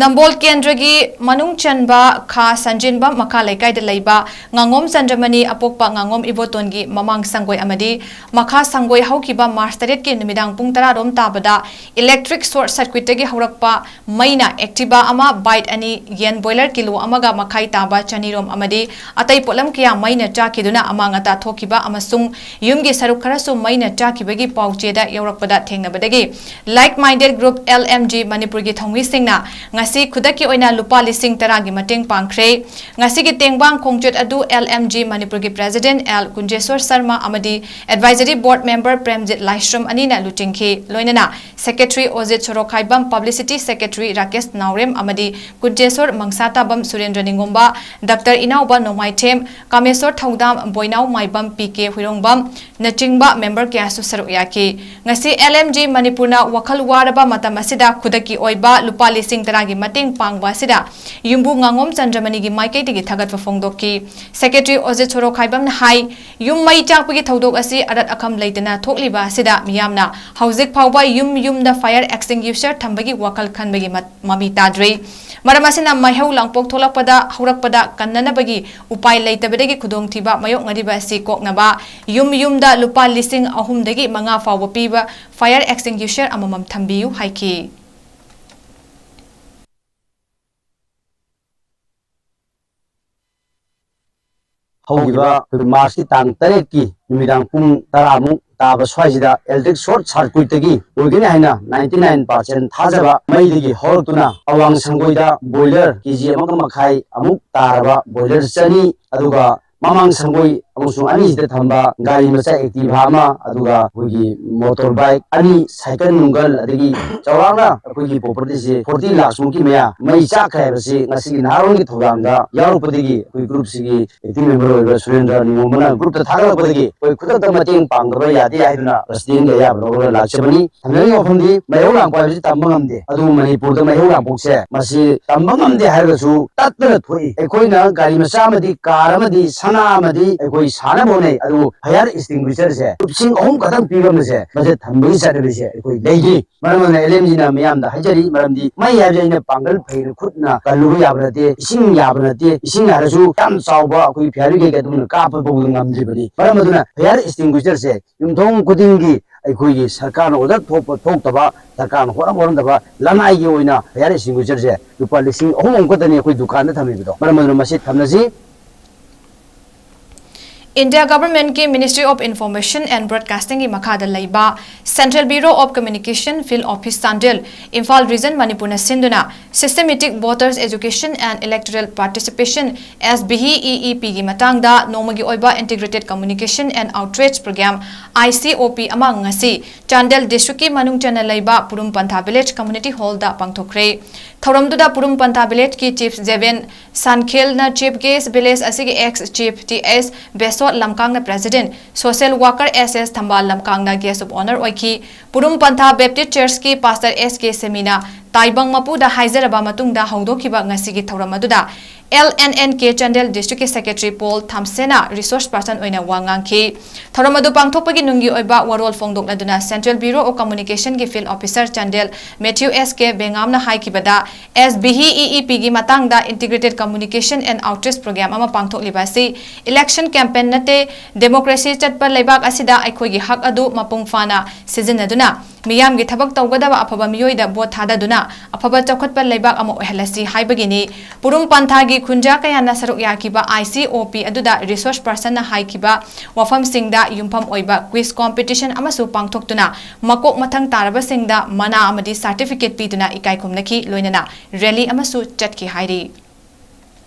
ꯅꯝꯕꯣꯜ ꯀꯦꯟꯗ꯭ꯔꯒꯤ ꯃꯅꯨꯡ ꯆꯟꯕ ꯈꯥ ꯁꯟꯖꯤꯟꯕꯝ ꯃꯈꯥ ꯂꯩꯀꯥꯏꯗ ꯂꯩꯕ ꯉꯥꯉꯣꯝ ꯆꯟꯗ꯭ꯔꯃꯅꯤ ꯑꯄꯣꯛꯄ ꯉꯥꯉꯣꯝ ꯏꯕꯣꯇꯣꯟꯒꯤ ꯃꯃꯥꯡ ꯁꯪꯒꯣꯏ ꯑꯃꯗꯤ ꯃꯈꯥ ꯁꯪꯒꯣꯏ ꯍꯧꯈꯤꯕ ꯃꯥꯔꯆ ꯇꯔꯦꯠꯀꯤ ꯅꯨꯃꯤꯗꯥꯡ ꯄꯨꯡ ꯇꯔꯥ ꯔꯣꯝ ꯇꯥꯕꯗ ꯏꯂꯦꯛꯇ꯭ꯔꯤꯛ ꯁꯣꯔꯠ ꯁꯔꯀ꯭ꯌꯨꯠꯇꯒꯤ ꯍꯧꯔꯛꯄ ꯃꯩꯅ ꯑꯦꯛꯇꯤꯚꯥ ꯑꯃ, ꯕꯥꯏꯛ ꯑꯅꯤ, ꯌꯦꯟ ꯕꯣꯏꯂꯔ ꯀꯤꯂꯣ ꯑꯃꯒ ꯃꯈꯥꯏ ꯇꯥꯕ ꯆꯅꯤ ꯔꯣꯝ ꯑꯃꯗꯤ ꯑꯇꯩ ꯄꯣꯠꯂꯝ ꯀꯌꯥ ꯃꯩꯅ ꯆꯥꯛꯈꯤꯗꯨꯅ ꯑꯃꯥꯡ ꯑꯇꯥ ꯊꯣꯛꯈꯤꯕ ꯑꯃꯁꯨꯡ ꯌꯨꯝꯒꯤ ꯁꯔꯨꯛ ꯈꯔꯁꯨ ꯃꯩꯅ ꯆꯥꯛꯈꯤꯕꯒꯤ ꯄꯥꯎ ꯆꯦꯗ ꯌꯥꯎꯔꯛꯄꯗ ꯊꯦꯡꯅꯕꯗꯒꯤ Like Minded Group, L M G, ꯃꯅꯤꯄꯨꯔꯒꯤ ꯊꯧꯃꯤꯁꯤꯡꯅ ꯉꯁꯤ ꯑꯁꯤ ꯈꯨꯗꯛꯀꯤ ꯑꯣꯏꯅ ꯂꯨꯄꯥ ꯂꯤꯁꯤꯡ ꯇꯔꯥꯒꯤ ꯃꯇꯦꯡ ꯄꯥꯡꯈ꯭ꯔꯦ꯫ ꯉꯁꯤꯒꯤ ꯇꯦꯡꯕꯥꯡ ꯈꯣꯡꯆꯠ ꯑꯗꯨ L M G ꯃꯅꯤꯄꯨꯔꯒꯤ President L ꯀꯨꯟꯖꯦꯁ꯭ꯋꯔ ꯁꯔꯃ ꯑꯃꯗꯤ Advisory Board Member ꯄ꯭ꯔꯦꯝꯖꯤꯠ ꯂꯥꯏꯁ꯭ꯔꯝ ꯑꯅꯤꯅ ꯂꯨꯆꯤꯡꯈꯤ꯫ ꯂꯣꯏꯅꯅ Secretary ꯑꯣꯖꯤꯠ ꯁꯣꯔꯣꯛꯈꯥꯏꯕꯝ, Publicity Secretary ꯔꯥꯀꯦꯁ ꯅꯥꯎꯔꯦꯝ ꯑꯃꯗꯤ ꯀꯨꯟꯖꯦꯁ꯭ꯋꯔ ꯃꯪꯁꯥꯇꯥꯕꯝ ꯁꯨꯔꯦꯟꯗ꯭ꯔ ꯅꯤꯉꯣꯝꯕ, Doctor ꯏꯅꯥꯎꯕ ꯅꯣꯡꯃꯥꯏꯊꯦꯝ, ꯀꯥꯃꯦꯁ꯭ꯋꯔ ꯊꯧꯗꯥꯝ, ꯕꯣꯏꯅꯥꯎ ꯃꯥꯏꯕꯝ, P K ꯍꯨꯏꯔꯣꯡꯕꯝ, ꯅꯆꯤꯡꯕ member ꯀꯌꯥꯁꯨ ꯁꯔꯨꯛ ꯌꯥꯈꯤ꯫ ꯉꯁꯤ L M G ꯃꯅꯤꯄꯨꯔꯅ ꯋꯥꯈꯜ ꯋꯥꯔꯕ ꯃꯇꯝ ꯑꯁꯤꯗ ꯈꯨꯗꯛꯀꯤ ꯑꯣꯏꯕ ꯂꯨꯄꯥ ꯂꯤꯁꯤꯡ ꯇꯔꯥꯒꯤ ꯃꯇꯦꯡ ꯄꯥꯡꯕ ꯑꯁꯤꯗ ꯌꯨꯝꯕꯨ ꯉꯥꯉꯣꯝ ꯆꯟꯗ꯭ꯔꯃꯅꯤꯒꯤ ꯃꯥꯏꯀꯩꯗꯒꯤ ꯊꯥꯒꯠꯄ ꯐꯣꯡꯗꯣꯛꯈꯤ꯫ Secretary ꯑꯣꯖꯤꯠ ꯁꯣꯔꯣꯛꯈꯥꯏꯕꯝꯅ ꯍꯥꯏ, ꯌꯨꯝ ꯃꯩ ꯆꯥꯛꯄꯒꯤ ꯊꯧꯗꯣꯛ ꯑꯁꯤ ꯑꯔꯠ ꯑꯈꯝ ꯂꯩꯇꯅ ꯊꯣꯛꯂꯤꯕ ꯑꯁꯤꯗ ꯃꯤꯌꯥꯝꯅ ꯍꯧꯖꯤꯛ ꯐꯥꯎꯕ ꯌꯨꯝ ꯌꯨꯝꯗ fire extinguisher ꯊꯝꯕꯒꯤ ꯋꯥꯈꯜ ꯈꯟꯕꯒꯤ ꯃ-, ꯃꯃꯤ ꯇꯥꯗ꯭ꯔꯤ꯫ ꯃꯔꯝ ꯑꯁꯤꯅ ꯃꯩꯍꯧ ꯂꯥꯡꯄꯣꯛ ꯊꯣꯛꯂꯛꯄꯗ, ꯍꯧꯔꯛꯄꯗ ꯀꯟꯅꯅꯕꯒꯤ ꯎꯄꯥꯏ ꯂꯩꯇꯕꯗꯒꯤ ꯈꯨꯗꯣꯡꯊꯤꯕ ꯃꯥꯌꯣꯛꯅꯔꯤꯕ ꯑꯁꯤ ꯀꯣꯛꯅꯕ ꯌꯨꯝ ꯌꯨꯝꯗ ꯂꯨꯄꯥ ꯂꯤꯁꯤꯡ ꯑꯍꯨꯝꯗꯒꯤ ꯃꯉꯥ ꯐꯥꯎꯕ ꯄꯤꯕ fire extinguisher ꯑꯃꯃꯝ ꯊꯝꯕꯤꯌꯨ ꯍꯥꯏꯈꯤ꯫ ꯍꯧꯈꯤꯕ ꯑꯩꯈꯣꯏ ꯃꯥꯔꯆꯀꯤ ꯇꯥꯡ ꯇꯔꯦꯠꯀꯤ ꯅꯨꯃꯤꯗꯥꯡ ꯄꯨꯡ ꯇꯔꯥꯃꯨꯛ ꯇꯥꯕ ꯁ꯭ꯋꯥꯏꯁꯤꯗ electric short circuitꯇꯒꯤ ꯑꯣꯏꯒꯅꯤ ꯍꯥꯏꯅ ninety nine percent ꯊꯥꯖꯕ ꯃꯩꯗꯒꯤ ꯍꯧꯔꯛꯇꯨꯅ ꯑꯋꯥꯡ ꯁꯪꯒꯣꯏꯗ boiler K G ꯑꯃꯒ ꯃꯈꯥꯏ ꯑꯃꯨꯛ ꯇꯥꯔꯕ boiler ꯆꯅꯤ, ꯑꯗꯨꯒ ꯃꯃꯥꯡ ꯁꯪꯒꯣꯏ ꯑꯃꯁꯨꯡ ꯑꯅꯤꯁꯤꯗ ꯊꯝꯕ ꯒꯥꯔꯤ ꯃꯆꯥ Activa ꯑꯃ, ꯑꯗꯨꯒ ꯑꯩꯈꯣꯏꯒꯤ motor bike ꯑꯅꯤ, cycle ꯅꯨꯡꯒꯜ, ꯑꯗꯒꯤ ꯆꯥꯎꯔꯥꯛꯅ ꯑꯩꯈꯣꯏꯒꯤ propertyꯁꯦ forty lakhsꯃꯨꯛꯀꯤ ꯃꯌꯥ ꯃꯩ ꯆꯥꯛꯈ꯭ꯔꯦ ꯍꯥꯏꯕꯁꯤ ꯉꯁꯤꯒꯤ ꯅꯍꯥꯔꯣꯜꯒꯤ ꯊꯧꯗꯥꯡꯗ ꯌꯥꯎꯔꯛꯄꯗꯒꯤ ꯑꯩꯈꯣꯏ groupꯁꯤꯒꯤ active member ꯑꯣꯏꯕ ꯁꯨꯔꯦꯟꯗ꯭ꯔ ꯅꯤꯉꯣꯝꯕꯅ groupꯇ ꯊꯥꯒꯠꯂꯛꯄꯗꯒꯤ ꯑꯩꯈꯣꯏ ꯈꯨꯗꯛꯇ ꯃꯇꯦꯡ ꯄꯥꯡꯗꯕ ꯌꯥꯗꯦ ꯍꯥꯏꯗꯨꯅ presidentꯒꯤ ꯑꯌꯥꯕ ꯂꯧꯔꯒ ꯂꯥꯛꯆꯕꯅꯤ꯫ ꯊꯝꯖꯅꯤꯡꯉꯤ ꯋꯥꯐꯝꯗꯤ ꯃꯩꯍꯧ ꯂꯥꯡꯄꯣꯛ ꯍꯥꯏꯕꯁꯤ ꯇꯝꯕ ꯉꯝꯗꯦ꯫ ꯑꯗꯨꯕꯨ ꯃꯅꯤꯄꯨꯔꯗ ꯃꯩꯍꯧ ꯂꯥꯡꯄꯣꯛꯁꯦ ꯃꯁꯤ ꯇꯝꯕ ꯉꯝꯗꯦ ꯍꯥꯏꯔꯒꯁꯨ ꯇꯠꯇꯅ ꯊꯣꯛꯏ꯫ ꯑꯩꯈꯣꯏꯅ ꯒꯥꯔꯤ ꯃꯆꯥ ꯑꯃꯗꯤ, car ꯑꯃꯗꯤ, ꯁꯅꯥ ꯑꯃꯗꯤ ꯑꯩꯈꯣꯏ ꯁꯥꯅꯕ ꯍꯣꯠꯅꯩ, ꯑꯗꯨꯕꯨ fire extinguisherꯁꯦ ꯂꯨꯄꯥ ꯂꯤꯁꯤꯡ ꯑꯍꯨꯝ ꯈꯛꯇꯪ ꯄꯤꯕ ꯑꯃꯁꯦ ꯃꯁꯤ ꯊꯝꯕꯒꯤ ꯆꯠꯅꯕꯤꯁꯦ ꯑꯩꯈꯣꯏ ꯂꯩꯔꯤ꯫ ꯃꯔꯝ ꯑꯗꯨꯅ L M Gꯅ ꯃꯤꯌꯥꯝꯗ ꯍꯥꯏꯖꯔꯤ, ꯃꯔꯝꯗꯤ ꯃꯩ ꯍꯥꯏꯕꯁꯦ ꯑꯩꯅ ꯄꯥꯡꯒꯜ ꯐꯩꯅ ꯈꯨꯠꯅ ꯀꯜꯂꯨꯕ ꯌꯥꯕ ꯅꯠꯇꯦ, ꯏꯁꯤꯡ ꯌꯥꯕ ꯅꯠꯇꯦ, ꯏꯁꯤꯡ ꯍꯥꯏꯔꯁꯨ ꯌꯥꯝ ꯆꯥꯎꯕ ꯑꯩꯈꯣꯏ fire brigade ꯑꯗꯨꯝꯅ ꯀꯥꯞꯄ ꯐꯥꯎꯕ ꯉꯝꯗ꯭ꯔꯤꯕꯅꯤ꯫ ꯃꯔꯝ ꯑꯗꯨꯅ fire extinguisherꯁꯦ ꯌꯨꯝꯊꯣꯡ ꯈꯨꯗꯤꯡꯒꯤ ꯑꯩꯈꯣꯏꯒꯤ ꯁꯔꯀꯥꯔꯅ order ꯊꯣꯛꯄ ꯊꯣꯛꯇꯕ, ꯁꯔꯀꯥꯔꯅ ꯍꯣꯠꯅꯕ ꯍꯣꯠꯅꯗꯕ, ꯂꯅꯥꯏꯒꯤ ꯑꯣꯏꯅ fire extinguisherꯁꯦ ꯂꯨꯄꯥ ꯂꯤꯁꯤꯡ ꯑꯍꯨꯝ ꯑꯃꯈꯛꯇꯅꯤ ꯑꯩꯈꯣꯏ ꯗꯨꯀꯥꯟꯗ ꯊꯝꯃꯤꯕꯗꯣ꯫ ꯃꯔꯝ ꯑꯗꯨꯅ ꯃꯁꯤ ꯊꯝꯅꯁꯤ꯫ India Government ꯀꯤ Ministry of Information and Broadcasting ꯒꯤ ꯃꯈꯥꯗ ꯂꯩꯕ Central Bureau of Communication Field Office Chandel, Imphal Region, ꯃꯅꯤꯄꯨꯔꯅ ꯁꯤꯟꯗꯨꯅ Systematic Voters Education and Electoral Participation, S B E E P ꯒꯤ ꯃꯇꯥꯡꯗ ꯅꯣꯡꯃꯒꯤ ꯑꯣꯏꯕ Integrated Communication and Outreach Program, I C O P, ꯑꯃ ꯉꯁꯤ ꯆꯥꯟꯗꯦꯜ District ꯀꯤ ꯃꯅꯨꯡ ꯆꯟꯅ ꯂꯩꯕ ꯄꯨꯔꯨꯝ ꯄꯟꯊꯥ Village Community Hall ꯗ ꯄꯥꯡꯊꯣꯛꯈ꯭ꯔꯦ꯫ ꯊꯧꯔꯝꯗꯨꯗ ꯄꯨꯔꯨꯝ ꯄꯟꯊꯥ Village ꯀꯤ Chief ꯖꯦꯕꯦꯟ ꯁꯥꯟꯈꯦꯜꯅ Chief Guest, Village ꯑꯁꯤꯒꯤ Ex Chief T S ꯕꯦꯁꯣꯠ ꯂꯝꯀꯥꯡꯅ President, Social Worker S S ꯊꯝꯕꯥꯜ ꯂꯝꯀꯥꯡꯅ Guest of Honour ꯑꯣꯏꯈꯤ꯫ ꯄꯨꯔꯨꯝ ꯄꯟꯊꯥ Baptist Church ꯀꯤ Pastor S K ꯁꯦꯃꯤꯅ ꯇꯥꯏꯕꯪ ꯃꯄꯨꯗ ꯍꯥꯏꯖꯔꯕ ꯃꯇꯨꯡꯗ ꯍꯧꯗꯣꯛꯈꯤꯕ ꯉꯁꯤꯒꯤ ꯊꯧꯔꯝ ꯑꯗꯨꯗ L N N K Chandel District ꯀꯤ Secretary ꯄꯣꯜ ꯊꯥꯝꯁꯦꯅ resource person ꯑꯣꯏꯅ ꯋꯥ ꯉꯥꯡꯈꯤ꯫ ꯊꯧꯔꯝ ꯑꯗꯨ ꯄꯥꯡꯊꯣꯛꯄꯒꯤ ꯅꯨꯡꯒꯤ ꯑꯣꯏꯕ ꯋꯥꯔꯣꯜ ꯐꯣꯡꯗꯣꯛꯂꯗꯨꯅ Central Bureau of Communication ꯒꯤ Field Officer Chandel Matthew S K ꯕꯦꯉꯥꯝꯅ ꯍꯥꯏꯈꯤꯕꯗ, S B E E P ꯒꯤ ꯃꯇꯥꯡꯗ Integrated Communication and Outreach Program ꯑꯃ ꯄꯥꯡꯊꯣꯛꯂꯤꯕ ꯑꯁꯤ election campaign ꯅꯠꯇꯦ, democracy ꯆꯠꯄ ꯂꯩꯕꯥꯛ ꯑꯁꯤꯗ ꯑꯩꯈꯣꯏꯒꯤ ꯍꯛ ꯑꯗꯨ ꯃꯄꯨꯡ ꯐꯥꯅ ꯁꯤꯖꯤꯟꯅꯗꯨꯅ ꯃꯤꯌꯥꯝꯒꯤ ꯊꯕꯛ ꯇꯧꯒꯗꯕ ꯑꯐꯕ ꯃꯤꯑꯣꯏꯗ vote ꯊꯥꯗꯗꯨꯅ ꯑꯐꯕ ꯆꯥꯎꯈꯠꯄ ꯂꯩꯕꯥꯛ ꯑꯃ ꯑꯣꯏꯍꯜꯂꯁꯤ ꯍꯥꯏꯕꯒꯤꯅꯤ꯫ ꯄꯨꯔꯨꯝ ꯄꯟꯊꯥꯒꯤ ꯈꯨꯟꯖꯥ ꯀꯌꯥꯅ ꯁꯔꯨꯛ ꯌꯥꯈꯤꯕ I C O P ꯑꯗꯨꯗ resource person ꯅ ꯍꯥꯏꯈꯤꯕ ꯋꯥꯐꯝꯁꯤꯡꯗ ꯌꯨꯝꯐꯝ ꯑꯣꯏꯕ quiz competition ꯑꯃꯁꯨ ꯄꯥꯡꯊꯣꯛꯇꯨꯅ ꯃꯀꯣꯛ ꯃꯊꯪ ꯇꯥꯔꯕꯁꯤꯡꯗ ꯃꯅꯥ ꯑꯃꯗꯤ certificate ꯄꯤꯗꯨꯅ ꯏꯀꯥꯏ ꯈꯨꯝꯅꯈꯤ, ꯂꯣꯏꯅꯅ rally ꯑꯃꯁꯨ ꯆꯠꯈꯤ ꯍꯥꯏꯔꯤ꯫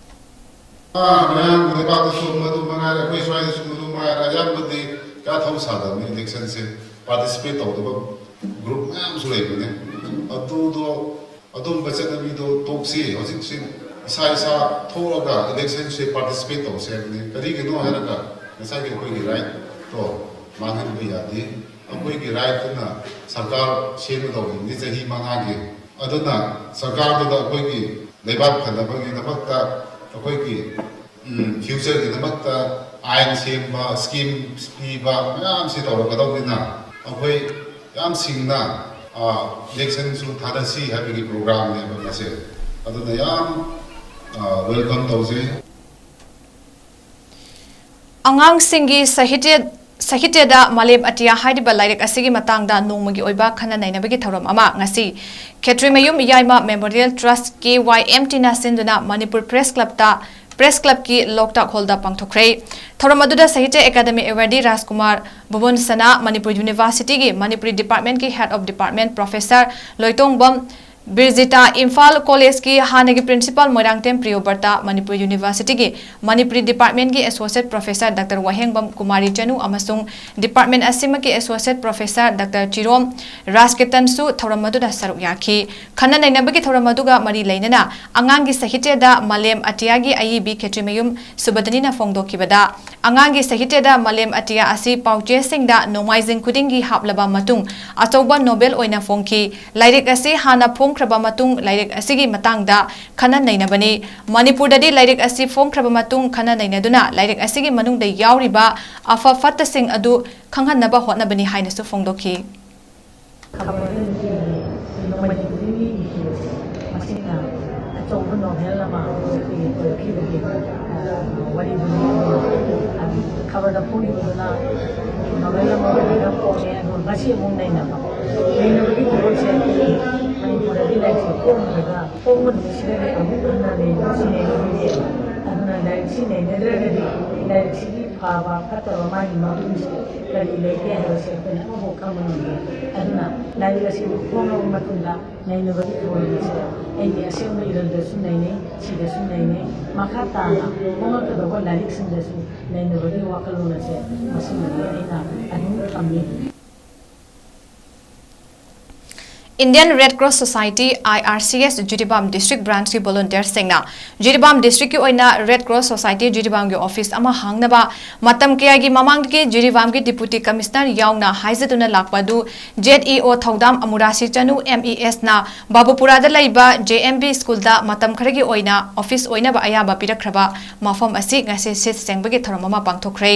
ꯑꯥ, ꯃꯌꯥꯝꯒꯤ ꯂꯩꯕꯥꯛꯇꯁꯨ ꯃꯗꯨ ꯃꯉꯥꯏꯔꯦ, ꯑꯩꯈꯣꯏ ꯁ꯭ꯋꯥꯏꯗꯁꯨ ꯃꯗꯨ ꯃꯉꯥꯏꯔꯦ꯫ ꯑꯌꯥꯝꯕꯗꯤ ꯀꯌꯥ ꯊꯧ ꯁꯥꯗꯕꯅꯤ, election ꯁꯦ participate ꯇꯧꯗꯕ group ꯃꯌꯥꯝꯁꯨ ꯂꯩꯕꯅꯦ꯫ ꯑꯗꯨꯗꯣ, ꯑꯗꯨꯝꯕ ꯆꯠꯅꯕꯤꯗꯣ ꯇꯣꯛꯁꯤ꯫ ꯍꯧꯖꯤꯛꯁꯤ ꯏꯁꯥ ꯏꯁꯥ ꯊꯣꯛꯑꯒ election ꯁꯦ participate ꯇꯧꯁꯦ ꯍꯥꯏꯕꯅꯤ꯫ ꯀꯔꯤꯒꯤꯅꯣ ꯍꯥꯏꯔꯒ ꯉꯁꯥꯏꯒꯤ ꯑꯩꯈꯣꯏꯒꯤ right ꯇꯣ ꯃꯥꯡꯍꯟꯕ ꯌꯥꯗꯦ꯫ ꯑꯩꯈꯣꯏꯒꯤ right ꯇꯨꯅ ꯁꯔꯀꯥꯔ ꯁꯦꯝꯒꯗꯧꯔꯤꯕꯅꯤ ꯆꯍꯤ ꯃꯉꯥꯒꯤ꯫ ꯑꯗꯨꯅ ꯁꯔꯀꯥꯔꯗꯨꯗ ꯑꯩꯈꯣꯏꯒꯤ ꯂꯩꯕꯥꯛ ꯐꯅꯕꯒꯤꯗꯃꯛꯇ, ꯑꯩꯈꯣꯏꯒꯤ, ꯎꯝ, future ꯒꯤꯗꯃꯛꯇ ꯑꯥꯏꯟ ꯁꯦꯝꯕ, schemes ꯄꯤꯕ ꯃꯌꯥꯝꯁꯤ ꯇꯧꯔꯛꯀꯗꯧꯕꯅꯤꯅ ꯑꯩꯈꯣꯏ ꯌꯥꯝ ꯁꯤꯡꯅ, ꯑ, election ꯁꯨ ꯊꯥꯗꯁꯤ ꯍꯥꯏꯕꯒꯤ program ꯅꯦꯕ ꯃꯁꯦ꯫ ꯑꯗꯨꯅ ꯌꯥꯝ, ꯑ, welcome ꯇꯧꯖꯩ꯫ ꯑꯉꯥꯡꯁꯤꯡꯒꯤ ꯁꯥꯍꯤꯇ꯭ꯌ, ꯁꯥꯍꯤꯇ꯭ꯌꯗ ꯃꯥꯂꯦꯝ ꯑꯇꯤꯌꯥ ꯍꯥꯏꯔꯤꯕ ꯂꯥꯏꯔꯤꯛ ꯑꯁꯤꯒꯤ ꯃꯇꯥꯡꯗ ꯅꯣꯡꯃꯒꯤ ꯑꯣꯏꯕ ꯈꯟꯅ ꯅꯩꯅꯕꯒꯤ ꯊꯧꯔꯝ ꯑꯃ ꯉꯁꯤ ꯈꯦꯇ꯭ꯔꯤꯃꯌꯨꯝ ꯌꯥꯏꯃ Memorial Trust, K Y M T ꯅ ꯁꯤꯟꯗꯨꯅ Manipur Press Club ꯇ Press Clubꯀꯤ ꯂꯣꯛꯇꯥꯛ ꯍꯣꯜꯗ ꯄꯥꯡꯊꯣꯛꯈ꯭ꯔꯦ꯫ ꯊꯧꯔꯝ ꯑꯗꯨꯗ ꯁꯥꯍꯤꯇ꯭ꯌ ꯑꯦꯀꯥꯗꯃꯤ ꯑꯦꯋꯥꯔꯗꯤ ꯔꯥꯖꯀꯨꯃꯥꯔ ꯚꯨꯕꯟ ꯁꯅꯥ, ꯃꯅꯤꯄꯨꯔ ꯌꯨꯅꯤꯚꯔꯁꯤꯇꯤꯒꯤ Manipuri ꯗꯤꯄꯥꯔꯠꯃꯦꯟꯠꯀꯤ Head of Department Professor ꯂꯣꯏꯇꯣꯡꯕꯝ ꯕꯤꯔꯖꯤꯇꯥ, ꯏꯝꯐꯥꯜ ꯀꯣꯂꯦꯖꯀꯤ ꯍꯥꯟꯅꯒꯤ ꯄ꯭ꯔꯤꯟꯁꯤꯄꯥꯜ ꯃꯣꯏꯔꯥꯡꯊꯦꯝ ꯄ꯭ꯔꯤꯌꯣꯕ꯭ꯔꯇꯥ, ꯃꯅꯤꯄꯨꯔ ꯌꯨꯅꯤꯚꯔꯁꯤꯇꯤꯒꯤ ꯃꯅꯤꯄꯨꯔꯤ ꯗꯤꯄꯥꯔꯠꯃꯦꯟꯠꯀꯤ associate professor doctor Wahengbam Kumari Chanu ꯑꯃꯁꯨꯡ ꯗꯤꯄꯥꯔꯠꯃꯦꯟꯠ ꯑꯁꯤꯃꯛꯀꯤ ꯑꯦꯁꯣꯁꯤꯌꯦꯠ ꯄ꯭ꯔꯣꯐꯦꯁꯔ ꯗꯥꯛꯇꯔ ꯆꯤꯔꯣꯝ ꯔꯥꯖꯀꯤꯔꯇꯟꯁꯨ ꯊꯧꯔꯝ ꯑꯗꯨꯗ ꯁꯔꯨꯛ ꯌꯥꯈꯤ꯫ ꯈꯟꯅ ꯅꯩꯅꯕꯒꯤ ꯊꯧꯔꯝ ꯑꯗꯨꯒ ꯃꯔꯤ ꯂꯩꯅꯅ ꯑꯉꯥꯡꯒꯤ ꯁꯥꯍꯤꯇ꯭ꯌꯗ ꯃꯥꯂꯦꯝ ꯑꯇꯤꯌꯥꯒꯤ ꯑꯏꯕꯤ ꯈꯦꯇ꯭ꯔꯤꯃꯌꯨꯝ ꯁꯨꯕꯗꯅꯤꯅ ꯐꯣꯡꯗꯣꯛꯈꯤꯕꯗ, ꯑꯉꯥꯡꯒꯤ ꯁꯥꯍꯤꯇ꯭ꯌꯗ ꯃꯥꯂꯦꯝ ꯑꯇꯤꯌꯥ ꯑꯁꯤ ꯄꯥꯎꯆꯦꯁꯤꯡꯗ ꯅꯣꯡꯃꯥꯏꯖꯤꯡ ꯈꯨꯗꯤꯡꯒꯤ ꯍꯥꯞꯂꯕ ꯃꯇꯨꯡ ꯑꯆꯧꯕ ꯅꯣꯕꯦꯜ ꯑꯣꯏꯅ ꯐꯣꯡꯈꯤ꯫ ꯂꯥꯏꯔꯤꯛ ꯑꯁꯤ ꯍꯥꯟꯅ ꯐꯣꯡꯈ꯭ꯔꯕ ꯃꯇꯨꯡ ꯂꯥꯏꯔꯤꯛ ꯑꯁꯤꯒꯤ ꯃꯇꯥꯡꯗ ꯈꯟꯅ ꯅꯩꯅꯕꯅꯤ꯫ ꯃꯅꯤꯄꯨꯔꯗꯗꯤ ꯂꯥꯏꯔꯤꯛ ꯑꯁꯤ ꯐꯣꯡꯈ꯭ꯔꯕ ꯃꯇꯨꯡ ꯈꯟꯅ ꯅꯩꯅꯗꯨꯅ ꯂꯥꯏꯔꯤꯛ ꯑꯁꯤꯒꯤ ꯃꯅꯨꯡꯗ ꯌꯥꯎꯔꯤꯕ ꯑꯐ ꯐꯠꯇꯁꯤꯡ ꯑꯗꯨ ꯈꯪꯍꯟꯅꯕ ꯍꯣꯠꯅꯕꯅꯤ ꯍꯥꯏꯅꯁꯨ ꯐꯣꯡꯗꯣꯛꯈꯤ꯫ ꯈꯕꯔꯗ ꯅꯨꯡꯇꯤꯒꯤ ꯅꯣꯡꯃꯩ ꯈꯨꯗꯤꯡꯒꯤ ꯏꯈꯤꯕꯁꯦ, ꯃꯁꯤꯅ ꯑꯆꯧꯕ ꯅꯣꯚꯦꯜ ꯑꯃ ꯑꯩꯈꯣꯏꯒꯤ ꯑꯣꯏꯔꯛꯈꯤꯕꯒꯤ, ꯑ, ꯋꯥꯔꯤꯗꯨꯅꯤ꯫ ꯑꯗꯨ ꯈꯕꯔꯗ ꯐꯣꯡꯈꯤꯕꯗꯨꯅ ꯅꯣꯚꯦꯜ ꯑꯃ ꯑꯣꯏꯔꯒ ꯐꯣꯡꯉꯦ꯫ ꯑꯗꯨ ꯉꯁꯤ ꯑꯃꯨꯛ ꯅꯩꯅꯕ, ꯅꯩꯅꯕꯒꯤ ꯊꯕꯛꯁꯦ ꯑꯩꯈꯣꯏꯒꯤ ꯃꯅꯤꯄꯨꯔꯗꯗꯤ ꯂꯥꯏꯔꯤꯛꯁꯦ ꯐꯣꯡꯗ꯭ꯔꯒ ꯐꯣꯡꯕ ꯅꯨꯃꯤꯠꯁꯤꯗꯗꯤ ꯑꯃꯨꯛ ꯍꯟꯅ ꯅꯩꯅꯕꯁꯤ ꯅꯩꯅꯕꯤꯗꯦꯕ꯫ ꯑꯗꯨꯅ ꯂꯥꯏꯔꯤꯛꯁꯤ ꯅꯩꯅꯗ꯭ꯔꯒꯗꯤ ꯂꯥꯏꯔꯤꯛꯁꯤꯒꯤ ꯐꯕ ꯐꯠꯇꯕ ꯃꯥꯒꯤ ꯃꯒꯨꯟꯁꯦ ꯀꯔꯤ ꯂꯩꯒꯦ ꯍꯥꯏꯕꯁꯦ ꯑꯩꯈꯣꯏꯅ ꯑꯃꯐꯥꯎ ꯈꯪꯕ ꯉꯝꯗꯦ꯫ ꯑꯗꯨꯅ ꯂꯥꯏꯔꯤꯛ ꯑꯁꯤꯕꯨ ꯐꯣꯡꯂꯕ ꯃꯇꯨꯡꯗ ꯅꯩꯅꯕꯒꯤ ꯊꯧꯔꯝ ꯑꯁꯦ ꯑꯩꯗꯤ ꯑꯁꯦꯡꯕ ꯏꯔꯜꯗꯁꯨ ꯅꯩꯅꯩ, ꯁꯤꯗꯁꯨ ꯅꯩꯅꯩ꯫ ꯃꯈꯥ ꯇꯥꯅ ꯐꯣꯡꯂꯛꯀꯗꯧꯕ ꯂꯥꯏꯔꯤꯛꯁꯤꯡꯗꯁꯨ ꯅꯩꯅꯕꯒꯤ ꯋꯥꯈꯜꯂꯣꯟ ꯑꯁꯦ ꯃꯁꯤꯃꯗꯤ ꯑꯩꯅ ꯑꯗꯨꯝ ꯊꯝꯃꯤ꯫ Indian Red Cross Society, I R C S, Jiribam district ꯕ꯭ꯔꯥꯟꯁꯀꯤ ꯚꯣꯂꯨꯟꯇꯤꯌꯔꯁꯤꯡꯅ ꯖꯤꯔꯤꯕꯥꯝ ꯗꯤꯁꯇ꯭ꯔꯤꯛꯀꯤ ꯑꯣꯏꯅ ꯔꯦꯗ ꯀ꯭ꯔꯣꯁ ꯁꯣꯁꯥꯏꯇꯤ ꯖꯤꯔꯤꯕꯥꯝꯒꯤ ꯑꯣꯐꯤꯁ ꯑꯃ ꯍꯥꯡꯅꯕ ꯃꯇꯝ ꯀꯌꯥꯒꯤ ꯃꯃꯥꯡꯗꯒꯤ ꯖꯤꯔꯤꯕꯥꯝꯒꯤ ꯗꯤꯄꯨꯇꯤ ꯀꯃꯤꯁꯅꯔ ꯌꯥꯎꯅ ꯍꯥꯏꯖꯗꯨꯅ ꯂꯥꯛꯄ ꯑꯗꯨ ꯖꯦꯗ ꯏ ꯑꯣ ꯊꯧꯗꯥꯝ ꯑꯃꯨꯔꯥꯁꯤ ꯆꯅꯨ, ꯑꯦꯝ ꯏ ꯑꯦꯁꯅ ꯕꯥꯕꯨꯄꯨꯔꯥꯗ ꯂꯩꯕ ꯖꯦ ꯑꯦꯝ ꯕꯤ ꯁ꯭ꯀꯨꯜꯗ ꯃꯇꯝ ꯈꯔꯒꯤ ꯑꯣꯏꯅ ꯑꯣꯐꯤꯁ ꯑꯣꯏꯅꯕ ꯑꯌꯥꯕ ꯄꯤꯔꯛꯈ꯭ꯔꯕ ꯃꯐꯝ ꯑꯁꯤ ꯉꯁꯤ ꯁꯤꯠ ꯁꯦꯡꯕꯒꯤ ꯊꯧꯔꯝ ꯑꯃ ꯄꯥꯡꯊꯣꯛꯈ꯭ꯔꯦ꯫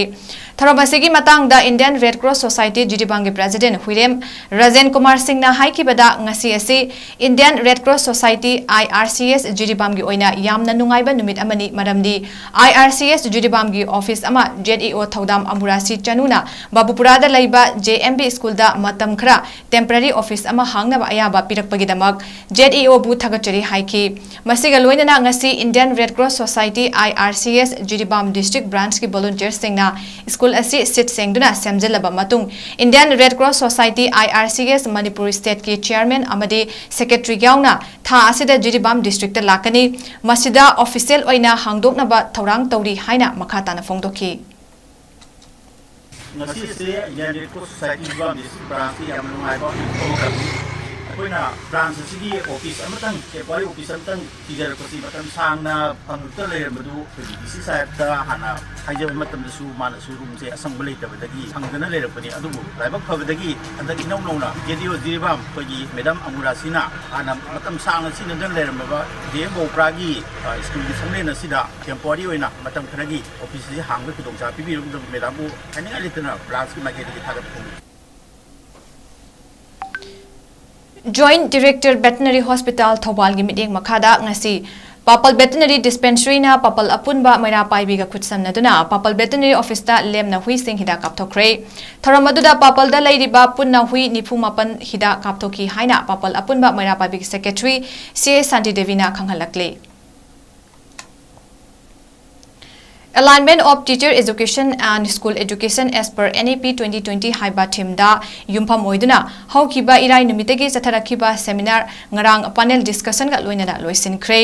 ꯊꯧꯔꯝ ꯑꯁꯤꯒꯤ ꯃꯇꯥꯡꯗ Indian Red Cross Society ꯖꯤꯔꯤꯕꯥꯝꯒꯤ ꯄ꯭ꯔꯦꯁꯤꯗꯦꯟꯠ ꯍꯨꯏꯔꯦꯝ ꯔꯥꯖꯦꯟ ꯀꯨꯃꯥꯔ ꯁꯤꯡꯅ ꯍꯥꯏꯈꯤꯕꯗ, ꯉꯁꯤ ꯑꯁꯤ Indian Red Cross Society, I R C S, ꯖꯤꯔꯤꯕꯥꯝꯒꯤ ꯑꯣꯏꯅ ꯌꯥꯝꯅ ꯅꯨꯡꯉꯥꯏꯕ ꯅꯨꯃꯤꯠ ꯑꯃꯅꯤ, ꯃꯔꯝꯗꯤ I R C S ꯖꯤꯔꯤꯕꯥꯝꯒꯤ office ꯑꯃ Z E O ꯊꯧꯗꯥꯝ ꯑꯃꯨꯔꯥꯁꯤ ꯆꯅꯨꯅ ꯕꯥꯕꯨꯄꯨꯔꯥꯗ ꯂꯩꯕ J M B schoolꯗ ꯃꯇꯝ ꯈꯔ temporary office ꯑꯃ ꯍꯥꯡꯅꯕ ꯑꯌꯥꯕ ꯄꯤꯔꯛꯄꯒꯤꯗꯃꯛ Z E O ꯕꯨ ꯊꯥꯒꯠꯆꯔꯤ ꯍꯥꯏꯈꯤ꯫ ꯃꯁꯤꯒ ꯂꯣꯏꯅꯅ ꯉꯁꯤ Indian Red Cross Society, I R C S, Jiribam district branchꯀꯤ volunteersꯁꯤꯡꯅ school ꯑꯁꯤ ꯁꯤꯠ ꯁꯦꯡꯗꯨꯅ ꯁꯦꯝꯖꯤꯜꯂꯕ ꯃꯇꯨꯡ, Indian Red Cross Society, I R C S, Manipur stateꯀꯤ chairman ꯑꯃꯗꯤ secretary ꯌꯥꯎꯅ ꯊꯥ ꯑꯁꯤꯗ ꯖꯤꯔꯤꯕꯥꯝ districtꯇ ꯂꯥꯛꯀꯅꯤ꯫ ꯃꯁꯤꯗ official ꯑꯣꯏꯅ ꯍꯥꯡꯗꯣꯛꯅꯕ ꯊꯧꯔꯥꯡ ꯇꯧꯔꯤ ꯍꯥꯏꯅ ꯃꯈꯥ ꯇꯥꯅ ꯐꯣꯡꯗꯣꯛꯈꯤ꯫ ꯉꯁꯤꯁꯦ Indian Red Cross Society Jiribam district branchꯀꯤ ꯌꯥꯝꯅ ꯅꯨꯡꯉꯥꯏꯕ ꯑꯃꯈꯛꯅꯤ꯫ ꯑꯩꯈꯣꯏꯅ branch ꯑꯁꯤꯒꯤ office ꯑꯃꯇꯪ, temporary office ꯑꯃꯇꯪ ꯊꯤꯖꯔꯛꯄꯁꯤ ꯃꯇꯝ ꯁꯥꯡꯅ ꯐꯪꯗꯨꯅ ꯂꯩꯔꯝꯕꯗꯨ ꯑꯩꯈꯣꯏꯒꯤ D C ꯁꯥꯍꯦꯕꯇ ꯍꯥꯟꯅ ꯍꯥꯏꯖꯕ ꯃꯇꯝꯗꯁꯨ ꯃꯥꯅꯁꯨ roomꯁꯦ ꯑꯁꯪꯕ ꯂꯩꯇꯕꯗꯒꯤ ꯐꯪꯗꯅ ꯂꯩꯔꯛꯄꯅꯤ꯫ ꯑꯗꯨꯕꯨ ꯂꯥꯏꯕꯛ ꯐꯕꯗꯒꯤ ꯍꯟꯗꯛ ꯏꯅꯧ ꯅꯧꯅ Z E O ꯖꯤꯔꯤꯕꯥꯝ ꯑꯩꯈꯣꯏꯒꯤ madam ꯑꯃꯨꯔꯥꯁꯤꯅ ꯍꯥꯟꯅ ꯃꯇꯝ ꯁꯥꯡꯅ ꯁꯤꯖꯤꯟꯅꯗꯨꯅ ꯂꯩꯔꯝꯃꯕ J M ꯕꯥꯕꯨꯄꯨꯔꯥꯒꯤ, ꯑ, schoolꯒꯤ ꯁꯪꯂꯦꯟ ꯑꯁꯤꯗ temporary ꯑꯣꯏꯅ ꯃꯇꯝ ꯈꯔꯒꯤ office ꯑꯁꯤ ꯍꯥꯡꯕꯒꯤ ꯈꯨꯗꯣꯡꯆꯥꯕ ꯄꯤꯕꯤꯔꯕ madamꯕꯨ ꯍꯥꯏꯅꯤꯡꯉꯥꯏ ꯂꯩꯇꯅ branchꯀꯤ ꯃꯥꯏꯀꯩꯗꯒꯤ ꯊꯥꯒꯠꯄ ꯐꯣꯡꯗꯣꯛꯏ꯫ Joint Director Veterinary Hospital ꯊꯧꯕꯥꯜꯒꯤ ꯃꯤꯠꯌꯦꯡ ꯃꯈꯥꯗ ꯉꯁꯤ ꯄꯥꯄꯜ Veterinary Dispensaryꯅ ꯄꯥꯄꯜ ꯑꯄꯨꯟꯕ ꯃꯩꯔꯥ ꯄꯥꯏꯕꯤꯒ ꯈꯨꯠꯁꯝꯅꯗꯨꯅ ꯄꯥꯄꯜ Veterinary Officeꯇ ꯂꯦꯝꯅ ꯍꯨꯏꯁꯤꯡ ꯍꯤꯗꯥꯛ ꯀꯥꯞꯊꯣꯛꯈ꯭ꯔꯦ꯫ ꯊꯧꯔꯝ ꯑꯗꯨꯗ ꯄꯥꯄꯜꯗ ꯂꯩꯔꯤꯕ ꯄꯨꯟꯅ ꯍꯨꯏ ꯅꯤꯐꯨ ꯃꯥꯄꯟ ꯍꯤꯗꯥꯛ ꯀꯥꯞꯊꯣꯛꯈꯤ ꯍꯥꯏꯅ ꯄꯥꯄꯜ ꯑꯄꯨꯟꯕ ꯃꯩꯔꯥ ꯄꯥꯏꯕꯤꯒꯤ secretary C A Shanti ꯗꯦꯕꯤꯅ ꯈꯪꯍꯜꯂꯛꯂꯤ꯫ Alignment of Teacher Education and School Education as per N E P twenty twenty ꯍꯥꯏꯕ themeꯗ ꯌꯨꯝꯐꯝ ꯑꯣꯏꯗꯨꯅ ꯍꯧꯈꯤꯕ ꯏꯔꯥꯏ ꯅꯨꯃꯤꯠꯇꯒꯤ ꯆꯠꯊꯔꯛꯈꯤꯕ seminar ꯉꯔꯥꯡ panel discussionꯒ ꯂꯣꯏꯅꯅ ꯂꯣꯏꯁꯤꯟꯈ꯭ꯔꯦ꯫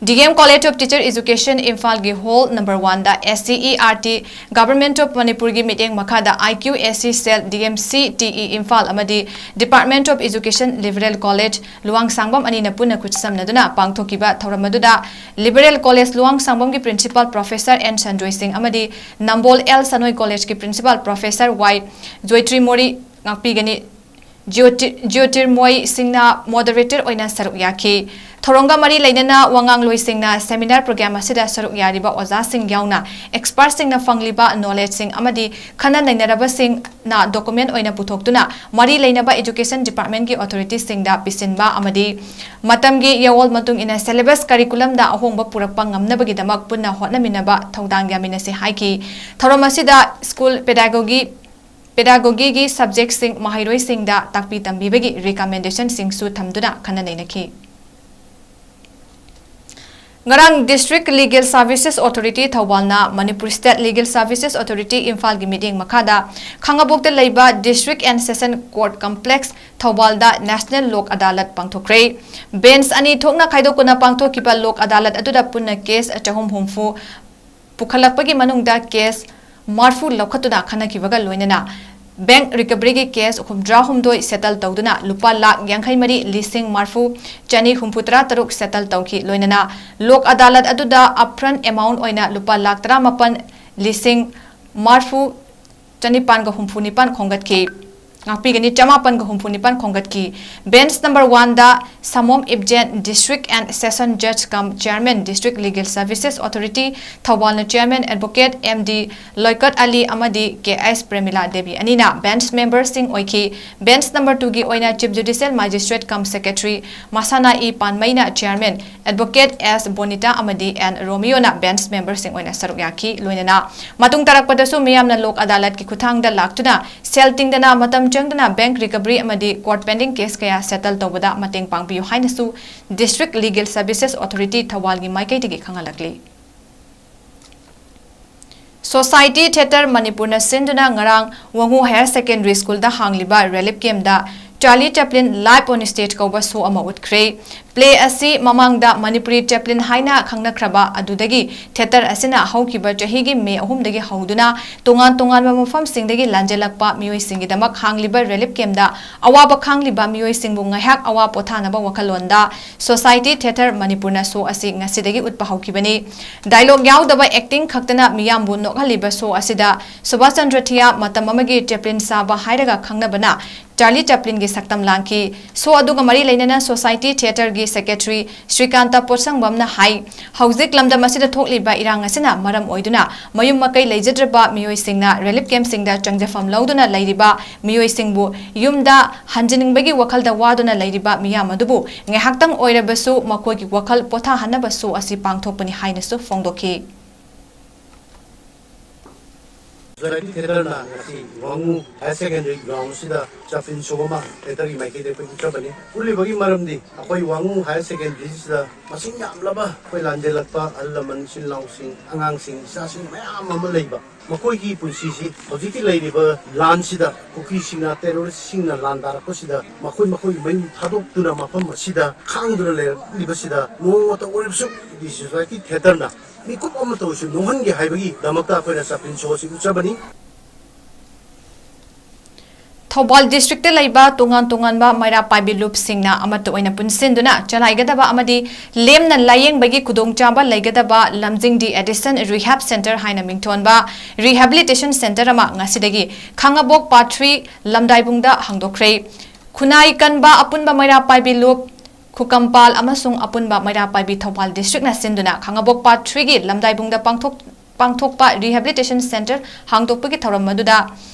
D M College of Teacher Education ꯏꯝꯐꯥꯜꯒꯤ hall number oneꯗ S C E R T, Government of ꯃꯅꯤꯄꯨꯔꯒꯤ ꯃꯤꯠꯌꯦꯡ ꯃꯈꯥꯗ I Q S C cell, D M C T E Imphal ꯑꯃꯗꯤ Department of Education Liberal College ꯂꯨꯋꯥꯡꯁꯥꯡꯕꯝ ꯑꯅꯤꯅ ꯄꯨꯟꯅ ꯈꯨꯠꯁꯝꯅꯗꯨꯅ ꯄꯥꯡꯊꯣꯛꯈꯤꯕ ꯊꯧꯔꯝ ꯑꯗꯨꯗ Liberal College ꯂꯨꯋꯥꯡꯁꯥꯡꯕꯝꯒꯤ Principal Professor N Sanjoy ꯁꯤꯡ ꯑꯃꯗꯤ ꯅꯝꯕꯣꯜ L ꯁꯅꯣꯏ Collegeꯀꯤ Principal Professor Y ꯖꯣꯏꯇ꯭ꯔꯤꯃꯣꯔꯤ ꯉꯥꯛꯄꯤꯒꯅꯤ꯫ ꯖ꯭ꯌꯣꯇꯤꯔꯃꯣꯏ ꯁꯤꯡꯅ ꯃꯣꯗꯔꯦꯇꯔ ꯑꯣꯏꯅ ꯁꯔꯨꯛ ꯌꯥꯈꯤ꯫ ꯊꯧꯔꯝꯒ ꯃꯔꯤ ꯂꯩꯅꯅ ꯋꯥꯉꯥꯡꯂꯣꯏꯁꯤꯡꯅ ꯁꯦꯃꯤꯅꯥꯔ ꯄ꯭ꯔꯣꯒ꯭ꯔꯥꯝ ꯑꯁꯤꯗ ꯁꯔꯨꯛ ꯌꯥꯔꯤꯕ ꯑꯣꯖꯥꯁꯤꯡ ꯌꯥꯎꯅ ꯑꯦꯛꯁꯄꯥꯔꯠꯁꯤꯡꯅ ꯐꯪꯂꯤꯕ ꯅꯣꯂꯦꯖꯁꯤꯡ ꯑꯃꯗꯤ ꯈꯟꯅ ꯅꯩꯅꯔꯕꯁꯤꯡꯅ ꯗꯣꯀꯨꯃꯦꯟ ꯑꯣꯏꯅ ꯄꯨꯊꯣꯛꯇꯨꯅ ꯃꯔꯤ ꯂꯩꯅꯕ ꯏꯗꯨꯀꯦꯁꯟ ꯗꯤꯄꯥꯔꯠꯃꯦꯟꯒꯤ ꯑꯣꯊꯣꯔꯤꯇꯤꯁꯤꯡꯗ ꯄꯤꯁꯤꯟꯕ ꯑꯃꯗꯤ ꯃꯇꯝꯒꯤ ꯌꯥꯋꯣꯜ ꯃꯇꯨꯡ ꯏꯟꯅ ꯁꯦꯂꯦꯕꯁ ꯀꯔꯤꯀꯨꯂꯝꯗ ꯑꯍꯣꯡꯕ ꯄꯨꯔꯛꯄ ꯉꯝꯅꯕꯒꯤꯗꯃꯛ ꯄꯨꯟꯅ ꯍꯣꯠꯅꯃꯤꯟꯅꯕ ꯊꯧꯗꯥꯡ ꯌꯥꯃꯤꯟꯅꯁꯤ ꯍꯥꯏꯈꯤ꯫ ꯊꯧꯔꯝ ꯑꯁꯤꯗ ꯁ꯭ꯀꯨꯜ ꯄꯦꯗꯥꯒꯣꯒꯤ ꯄꯦꯗꯥꯒꯣꯒꯤꯒꯤ ꯁꯕꯖꯦꯛꯁꯤꯡ ꯃꯍꯩꯔꯣꯏꯁꯤꯡꯗ ꯇꯥꯛꯄꯤ ꯇꯝꯕꯤꯕꯒꯤ ꯔꯤꯀꯃꯦꯟꯗꯦꯁꯟꯁꯤꯡꯁꯨ ꯊꯝꯗꯨꯅ ꯈꯟꯅ ꯅꯩꯅꯈꯤ꯫ ꯉꯔꯥꯡ District Legal Services Authority ꯊꯧꯕꯥꯜꯅ Manipur State Legal Services Authority ꯏꯝꯐꯥꯜꯒꯤ ꯃꯤꯠꯌꯦꯡ ꯃꯈꯥꯗ ꯈꯥꯡꯉꯕꯣꯛꯇ ꯂꯩꯕ District and Session Court Complex ꯊꯧꯕꯥꯜꯗ National ꯂꯣꯛ ꯑꯗꯥꯂꯠ ꯄꯥꯡꯊꯣꯛꯈ꯭ꯔꯦ꯫ ꯕꯦꯟꯆ ꯑꯅꯤ ꯊꯣꯛꯅ ꯈꯥꯏꯗꯣꯛꯇꯨꯅ ꯄꯥꯡꯊꯣꯛꯈꯤꯕ ꯂꯣꯛ ꯑꯗꯥꯂꯠ ꯑꯗꯨꯗ ꯄꯨꯟꯅ ꯀꯦꯁ ꯆꯍꯨꯝ ꯍꯨꯝꯐꯨ ꯄꯨꯈꯠꯂꯛꯄꯒꯤ ꯃꯅꯨꯡꯗ ꯀꯦꯁ ꯃꯔꯐꯨ ꯂꯧꯈꯠꯇꯨꯅ ꯈꯟꯅꯈꯤꯕꯒ ꯂꯣꯏꯅꯅ ꯕꯦꯡꯛ ꯔꯤꯀꯚꯔꯤꯒꯤ ꯀꯦꯁ ꯍꯨꯝꯗ꯭ꯔꯥ ꯍꯨꯝꯗꯣꯏ ꯁꯦꯇꯜ ꯇꯧꯗꯨꯅ ꯂꯨꯄꯥ ꯂꯥꯈ ꯌꯥꯡꯈꯩ ꯃꯔꯤ ꯂꯤꯁꯤꯡ ꯃꯔꯐꯨ ꯆꯅꯤ ꯍꯨꯝꯐꯨ ꯇꯔꯥ ꯇꯔꯨꯛ ꯁꯦꯇꯜ ꯇꯧꯈꯤ꯫ ꯂꯣꯏꯅꯅ ꯂꯣꯛ ꯑꯗꯥꯂꯠ ꯑꯗꯨꯗ ꯑꯞꯐ꯭ꯔꯟ ꯑꯦꯃꯥꯎꯟ ꯑꯣꯏꯅ ꯂꯨꯄꯥ ꯂꯥꯈ ꯇꯔꯥꯃꯥꯄꯟ ꯂꯤꯁꯤꯡ ꯃꯔꯐꯨ ꯆꯅꯤꯄꯥꯟꯒ ꯍꯨꯝꯐꯨ ꯅꯤꯄꯥꯟ ꯈꯣꯝꯒꯠꯈꯤ꯫ ꯉꯥꯛꯄꯤꯒꯅꯤ, ꯆꯃꯥꯄꯟꯒ ꯍꯨꯝꯐꯨ ꯅꯤꯄꯥꯟ ꯈꯣꯝꯒꯠꯈꯤ꯫ ꯕꯦꯟꯆ ꯅꯝꯕꯔ ꯋꯥꯟꯗ ꯁꯃꯣꯝ ꯏꯕꯖꯦꯟ, District and Session Judge cum Chairman, District Legal Services Authority, ꯊꯧꯕꯥꯜꯅ chairman advocate M D Loikat Ali ꯑꯃꯗꯤ ꯀꯦ ꯑꯩꯆ ꯄ꯭ꯔꯦꯃꯤꯂꯥ ꯗꯦꯕꯤ ꯑꯅꯤꯅ ꯕꯦꯟꯆ ꯃꯦꯝꯕꯔꯁꯤꯡ ꯑꯣꯏꯈꯤ꯫ ꯕꯦꯟꯆ ꯅꯝꯕꯔ ꯇꯨꯒꯤ ꯑꯣꯏꯅ Chief Judicial Magistrate cum Secretary ꯃꯁꯥꯅꯥ E ꯄꯥꯟꯃꯩꯅ chairman, advocate ꯑꯦꯁ ꯕꯣꯅꯤꯇꯥ ꯑꯃꯗꯤ ꯑꯦꯟ ꯔꯣꯃꯤꯌꯣꯅ ꯕꯦꯟꯆ ꯃꯦꯝꯕꯔꯁꯤꯡ ꯑꯣꯏꯅ ꯁꯔꯨꯛ ꯌꯥꯈꯤ꯫ ꯂꯣꯏꯅꯅ ꯃꯇꯨꯡ ꯇꯥꯔꯛꯄꯗꯁꯨ ꯃꯤꯌꯥꯝꯅ ꯂꯣꯛ ꯑꯗꯥꯂꯠꯀꯤ ꯈꯨꯠꯊꯥꯡꯗ ꯂꯥꯛꯇꯨꯅ ꯁꯦꯜ ꯇꯤꯡꯗꯅ ꯃꯇꯝ ꯆꯪꯗꯅ ꯕꯦꯡꯛ ꯔꯤꯀꯚꯔꯤ ꯑꯃꯗꯤ ꯀꯣꯔꯠ ꯄꯦꯟꯗꯤꯡ ꯀꯦꯁ ꯀꯌꯥ ꯁꯦꯇꯜ ꯇꯧꯕꯗ ꯃꯇꯦꯡ ꯄꯥꯡꯕꯤꯌꯨ ꯍꯥꯏꯅꯁꯨ District Legal Services Authority ꯊꯧꯕꯥꯜꯒꯤ ꯃꯥꯏꯀꯩꯗꯒꯤ ꯈꯪꯍꯜꯂꯛꯂꯤ꯫ Society Theatre ꯃꯅꯤꯄꯨꯔꯅ ꯁꯤꯟꯗꯨꯅ ꯉꯔꯥꯡ ꯋꯥꯉꯨ Higher Secondary Schoolꯗ ꯍꯥꯡꯂꯤꯕ ꯔꯤꯂꯤꯐ ꯀꯦꯝꯞꯗ Charlie Chaplin Live on Stage ꯀꯧꯕ ꯁꯣ ꯑꯃ ꯎꯠꯈ꯭ꯔꯦ꯫ Play ꯑꯁꯤ ꯃꯃꯥꯡꯗ ꯃꯅꯤꯄꯨꯔꯤ ꯆꯦꯄ꯭ꯂꯤꯟ ꯍꯥꯏꯅ ꯈꯪꯅꯈ꯭ꯔꯕ ꯑꯗꯨꯗꯒꯤ ꯊꯤꯌꯦꯇꯔ ꯑꯁꯤꯅ ꯍꯧꯈꯤꯕ ꯆꯍꯤꯒꯤ ꯃꯦ ꯑꯍꯨꯝꯗꯒꯤ ꯍꯧꯗꯨꯅ ꯇꯣꯉꯥꯟ ꯇꯣꯉꯥꯟꯕ ꯃꯐꯝꯁꯤꯡꯗꯒꯤ ꯂꯥꯟꯖꯦꯜꯂꯛꯄ ꯃꯤꯑꯣꯏꯁꯤꯡꯒꯤꯗꯃꯛ ꯍꯥꯡꯂꯤꯕ ꯔꯤꯂꯤꯐ ꯀꯦꯝꯞꯇ ꯑꯋꯥꯕ ꯈꯥꯡꯂꯤꯕ ꯃꯤꯑꯣꯏꯁꯤꯡꯕꯨ ꯉꯥꯏꯍꯥꯛ ꯑꯋꯥ ꯄꯣꯊꯥꯅꯕ ꯋꯥꯈꯜꯂꯣꯟꯗ ꯁꯣꯁꯥꯏꯇꯤ ꯊꯤꯌꯦꯇꯔ ꯃꯅꯤꯄꯨꯔꯅ ꯁꯣ ꯑꯁꯤ ꯉꯁꯤꯗꯒꯤ ꯎꯠꯄ ꯍꯧꯈꯤꯕꯅꯤ꯫ ꯗꯥꯏꯂꯣꯒ ꯌꯥꯎꯗꯕ ꯑꯦꯛꯇꯤꯡ ꯈꯛꯇꯅ ꯃꯤꯌꯥꯝꯕꯨ ꯅꯣꯛꯍꯜꯂꯤꯕ ꯁꯣ ꯑꯁꯤꯗ ꯁꯨꯚꯥꯁ ꯆꯟꯗ꯭ꯔ ꯊꯤꯌꯥ, ꯃꯇꯝ ꯑꯃꯒꯤ ꯆꯦꯄ꯭ꯂꯤꯟ ꯁꯥꯕ ꯍꯥꯏꯔꯒ ꯈꯪꯅꯕꯅ, ꯆꯥꯔꯂꯤ ꯆꯦꯄ꯭ꯂꯤꯟꯒꯤ ꯁꯛꯇꯝ ꯂꯥꯡꯈꯤ꯫ ꯁꯣ ꯑꯗꯨꯒ ꯃꯔꯤ ꯂꯩꯅꯅ ꯁꯣꯁꯥꯏꯇꯤ ꯊꯤꯌꯦꯇꯔꯒꯤ ꯁꯦꯀ꯭ꯔꯦꯇꯔꯤ ꯁ꯭ꯔꯤꯀꯥꯟꯇ ꯄꯣꯠꯁꯪꯕꯝꯅ ꯍꯥꯏ, ꯍꯧꯖꯤꯛ ꯂꯝꯗꯝ ꯑꯁꯤꯗ ꯊꯣꯛꯂꯤꯕ ꯏꯔꯥꯡ ꯑꯁꯤꯅ ꯃꯔꯝ ꯑꯣꯏꯗꯨꯅ ꯃꯌꯨꯝ ꯃꯀꯩ ꯂꯩꯖꯗ꯭ꯔꯕ ꯃꯤꯑꯣꯏꯁꯤꯡꯅ ꯔꯤꯂꯤꯐ ꯀꯦꯝꯞꯁꯤꯡꯗ ꯆꯪꯖꯐꯝ ꯂꯧꯗꯨꯅ ꯂꯩꯔꯤꯕ ꯃꯤꯑꯣꯏꯁꯤꯡꯕꯨ ꯌꯨꯝꯗ ꯍꯟꯖꯤꯟꯅꯤꯡꯕꯒꯤ ꯋꯥꯈꯜꯗ ꯋꯥꯗꯨꯅ ꯂꯩꯔꯤꯕ ꯃꯤꯌꯥꯝ ꯑꯗꯨꯕꯨ ꯉꯥꯏꯍꯥꯛꯇꯪ ꯑꯣꯏꯔꯕꯁꯨ ꯃꯈꯣꯏꯒꯤ ꯋꯥꯈꯜ ꯄꯣꯊꯥꯍꯟꯅꯕ ꯁꯣ ꯑꯁꯤ ꯄꯥꯡꯊꯣꯛꯄꯅꯤ ꯍꯥꯏꯅꯁꯨ ꯐꯣꯡꯗꯣꯛꯈꯤ꯫ ꯁꯣꯁꯥꯏꯇꯤ ꯊꯤꯌꯦꯇꯔꯅ ꯉꯁꯤ ꯋꯥꯉꯨ ꯍꯥꯌꯔ ꯁꯦꯀꯦꯟꯗꯔꯤ ꯒ꯭ꯔꯥꯎꯟꯁꯤꯗ ꯆꯥꯐꯤꯟ ꯁꯣ ꯑꯃ ꯊꯤꯌꯦꯇꯔꯒꯤ ꯃꯥꯏꯀꯩꯗ ꯑꯩꯈꯣꯏ ꯎꯠꯆꯕꯅꯤ꯫ ꯎꯠꯂꯤꯕꯒꯤ ꯃꯔꯝꯗꯤ ꯑꯩꯈꯣꯏ ꯋꯥꯉꯨ ꯍꯥꯌꯔ ꯁꯦꯀꯦꯟꯗꯔꯤꯁꯤꯗ ꯃꯁꯤꯡ ꯌꯥꯝꯂꯕ ꯑꯩꯈꯣꯏ ꯂꯥꯟꯖꯦꯜꯂꯛꯄ ꯑꯍꯜ ꯂꯃꯟ, ꯏꯆꯤꯜ ꯏꯅꯥꯎꯁꯤꯡ, ꯑꯉꯥꯡꯁꯤꯡ, ꯏꯆꯥꯁꯤꯡ ꯃꯌꯥꯝ ꯑꯃ ꯂꯩꯕ, ꯃꯈꯣꯏꯒꯤ ꯄꯨꯟꯁꯤꯁꯤ ꯍꯧꯖꯤꯛꯀꯤ ꯂꯩꯔꯤꯕ ꯂꯥꯟꯁꯤꯗ ꯀꯨꯀꯤꯁꯤꯡꯅ, ꯇꯦꯔꯣꯔꯤꯁꯁꯤꯡꯅ ꯂꯥꯟꯗꯥꯔꯛꯄꯁꯤꯗ ꯃꯈꯣꯏ ꯃꯈꯣꯏꯒꯤ ꯃꯌꯨꯝ ꯊꯥꯗꯣꯛꯇꯨꯅ ꯃꯐꯝ ꯑꯁꯤꯗ ꯈꯥꯡꯗꯨꯅ ꯂꯩꯔꯛꯂꯤꯕꯁꯤꯗ ꯅꯣꯡꯃꯇ ꯑꯣꯏꯔꯕꯁꯨ ꯁꯣꯁꯥꯏꯇꯤ ꯊꯤꯌꯦꯇꯔꯅ ꯃꯤꯀꯨꯞ ꯑꯃꯇ ꯑꯣꯏꯔꯁꯨ ꯅꯣꯛꯍꯟꯒꯦ ꯍꯥꯏꯕꯒꯤꯗꯃꯛꯇ ꯑꯩꯈꯣꯏꯅ ꯆꯥꯐꯤꯟ ꯁꯣ ꯑꯁꯤ ꯎꯠꯆꯕꯅꯤ꯫ ꯊꯧꯕꯥꯜ ꯗꯤꯁꯇ꯭ꯔꯤꯛꯇ ꯂꯩꯕ ꯇꯣꯉꯥꯟ ꯇꯣꯉꯥꯟꯕ ꯃꯩꯔꯥ ꯄꯥꯏꯕꯤ ꯂꯨꯞꯁꯤꯡꯅ ꯑꯃꯠꯇ ꯑꯣꯏꯅ ꯄꯨꯟꯁꯤꯟꯗꯨꯅ ꯆꯂꯥꯏꯒꯗꯕ ꯑꯃꯗꯤ ꯂꯦꯝꯅ ꯂꯥꯌꯦꯡꯕꯒꯤ ꯈꯨꯗꯣꯡꯆꯥꯕ ꯂꯩꯒꯗꯕ ꯂꯝꯖꯤꯡ ꯗꯤ ꯑꯦꯗꯤꯁꯟ ꯔꯤꯍꯦꯕ ꯁꯦꯟꯇꯔ ꯍꯥꯏꯅ ꯃꯤꯡꯊꯣꯟꯕ ꯔꯤꯍꯦꯕꯤꯂꯤꯇꯦꯁꯟ ꯁꯦꯟꯇꯔ ꯑꯃ ꯉꯁꯤꯗꯒꯤ ꯈꯥꯡꯉꯕꯣꯛ ꯄꯥꯔꯠ ꯊ꯭ꯔꯤ ꯂꯝꯗꯥꯏꯕꯨꯡꯗ ꯍꯥꯡꯗꯣꯛꯈ꯭ꯔꯦ꯫ ꯈꯨꯟꯅꯥꯏ ꯀꯟꯕ ꯑꯄꯨꯟꯕ ꯃꯩꯔꯥ ꯄꯥꯏꯕꯤ ꯂꯨꯞ, ꯈꯨꯀꯝꯄꯥꯜ ꯑꯃꯁꯨꯡ ꯑꯄꯨꯟꯕ ꯃꯩꯔꯥ ꯄꯥꯏꯕꯤ ꯊꯧꯕꯥꯜ ꯗꯤꯁꯇ꯭ꯔꯤꯛꯅ ꯁꯤꯟꯗꯨꯅ ꯈꯥꯡꯉꯕꯣꯛ ꯄꯥꯔꯠ ꯊ꯭ꯔꯤꯒꯤ ꯂꯝꯗꯥꯏꯕꯨꯡꯗ ꯄꯥꯡꯊꯣꯛ-, ꯄꯥꯡꯊꯣꯛꯄ ꯔꯤꯍꯦꯕꯤꯂꯤꯇꯦꯁꯟ ꯁꯦꯟꯇꯔ ꯍꯥꯡꯗꯣꯛꯄꯒꯤ ꯊꯧꯔꯝ ꯑꯗꯨꯗ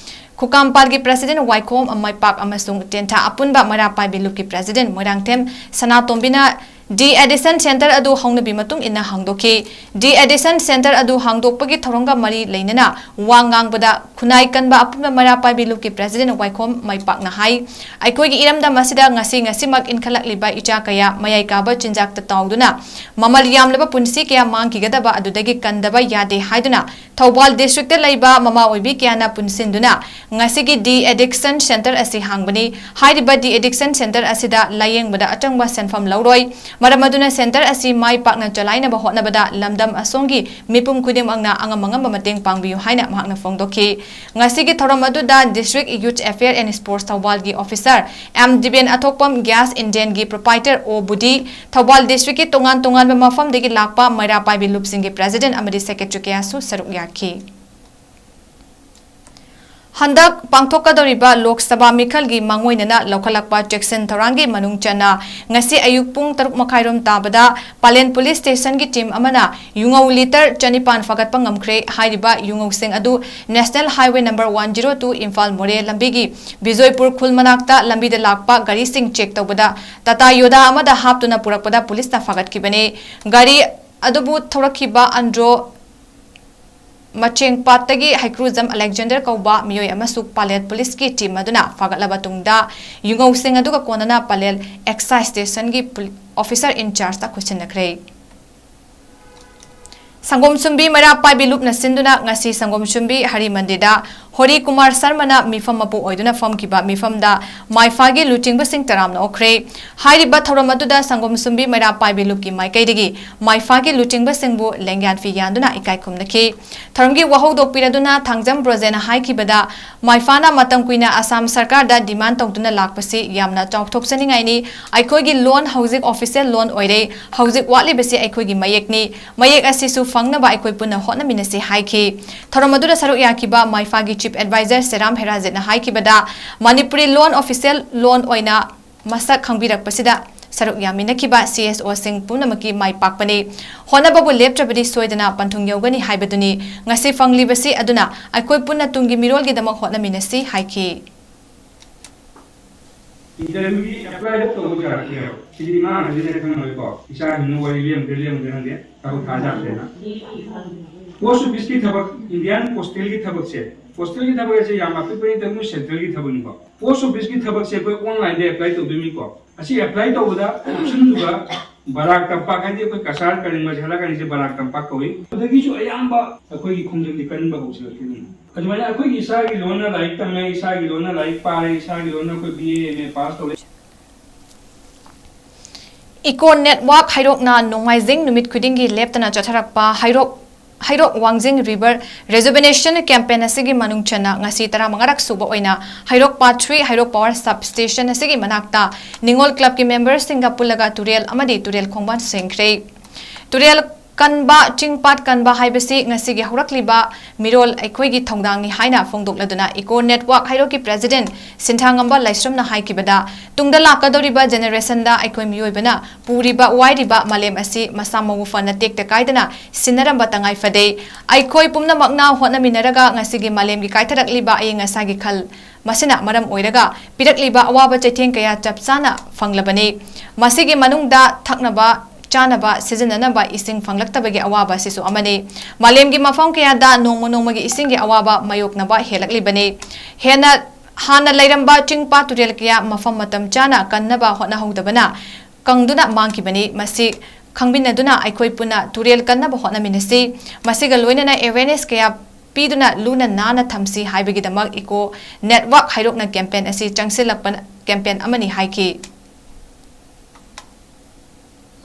ꯈꯨꯀꯥꯝꯄꯥꯜꯒꯤ ꯄ꯭ꯔꯁꯤꯗꯦꯟ ꯋꯥꯏꯈꯣꯝ ꯃꯥꯏꯄꯥꯛ ꯑꯃꯁꯨꯡ ꯇꯦꯟꯊꯥ ꯑꯄꯨꯟꯕ ꯃꯩꯔꯥ ꯄꯥꯏꯕꯤ ꯂꯨꯞꯀꯤ ꯄ꯭ꯔꯁꯤꯗꯦꯟ ꯃꯣꯏꯔꯥꯡꯊꯦꯝ ꯁꯅꯥꯇꯣꯝꯕꯤꯅ ꯗꯤ ꯑꯦꯗꯤꯁꯟ ꯁꯦꯟꯇꯔ ꯑꯗꯨ ꯍꯧꯅꯕꯤ ꯃꯇꯨꯡ ꯏꯟꯅ ꯍꯥꯡꯗꯣꯛꯈꯤ꯫ ꯗꯤ ꯑꯦꯗꯤꯁꯟ ꯁꯦꯟꯇꯔ ꯑꯗꯨ ꯍꯥꯡꯗꯣꯛꯄꯒꯤ ꯊꯧꯔꯝꯒ ꯃꯔꯤ ꯂꯩꯅꯅ ꯋꯥ ꯉꯥꯡꯕꯗ ꯈꯨꯟꯅꯥꯏ ꯀꯟꯕ ꯑꯄꯨꯟꯕ ꯃꯩꯔꯥ ꯄꯥꯏꯕꯤ ꯂꯨꯞꯀꯤ ꯄ꯭ꯔꯦꯁꯤꯗꯦꯟꯠ ꯋꯥꯏꯈꯣꯝ ꯃꯥꯏꯄꯥꯛꯅ ꯍꯥꯏ, ꯑꯩꯈꯣꯏꯒꯤ ꯏꯔꯝꯗꯝ ꯑꯁꯤꯗ ꯉꯁꯤ ꯉꯁꯤꯃꯛ ꯏꯟꯈꯠꯂꯛꯂꯤꯕ ꯏꯆꯥ ꯀꯌꯥ ꯃꯌꯥꯏ ꯀꯥꯕ ꯆꯤꯟꯖꯥꯛꯇ ꯇꯥꯎꯗꯨꯅ ꯃꯃꯜ ꯌꯥꯝꯂꯕ ꯄꯨꯟꯁꯤ ꯀꯌꯥ ꯃꯥꯡꯈꯤꯒꯗꯕ ꯑꯗꯨꯗꯒꯤ ꯀꯟꯗꯕ ꯌꯥꯗꯦ ꯍꯥꯏꯗꯨꯅ ꯊꯧꯕꯥꯜ ꯗꯤꯁꯇ꯭ꯔꯤꯛꯇ ꯂꯩꯕ ꯃꯃꯥ ꯑꯣꯏꯕꯤ ꯀꯌꯥꯅ ꯄꯨꯟꯁꯤꯟꯗꯨꯅ ꯉꯁꯤꯒꯤ ꯗꯤ ꯑꯦꯗꯤꯛꯁꯟ ꯁꯦꯟꯇꯔ ꯑꯁꯤ ꯍꯥꯡꯕꯅꯤ꯫ ꯍꯥꯏꯔꯤꯕ ꯗꯤ ꯑꯦꯗꯤꯛꯁꯟ ꯁꯦꯟꯇꯔ ꯑꯁꯤꯗ ꯂꯥꯌꯦꯡꯕꯗ ꯑꯆꯪꯕ ꯁꯦꯟꯐꯝ ꯂꯧꯔꯣꯏ꯫ ꯃꯔꯝ ꯑꯗꯨꯅ ꯁꯦꯟꯇꯔ ꯑꯁꯤ ꯃꯥꯏ ꯄꯥꯛꯅ ꯆꯂꯥꯏꯅꯕ ꯍꯣꯠꯅꯕꯗ ꯂꯝꯗꯝ ꯑꯁꯣꯝꯒꯤ ꯃꯤꯄꯨꯝ ꯈꯨꯗꯤꯡꯃꯛꯅ ꯑꯉꯝ ꯑꯉꯝꯕ ꯃꯇꯦꯡ ꯄꯥꯡꯕꯤꯌꯨ ꯍꯥꯏꯅ ꯃꯍꯥꯛꯅ ꯐꯣꯡꯗꯣꯛꯈꯤ꯫ ꯉꯁꯤꯒꯤ ꯊꯧꯔꯝ ꯑꯗꯨꯗ District Youth Affair and Sports ꯊꯧꯕꯥꯜꯒꯤ officer M Diben Athokpam, Gas Indianꯒꯤ proprietor ꯑꯣ ꯕꯨꯙꯤ, ꯊꯧꯕꯥꯜ ꯗꯤꯁꯇ꯭ꯔꯤꯛꯀꯤ ꯇꯣꯉꯥꯟ ꯇꯣꯉꯥꯟꯕ ꯃꯐꯝꯗꯒꯤ ꯂꯥꯛꯄ ꯃꯩꯔꯥ ꯄꯥꯏꯕꯤ ꯂꯨꯞꯁꯤꯡꯒꯤ president ꯑꯃꯗꯤ secretary ꯀꯌꯥꯁꯨ ꯁꯔꯨꯛ ꯌꯥꯈꯤ꯫ ꯍꯟꯗꯛ ꯄꯥꯡꯊꯣꯛꯀꯗꯧꯔꯤꯕ ꯂꯣꯛ ꯁꯚꯥ ꯃꯤꯈꯜꯒꯤ ꯃꯥꯡꯑꯣꯏꯅꯅ ꯂꯧꯈꯠꯂꯛꯄ ꯆꯦꯛꯁꯤꯟ ꯊꯧꯔꯥꯡꯒꯤ ꯃꯅꯨꯡ ꯆꯟꯅ ꯉꯁꯤ ꯑꯌꯨꯛ ꯄꯨꯡ ꯇꯔꯨꯛ ꯃꯈꯥꯏꯔꯣꯝ ꯇꯥꯕꯗ ꯄꯥꯂꯦꯟ police stationꯒꯤ team ꯑꯃꯅ ꯌꯨꯉꯧ litre ꯆꯅꯤꯄꯥꯟ ꯐꯥꯒꯠꯄ ꯉꯝꯈ꯭ꯔꯦ꯫ ꯍꯥꯏꯔꯤꯕ ꯌꯨꯉꯧꯁꯤꯡ ꯑꯗꯨ National Highway number one zero two Imphal ꯃꯣꯔꯦ ꯂꯝꯕꯤꯒꯤ ꯕꯤꯖꯣꯏꯄꯨꯔ ꯈꯨꯜ ꯃꯅꯥꯛꯇ ꯂꯝꯕꯤꯗ ꯂꯥꯛꯄ ꯒꯥꯔꯤꯁꯤꯡ check ꯇꯧꯕꯗ ꯇꯥꯇꯥ ꯌꯣꯗꯥ ꯑꯃꯗ ꯍꯥꯞꯇꯨꯅ ꯄꯨꯔꯛꯄꯗ ꯄꯨꯂꯤꯁꯅ ꯐꯥꯒꯠꯈꯤꯕꯅꯤ꯫ ꯒꯥꯔꯤ ꯑꯗꯨꯕꯨ ꯊꯧꯔꯛꯈꯤꯕ ꯑꯟꯗ꯭ꯔꯣ ꯃꯆꯦꯡꯄꯥꯠꯇꯒꯤ ꯍꯩꯀ꯭ꯔꯨꯖꯝ ꯑꯂꯦꯛꯖꯦꯟꯗꯔ ꯀꯧꯕ ꯃꯤꯑꯣꯏ ꯑꯃꯁꯨ ꯄꯥꯂꯦꯜ ꯄꯨꯂꯤꯁꯀꯤ team ꯑꯗꯨꯅ ꯐꯥꯒꯠꯂꯕ ꯇꯨꯡꯗ ꯌꯨꯉꯧꯁꯤꯡ ꯑꯗꯨꯒ ꯀꯣꯟꯅꯅ ꯄꯥꯂꯦꯜ excise stationꯒꯤ ꯄꯨ-, officer in chargeꯇ ꯈꯨꯠꯁꯤꯟꯅꯈ꯭ꯔꯦ꯫ ꯁꯪꯒꯣꯝ ꯁꯨꯝꯕꯤ ꯃꯩꯔꯥ ꯄꯥꯏꯕꯤ ꯂꯨꯞꯅ ꯁꯤꯟꯗꯨꯅ ꯉꯁꯤ ꯁꯪꯒꯣꯝ ꯁꯨꯝꯕꯤ ꯍꯔꯤ ꯃꯟꯗꯤꯔꯗ ꯍꯣꯔꯤ ꯀꯨꯃꯥꯔ ꯁꯔꯃꯅ ꯃꯤꯐꯝ ꯃꯄꯨ ꯑꯣꯏꯗꯨꯅ ꯐꯝꯈꯤꯕ ꯃꯤꯐꯝꯗ ꯃꯥꯏꯐꯥꯒꯤ ꯂꯨꯆꯤꯡꯕꯁꯤꯡ ꯇꯔꯥꯝꯅ ꯑꯣꯛꯈ꯭ꯔꯦ꯫ ꯍꯥꯏꯔꯤꯕ ꯊꯧꯔꯝ ꯑꯗꯨꯗ ꯁꯪꯒꯣꯝ ꯁꯨꯝꯕꯤ ꯃꯩꯔꯥ ꯄꯥꯏꯕꯤ ꯂꯨꯞꯀꯤ ꯃꯥꯏꯀꯩꯗꯒꯤ ꯃꯥꯏꯐꯥꯒꯤ ꯂꯨꯆꯤꯡꯕꯁꯤꯡꯕꯨ ꯂꯦꯡꯌꯥꯟ ꯐꯤ ꯌꯥꯟꯗꯨꯅ ꯏꯀꯥꯏ ꯈꯨꯝꯅꯈꯤ꯫ ꯊꯧꯔꯝꯒꯤ ꯋꯥꯍꯧꯗꯣꯛ ꯄꯤꯔꯗꯨꯅ ꯊꯥꯡꯖꯝ ꯕ꯭ꯔꯣꯖꯦꯟꯅ ꯍꯥꯏꯈꯤꯕꯗ, ꯃꯥꯏꯐꯥꯅ ꯃꯇꯝ ꯀꯨꯏꯅ ꯑꯁꯥꯝ ꯁꯔꯀꯥꯔꯗ demand ꯇꯧꯗꯨꯅ ꯂꯥꯛꯄꯁꯤ ꯌꯥꯝꯅ ꯆꯥꯎꯊꯣꯛꯆꯅꯤꯡꯉꯥꯏꯅꯤ꯫ ꯑꯩꯈꯣꯏꯒꯤ ꯂꯣꯟ ꯍꯧꯖꯤꯛ official ꯂꯣꯟ ꯑꯣꯏꯔꯦ꯫ ꯍꯧꯖꯤꯛ ꯋꯥꯠꯂꯤꯕꯁꯤ ꯑꯩꯈꯣꯏꯒꯤ ꯃꯌꯦꯛꯅꯤ꯫ ꯃꯌꯦꯛ ꯑꯁꯤꯁꯨ ꯐꯪꯅꯕ ꯑꯩꯈꯣꯏ ꯄꯨꯟꯅ ꯍꯣꯠꯅꯃꯤꯟꯅꯁꯤ ꯍꯥꯏꯈꯤ꯫ ꯊꯧꯔꯝ ꯑꯗꯨꯗ ꯁꯔꯨꯛ ꯌꯥꯈꯤꯕ ꯃꯥꯏꯐꯥꯒꯤ chief advisor ꯁꯦꯔꯥꯝ ꯍꯦꯔꯥꯖꯦꯠꯅ ꯍꯥꯏꯈꯤꯕꯗ, ꯃꯅꯤꯄꯨꯔꯤ ꯂꯣꯟ official ꯂꯣꯟ ꯑꯣꯏꯅ ꯃꯁꯛ ꯈꯪꯕꯤꯔꯛꯄꯁꯤꯗ ꯁꯔꯨꯛ ꯌꯥꯃꯤꯟꯅꯈꯤꯕ CSOꯁꯤꯡ ꯄꯨꯝꯅꯃꯛꯀꯤ ꯃꯥꯏ ꯄꯥꯛꯄꯅꯤ꯫ ꯍꯣꯠꯅꯕꯕꯨ ꯂꯦꯞꯇ꯭ꯔꯕꯗꯤ ꯁꯣꯏꯗꯅ ꯄꯟꯊꯨꯡ ꯌꯧꯒꯅꯤ ꯍꯥꯏꯕꯗꯨꯅꯤ꯫ ꯉꯁꯤ ꯐꯪꯂꯤꯕꯁꯤ ꯑꯗꯨꯅ ꯑꯩꯈꯣꯏ ꯄꯨꯟꯅ ꯇꯨꯡꯒꯤ ꯃꯤꯔꯣꯜꯒꯤꯗꯃꯛ ꯍꯣꯠꯅꯃꯤꯟꯅꯁꯤ ꯍꯥꯏꯈꯤ꯫ ꯏꯟꯇꯔꯚ꯭ꯌꯨꯒꯤ ꯑꯦꯄ꯭ꯂꯥꯏ ꯇꯧꯕ ꯌꯥꯔꯛꯇꯦꯕ꯫ ꯁꯤꯗꯤ ꯏꯃꯥ ꯑꯃꯁꯤꯅ ꯈꯪꯉꯣꯏꯀꯣ, ꯏꯆꯥꯁꯤꯡꯅ ꯋꯥꯔꯤ ꯂꯤꯔꯝꯒꯦ ꯂꯤꯔꯝꯒꯦ ꯈꯪꯗꯦ, ꯊꯕꯛ ꯊꯥꯖꯔꯛꯇꯦꯅ꯫ ꯄꯣꯁ ꯑꯣꯐꯤꯁꯀꯤ ꯊꯕꯛ, ꯏꯟꯗꯤꯌꯥꯟ ꯄꯣꯁꯇꯦꯜꯒꯤ ꯊꯕꯛꯁꯦ, ꯄꯣꯁꯇꯦꯜꯒꯤ ꯊꯕꯛ ꯑꯁꯦ ꯌꯥꯝ ꯑꯄꯤꯛꯄ ꯅꯠꯇꯦ, ꯃꯣꯏ ꯁꯦꯟꯇ꯭ꯔꯦꯜꯒꯤ ꯊꯕꯛꯅꯤꯀꯣ꯫ ꯄꯣꯁ ꯑꯣꯐꯤꯁꯀꯤ ꯊꯕꯛꯁꯦ ꯑꯩꯈꯣꯏ ꯑꯣꯟꯂꯥꯏꯟꯗ ꯑꯦꯄ꯭ꯂꯥꯏ ꯇꯧꯗꯣꯏꯅꯤꯀꯣ꯫ ꯑꯁꯤ ꯑꯦꯄ꯭ꯂꯥꯏ ꯇꯧꯕꯗ ꯑꯣꯞꯁꯟꯗꯨꯒ ꯕꯔꯥꯛ ꯇꯝꯄꯥꯛ, ꯍꯥꯏꯗꯤ ꯑꯩꯈꯣꯏ ꯀꯁꯥꯔ ꯀꯔꯤꯡꯕ ꯍꯦꯂꯥ ꯀꯔꯤꯡꯁꯦ ꯕꯔꯥꯛ ꯇꯝꯄꯥꯛ ꯀꯧꯏ꯫ ꯑꯗꯨꯗꯒꯤꯁꯨ ꯑꯌꯥꯝꯕ ꯑꯩꯈꯣꯏꯒꯤ ꯈꯣꯡꯖꯪꯗꯤ ꯀꯟꯕ ꯍꯧꯖꯤꯜꯂꯛꯈꯤꯕꯅꯤ꯫ ꯑꯗꯨꯃꯥꯏꯅ ꯑꯩꯈꯣꯏꯒꯤ ꯏꯁꯥꯒꯤ ꯂꯣꯟꯅ ꯂꯥꯏꯔꯤꯛ ꯇꯝꯃꯦ, ꯏꯁꯥꯒꯤ ꯂꯣꯟꯅ ꯂꯥꯏꯔꯤꯛ ꯄꯥꯔꯦ, ꯏꯁꯥꯒꯤ ꯂꯣꯟꯅ ꯑꯩꯈꯣꯏ B A M A pass ꯇꯧꯔꯦ꯫ ꯏꯀꯣ ꯅꯦꯠꯋꯥꯛ ꯍꯩꯔꯣꯛꯅ ꯅꯣꯡꯃꯥꯏꯖꯤꯡ ꯅꯨꯃꯤꯠ ꯈꯨꯗꯤꯡꯒꯤ ꯂꯦꯞꯇꯅ ꯆꯠꯊꯔꯛꯄ ꯍꯩꯔꯣꯛ ꯍꯩꯔꯣꯛ ꯋꯥꯡꯖꯤꯡ ꯔꯤꯚꯔ ꯔꯦꯖꯨꯕꯤꯅꯦꯁꯟ ꯀꯦꯝꯄꯦꯟ ꯑꯁꯤꯒꯤ ꯃꯅꯨꯡ ꯆꯟꯅ ꯉꯁꯤ ꯇꯔꯥꯃꯉꯥꯔꯛ ꯁꯨꯕ ꯑꯣꯏꯅ ꯍꯩꯔꯣꯛ ꯄꯥꯠ ꯊ꯭ꯔꯤ ꯍꯩꯔꯣꯛ ꯄꯋꯥꯔ ꯁꯕ ꯁ꯭ꯇꯦꯁꯟ ꯑꯁꯤꯒꯤ ꯃꯅꯥꯛꯇ ꯅꯤꯉꯣꯜ ꯀ꯭ꯂꯕꯀꯤ ꯃꯦꯝꯕꯔꯁꯤꯡꯒ ꯄꯨꯜꯂꯒ ꯇꯨꯔꯦꯜ ꯑꯃꯗꯤ ꯇꯨꯔꯦꯜ ꯈꯣꯡꯕꯥꯟ ꯁꯦꯡꯈ꯭ꯔꯦ꯫ ꯇꯨꯔꯦꯜ ꯀꯟꯕ, ꯆꯤꯡ ꯄꯥꯠ ꯀꯟꯕ ꯍꯥꯏꯕꯁꯤ ꯉꯁꯤꯒꯤ ꯍꯧꯔꯛꯂꯤꯕ ꯃꯤꯔꯣꯜ ꯑꯩꯈꯣꯏꯒꯤ ꯊꯧꯗꯥꯡꯅꯤ ꯍꯥꯏꯅ ꯐꯣꯡꯗꯣꯛꯂꯗꯨꯅ ꯏꯀꯣ ꯅꯦꯠꯋꯥꯛ ꯍꯩꯔꯣꯛꯀꯤ ꯄ꯭ꯔꯦꯁꯤꯗꯦꯟꯠ ꯁꯤꯟꯊꯥꯉꯝꯕ ꯂꯥꯏꯁ꯭ꯔꯝꯅ ꯍꯥꯏꯈꯤꯕꯗ, ꯇꯨꯡꯗ ꯂꯥꯛꯀꯗꯧꯔꯤꯕ ꯖꯦꯅꯦꯔꯦꯁꯟꯗ ꯑꯩꯈꯣꯏ ꯃꯤꯑꯣꯏꯕꯅ ꯄꯨꯔꯤꯕ ꯋꯥꯏꯔꯤꯕ ꯃꯥꯂꯦꯝ ꯑꯁꯤ ꯃꯁꯥ ꯃꯎ ꯐꯅ ꯇꯦꯛꯇ ꯀꯥꯏꯗꯅ ꯁꯤꯟꯅꯔꯝꯕ ꯇꯉꯥꯏ ꯐꯗꯦ꯫ ꯑꯩꯈꯣꯏ ꯄꯨꯝꯅꯃꯛꯅ ꯍꯣꯠꯅꯃꯤꯟꯅꯔꯒ ꯉꯁꯤꯒꯤ ꯃꯥꯂꯦꯝꯒꯤ ꯀꯥꯏꯊꯔꯛꯂꯤꯕ ꯑꯏꯪ ꯑꯁꯥꯒꯤ ꯈꯜ ꯃꯁꯤꯅ ꯃꯔꯝ ꯑꯣꯏꯔꯒ ꯄꯤꯔꯛꯂꯤꯕ ꯑꯋꯥꯕ ꯆꯩꯊꯦꯡ ꯀꯌꯥ ꯆꯞ ꯆꯥꯅ ꯐꯪꯂꯕꯅꯤ꯫ ꯃꯁꯤꯒꯤ ꯃꯅꯨꯡꯗ ꯊꯛꯅꯕ ꯆꯥꯅꯕ ꯁꯤꯖꯤꯟꯅꯅꯕ ꯏꯁꯤꯡ ꯐꯪꯂꯛꯇꯕꯒꯤ ꯑꯋꯥꯕ ꯑꯁꯤꯁꯨ ꯑꯃꯅꯤ꯫ ꯃꯥꯂꯦꯝꯒꯤ ꯃꯐꯝ ꯀꯌꯥꯗ ꯅꯣꯡꯃ ꯅꯣꯡꯃꯒꯤ ꯏꯁꯤꯡꯒꯤ ꯑꯋꯥꯕ ꯃꯥꯌꯣꯛꯅꯕ ꯍꯦꯜꯂꯛꯂꯤꯕꯅꯤ꯫ ꯍꯦꯟꯅ ꯍꯥꯟꯅ ꯂꯩꯔꯝꯕ ꯆꯤꯡ ꯄꯥꯠ ꯇꯨꯔꯦꯜ ꯀꯌꯥ ꯃꯐꯝ ꯃꯇꯝ ꯆꯥꯅ ꯀꯟꯅꯕ ꯍꯣꯠꯅꯍꯧꯗꯕꯅ ꯀꯪꯗꯨꯅ ꯃꯥꯡꯈꯤꯕꯅꯤ꯫ ꯃꯁꯤ ꯈꯪꯃꯤꯟꯅꯗꯨꯅ ꯑꯩꯈꯣꯏ ꯄꯨꯟꯅ ꯇꯨꯔꯦꯜ ꯀꯟꯅꯕ ꯍꯣꯠꯅꯃꯤꯟꯅꯁꯤ꯫ ꯃꯁꯤꯒ ꯂꯣꯏꯅꯅ ꯑꯦꯋꯦꯔꯅꯦꯁ ꯀꯌꯥ ꯄꯤꯗꯨꯅ ꯂꯨꯅ ꯅꯥꯟꯅ ꯊꯝꯁꯤ ꯍꯥꯏꯕꯒꯤꯗꯃꯛ ꯏꯀꯣ ꯅꯦꯠꯋꯥꯛ ꯍꯩꯔꯣꯛꯅ ꯀꯦꯝꯄꯦꯟ ꯑꯁꯤ ꯆꯪꯁꯤꯜꯂꯛꯄ ꯀꯦꯝꯄꯦꯟ ꯑꯃꯅꯤ ꯍꯥꯏꯈꯤ꯫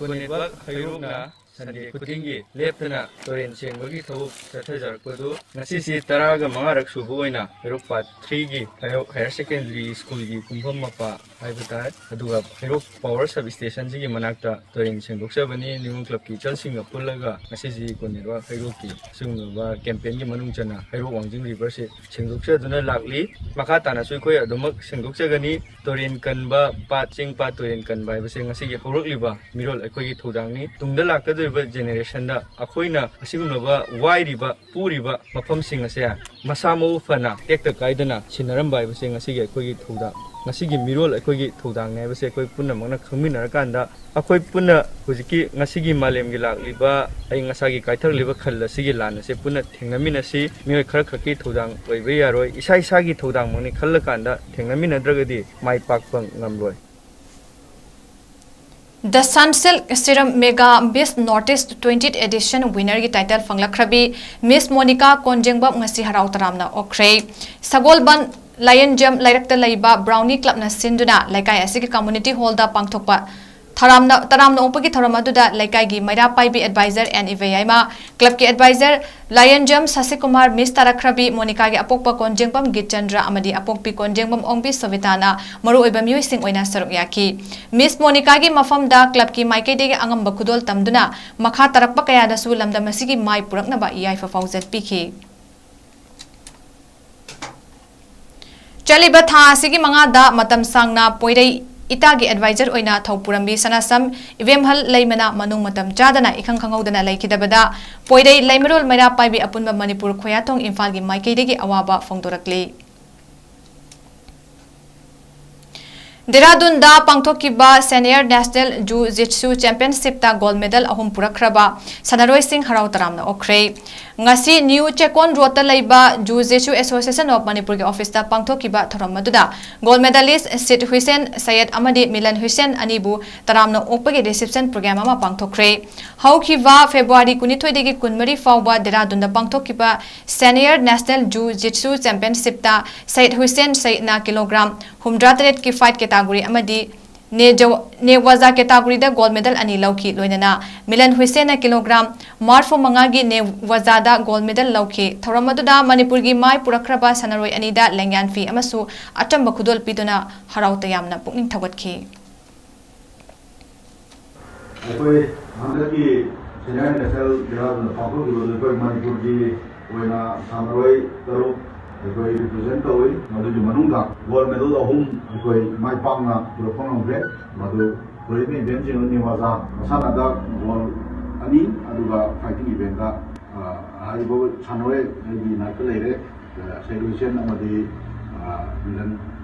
ꯀꯣ ꯅꯦꯠꯋꯥꯛ ꯍꯩꯔꯣꯛꯅ ꯁꯟꯗꯦ ꯈꯨꯗꯤꯡꯒꯤ ꯂꯦꯞꯇꯅ ꯇꯨꯔꯦꯜ ꯁꯦꯡꯕꯒꯤ ꯊꯕꯛ ꯆꯠꯊꯖꯔꯛꯄꯗꯨ ꯉꯁꯤꯁꯤ ꯇꯔꯥꯒ ꯃꯉꯥꯔꯛ ꯁꯨꯕ ꯑꯣꯏꯅ ꯍꯩꯔꯣꯛ ꯄꯥꯠ ꯊ꯭ꯔꯤꯒꯤ ꯍꯩꯔꯣꯛ ꯍꯥꯌꯔ ꯁꯦꯀꯦꯟꯗꯔꯤ ꯁ꯭ꯀꯨꯜꯒꯤ ꯀꯨꯝꯐꯝ ꯃꯄꯥ ꯍꯥꯏꯕ ꯇꯥꯏ꯫ ꯑꯗꯨꯒ ꯍꯩꯔꯣꯛ ꯄꯋꯥꯔ ꯁꯕ ꯁ꯭ꯇꯦꯁꯟꯁꯤꯒꯤ ꯃꯅꯥꯛꯇ ꯇꯨꯔꯦꯜ ꯁꯦꯡꯗꯣꯛꯆꯕꯅꯤ꯫ ꯅꯤꯉꯣꯜ ꯀ꯭ꯂꯕꯀꯤ ꯏꯆꯜꯁꯤꯡꯒ ꯄꯨꯜꯂꯒ ꯉꯁꯤꯁꯤ ꯀꯣ ꯅꯦꯠꯋꯥꯛ ꯍꯩꯔꯣꯛꯀꯤ ꯑꯁꯤꯒꯨꯝꯂꯕ ꯀꯦꯝꯄꯦꯟꯒꯤ ꯃꯅꯨꯡ ꯆꯟꯅ ꯍꯩꯔꯣꯛ ꯋꯥꯡꯖꯤꯡ ꯔꯤꯚꯔꯁꯤ ꯁꯦꯡꯗꯣꯛꯆꯗꯨꯅ ꯂꯥꯛꯂꯤ꯫ ꯃꯈꯥ ꯇꯥꯅꯁꯨ ꯑꯩꯈꯣꯏ ꯑꯗꯨꯃꯛ ꯁꯦꯡꯗꯣꯛꯆꯒꯅꯤ꯫ ꯇꯨꯔꯦꯜ ꯀꯟꯕ, ꯄꯥꯠ, ꯆꯤꯡ ꯄꯥꯠ ꯇꯨꯔꯦꯜ ꯀꯟꯕ ꯍꯥꯏꯕꯁꯦ ꯉꯁꯤꯒꯤ ꯍꯧꯔꯛꯂꯤꯕ ꯃꯤꯔꯣꯜ ꯑꯩꯈꯣꯏꯒꯤ ꯊꯧꯗꯥꯡꯅꯤ꯫ ꯇꯨꯡꯗ ꯂꯥꯛꯀꯗꯧꯔꯤꯕ ꯖꯦꯅꯦꯔꯦꯁꯟꯗ ꯑꯩꯈꯣꯏꯅ ꯑꯁꯤꯒꯨꯝꯂꯕ ꯋꯥꯏꯔꯤꯕ, ꯄꯨꯔꯤꯕ ꯃꯐꯝꯁꯤꯡ ꯑꯁꯦ ꯃꯁꯥ ꯃꯎ ꯐꯅ ꯇꯦꯛꯇ ꯀꯥꯏꯗꯅ ꯁꯤꯟꯅꯔꯝꯕ ꯍꯥꯏꯕꯁꯦ ꯉꯁꯤꯒꯤ ꯑꯩꯈꯣꯏꯒꯤ ꯊꯧꯗꯥꯡ꯫ ꯉꯁꯤꯒꯤ ꯃꯤꯔꯣꯜ ꯑꯩꯈꯣꯏꯒꯤ ꯊꯧꯗꯥꯡꯅꯤ ꯍꯥꯏꯕꯁꯦ ꯑꯩꯈꯣꯏ ꯄꯨꯝꯅꯃꯛꯅ ꯈꯪꯃꯤꯟꯅꯔꯀꯥꯟꯗ, ꯑꯩꯈꯣꯏ ꯄꯨꯟꯅ ꯍꯧꯖꯤꯛꯀꯤ ꯉꯁꯤꯒꯤ ꯃꯥꯂꯦꯝꯒꯤ ꯂꯥꯛꯂꯤꯕ ꯑꯏꯪ ꯑꯁꯥꯒꯤ ꯀꯥꯏꯊꯔꯛꯂꯤꯕ ꯈꯜ ꯑꯁꯤꯒꯤ ꯂꯥꯟ ꯑꯁꯦ ꯄꯨꯟꯅ ꯊꯦꯡꯅꯃꯤꯟꯅꯁꯤ꯫ ꯃꯤꯑꯣꯏ ꯈꯔ ꯈꯛꯀꯤ ꯊꯧꯗꯥꯡ ꯑꯣꯏꯕ ꯌꯥꯔꯣꯏ, ꯏꯁꯥ ꯏꯁꯥꯒꯤ ꯊꯧꯗꯥꯡꯃꯛꯅꯤ ꯈꯜꯂꯀꯥꯟꯗ ꯊꯦꯡꯅꯃꯤꯟꯅꯗ꯭ꯔꯒꯗꯤ ꯃꯥꯏ ꯄꯥꯛꯄ ꯉꯝꯂꯣꯏ꯫ The Sunsilk Serum Mega Miss Northeast twentieth Edition winner ꯒꯤ title ꯐꯪꯂꯛꯈ꯭ꯔꯕꯤ Miss Monica ꯀꯣꯟꯖꯦꯡꯕꯝ ꯉꯁꯤ ꯍꯔꯥꯎ ꯇꯔꯥꯝꯅ ꯑꯣꯛꯈ꯭ꯔꯦ꯫ ꯁꯒꯣꯜꯕꯟ ꯂꯥꯏꯌꯦꯟꯖꯝ ꯂꯩꯔꯛꯇ ꯂꯩꯕ Brownie Club ꯅ ꯁꯤꯟꯗꯨꯅ ꯂꯩꯀꯥꯏ ꯑꯁꯤꯒꯤ community hall ꯗ ꯄꯥꯡꯊꯣꯛꯄ ꯊꯔꯥꯝꯅ, ꯇꯔꯥꯝꯅ ꯑꯣꯛꯄꯒꯤ ꯊꯧꯔꯝ ꯑꯗꯨꯗ ꯂꯩꯀꯥꯏꯒꯤ ꯃꯩꯔꯥ ꯄꯥꯏꯕꯤ advisor ꯑꯦꯟ ꯏꯕꯦꯌꯥꯏꯃ, club ꯀꯤ advisor ꯂꯥꯏꯌꯦꯟꯖꯝ ꯁꯁꯤꯀꯨꯃꯥꯔ, Miss ꯇꯥꯔꯛꯈ꯭ꯔꯕꯤ ꯃꯣꯅꯤꯀꯥꯒꯤ ꯑꯄꯣꯛꯄ ꯀꯣꯟꯖꯦꯡꯕꯝ ꯒꯤꯠꯆꯟꯗ꯭ꯔ ꯑꯃꯗꯤ ꯑꯄꯣꯛꯄꯤ ꯀꯣꯟꯖꯦꯡꯕꯝ ꯑꯣꯡꯕꯤ ꯁꯣꯚꯤꯇꯥꯅ ꯃꯔꯨꯑꯣꯏꯕ ꯃꯤꯑꯣꯏꯁꯤꯡ ꯑꯣꯏꯅ ꯁꯔꯨꯛ ꯌꯥꯈꯤ꯫ Miss ꯃꯣꯅꯤꯀꯥꯒꯤ ꯃꯐꯝꯗ club ꯀꯤ ꯃꯥꯏꯀꯩꯗꯒꯤ ꯑꯉꯝꯕ ꯈꯨꯗꯣꯜ ꯇꯝꯗꯨꯅ ꯃꯈꯥ ꯇꯥꯔꯛꯄ ꯀꯌꯥꯗꯁꯨ ꯂꯝꯗꯝ ꯑꯁꯤꯒꯤ ꯃꯥꯏ ꯄꯨꯔꯛꯅꯕ ꯌꯥꯏꯐ ꯄꯥꯎꯖꯦꯜ ꯄꯤꯈꯤ꯫ ꯆꯠꯂꯤꯕ ꯊꯥ ꯑꯁꯤꯒꯤ ꯃꯉꯥꯗ ꯃꯇꯝ ꯁꯥꯡꯅ ꯄꯣꯏꯔꯩ ꯏꯇꯥꯒꯤ advisor ꯑꯣꯏꯅ ꯊꯧ ꯄꯨꯔꯝꯕꯤ ꯁꯅꯥꯁꯝ ꯏꯕꯦꯝꯍꯜ ꯂꯩꯃꯅ ꯃꯅꯨꯡ ꯃꯇꯝ ꯆꯥꯗꯅ ꯏꯈꯪ ꯈꯪꯍꯧꯗꯅ ꯂꯩꯈꯤꯗꯕꯗ ꯄꯣꯏꯔꯩ ꯂꯩꯃꯔꯣꯜ ꯃꯩꯔꯥ ꯄꯥꯏꯕꯤ ꯑꯄꯨꯟꯕ ꯃꯅꯤꯄꯨꯔ ꯈꯣꯌꯥꯊꯣꯡ ꯏꯝꯐꯥꯜꯒꯤ ꯃꯥꯏꯀꯩꯗꯒꯤ ꯑꯋꯥꯕ ꯐꯣꯡꯗꯣꯔꯛꯂꯤ꯫ ꯗꯦꯔꯥꯗꯨꯟꯗ ꯄꯥꯡꯊꯣꯛꯈꯤꯕ Senior National Jiu Jitsu Championship ꯇ gold medal ꯑꯍꯨꯝ ꯄꯨꯔꯛꯈ꯭ꯔꯕ ꯁꯥꯟꯅꯔꯣꯏꯁꯤꯡ ꯍꯔꯥꯎ ꯇꯔꯥꯝꯅ ꯑꯣꯛꯈ꯭ꯔꯦ꯫ ꯉꯁꯤ ꯅ꯭ꯌꯨ ꯆꯦꯀꯣꯟ ꯔꯣꯗꯇ ꯂꯩꯕ Jiu Jitsu Association of Manipur ꯒꯤ office ꯇ ꯄꯥꯡꯊꯣꯛꯈꯤꯕ ꯊꯧꯔꯝ ꯑꯗꯨꯗ gold medalist ꯁꯤꯠ ꯍꯨꯏꯁꯦꯟ ꯁꯌꯦꯗ ꯑꯃꯗꯤ ꯃꯤꯂꯟ ꯍꯨꯏꯁꯦꯟ ꯑꯅꯤꯕꯨ ꯇꯔꯥꯝꯅ ꯑꯣꯛꯄꯒꯤ reception program ꯑꯃ ꯄꯥꯡꯊꯣꯛꯈ꯭ꯔꯦ꯫ ꯍꯧꯈꯤꯕ February ꯀꯨꯟꯅꯤꯊꯣꯏꯗꯒꯤ ꯀꯨꯟꯃꯔꯤ ꯐꯥꯎꯕ ꯗꯦꯔꯥꯗꯨꯟꯗ ꯄꯥꯡꯊꯣꯛꯈꯤꯕ Senior National Jiu Jitsu Championship ꯇ ꯁꯌꯦꯗ ꯍꯨꯏꯁꯦꯟ ꯁꯌꯦꯗꯅ kilogram ꯍꯨꯝꯗ꯭ꯔꯥ ꯇꯔꯦꯠꯀꯤ fight category ꯑꯃꯗꯤ ꯅꯦ ꯖꯋ-, ꯅꯦꯋꯥꯖꯥ category ꯗ gold medal ꯑꯅꯤ ꯂꯧꯈꯤ꯫ ꯂꯣꯏꯅꯅ ꯃꯤꯂꯟ ꯍꯨꯏꯁꯦꯟꯅ kilogram ꯃꯔꯐꯨ ꯃꯉꯥꯒꯤ ꯅꯦꯋꯥꯖꯥꯗ gold medal ꯂꯧꯈꯤ꯫ ꯊꯧꯔꯝ ꯑꯗꯨꯗ ꯃꯅꯤꯄꯨꯔꯒꯤ ꯃꯥꯏ ꯄꯨꯔꯛꯈ꯭ꯔꯕ ꯁꯥꯟꯅꯔꯣꯏ ꯑꯅꯤꯗ ꯂꯦꯡꯌꯥꯟ ꯐꯤ ꯑꯃꯁꯨ ꯑꯆꯝꯕ ꯈꯨꯗꯣꯜ ꯄꯤꯗꯨꯅ ꯍꯔꯥꯎ ꯇꯌꯥꯝꯅ ꯄꯨꯛꯅꯤꯡ ꯊꯧꯒꯠꯈꯤ꯫ ꯑꯩꯈꯣꯏ ꯍꯟꯗꯛꯀꯤ Senior National ꯗꯦꯔꯥꯗꯨꯟꯗ ꯄꯥꯡꯊꯣꯛꯈꯤꯕꯗꯨ ꯑꯩꯈꯣꯏ ꯃꯅꯤꯄꯨꯔꯒꯤ ꯑꯣꯏꯅ ꯁꯥꯟꯅꯔꯣꯏ ꯇꯔꯨꯛ ꯑꯩꯈꯣꯏ represent ꯇꯧꯏ꯫ ꯃꯗꯨꯒꯤ ꯃꯅꯨꯡꯗ gold medal ꯑꯍꯨꯝ ꯑꯩꯈꯣꯏ ꯃꯥꯏ ꯄꯥꯛꯅ ꯄꯨꯔꯛꯄ ꯉꯝꯈ꯭ꯔꯦ꯫ ꯃꯗꯨ ꯊꯣꯏꯔꯤꯕ event ꯁꯤꯡ ꯑꯗꯨ ꯅꯦꯋꯥꯖꯥ ꯃꯁꯥꯟꯅꯗ gold ꯑꯅꯤ, ꯑꯗꯨꯒ fighting event ꯇ, ꯑ, ꯍꯥꯏꯔꯤꯕ ꯁꯥꯟꯅꯔꯣꯏ ꯑꯩꯒꯤ ꯅꯥꯛꯇ ꯂꯩꯔꯦ, ꯑ, ꯁꯌꯦꯗ ꯍꯨꯏꯁꯦꯟ ꯑꯃꯗꯤ, ꯑ, ꯃꯤꯂꯟ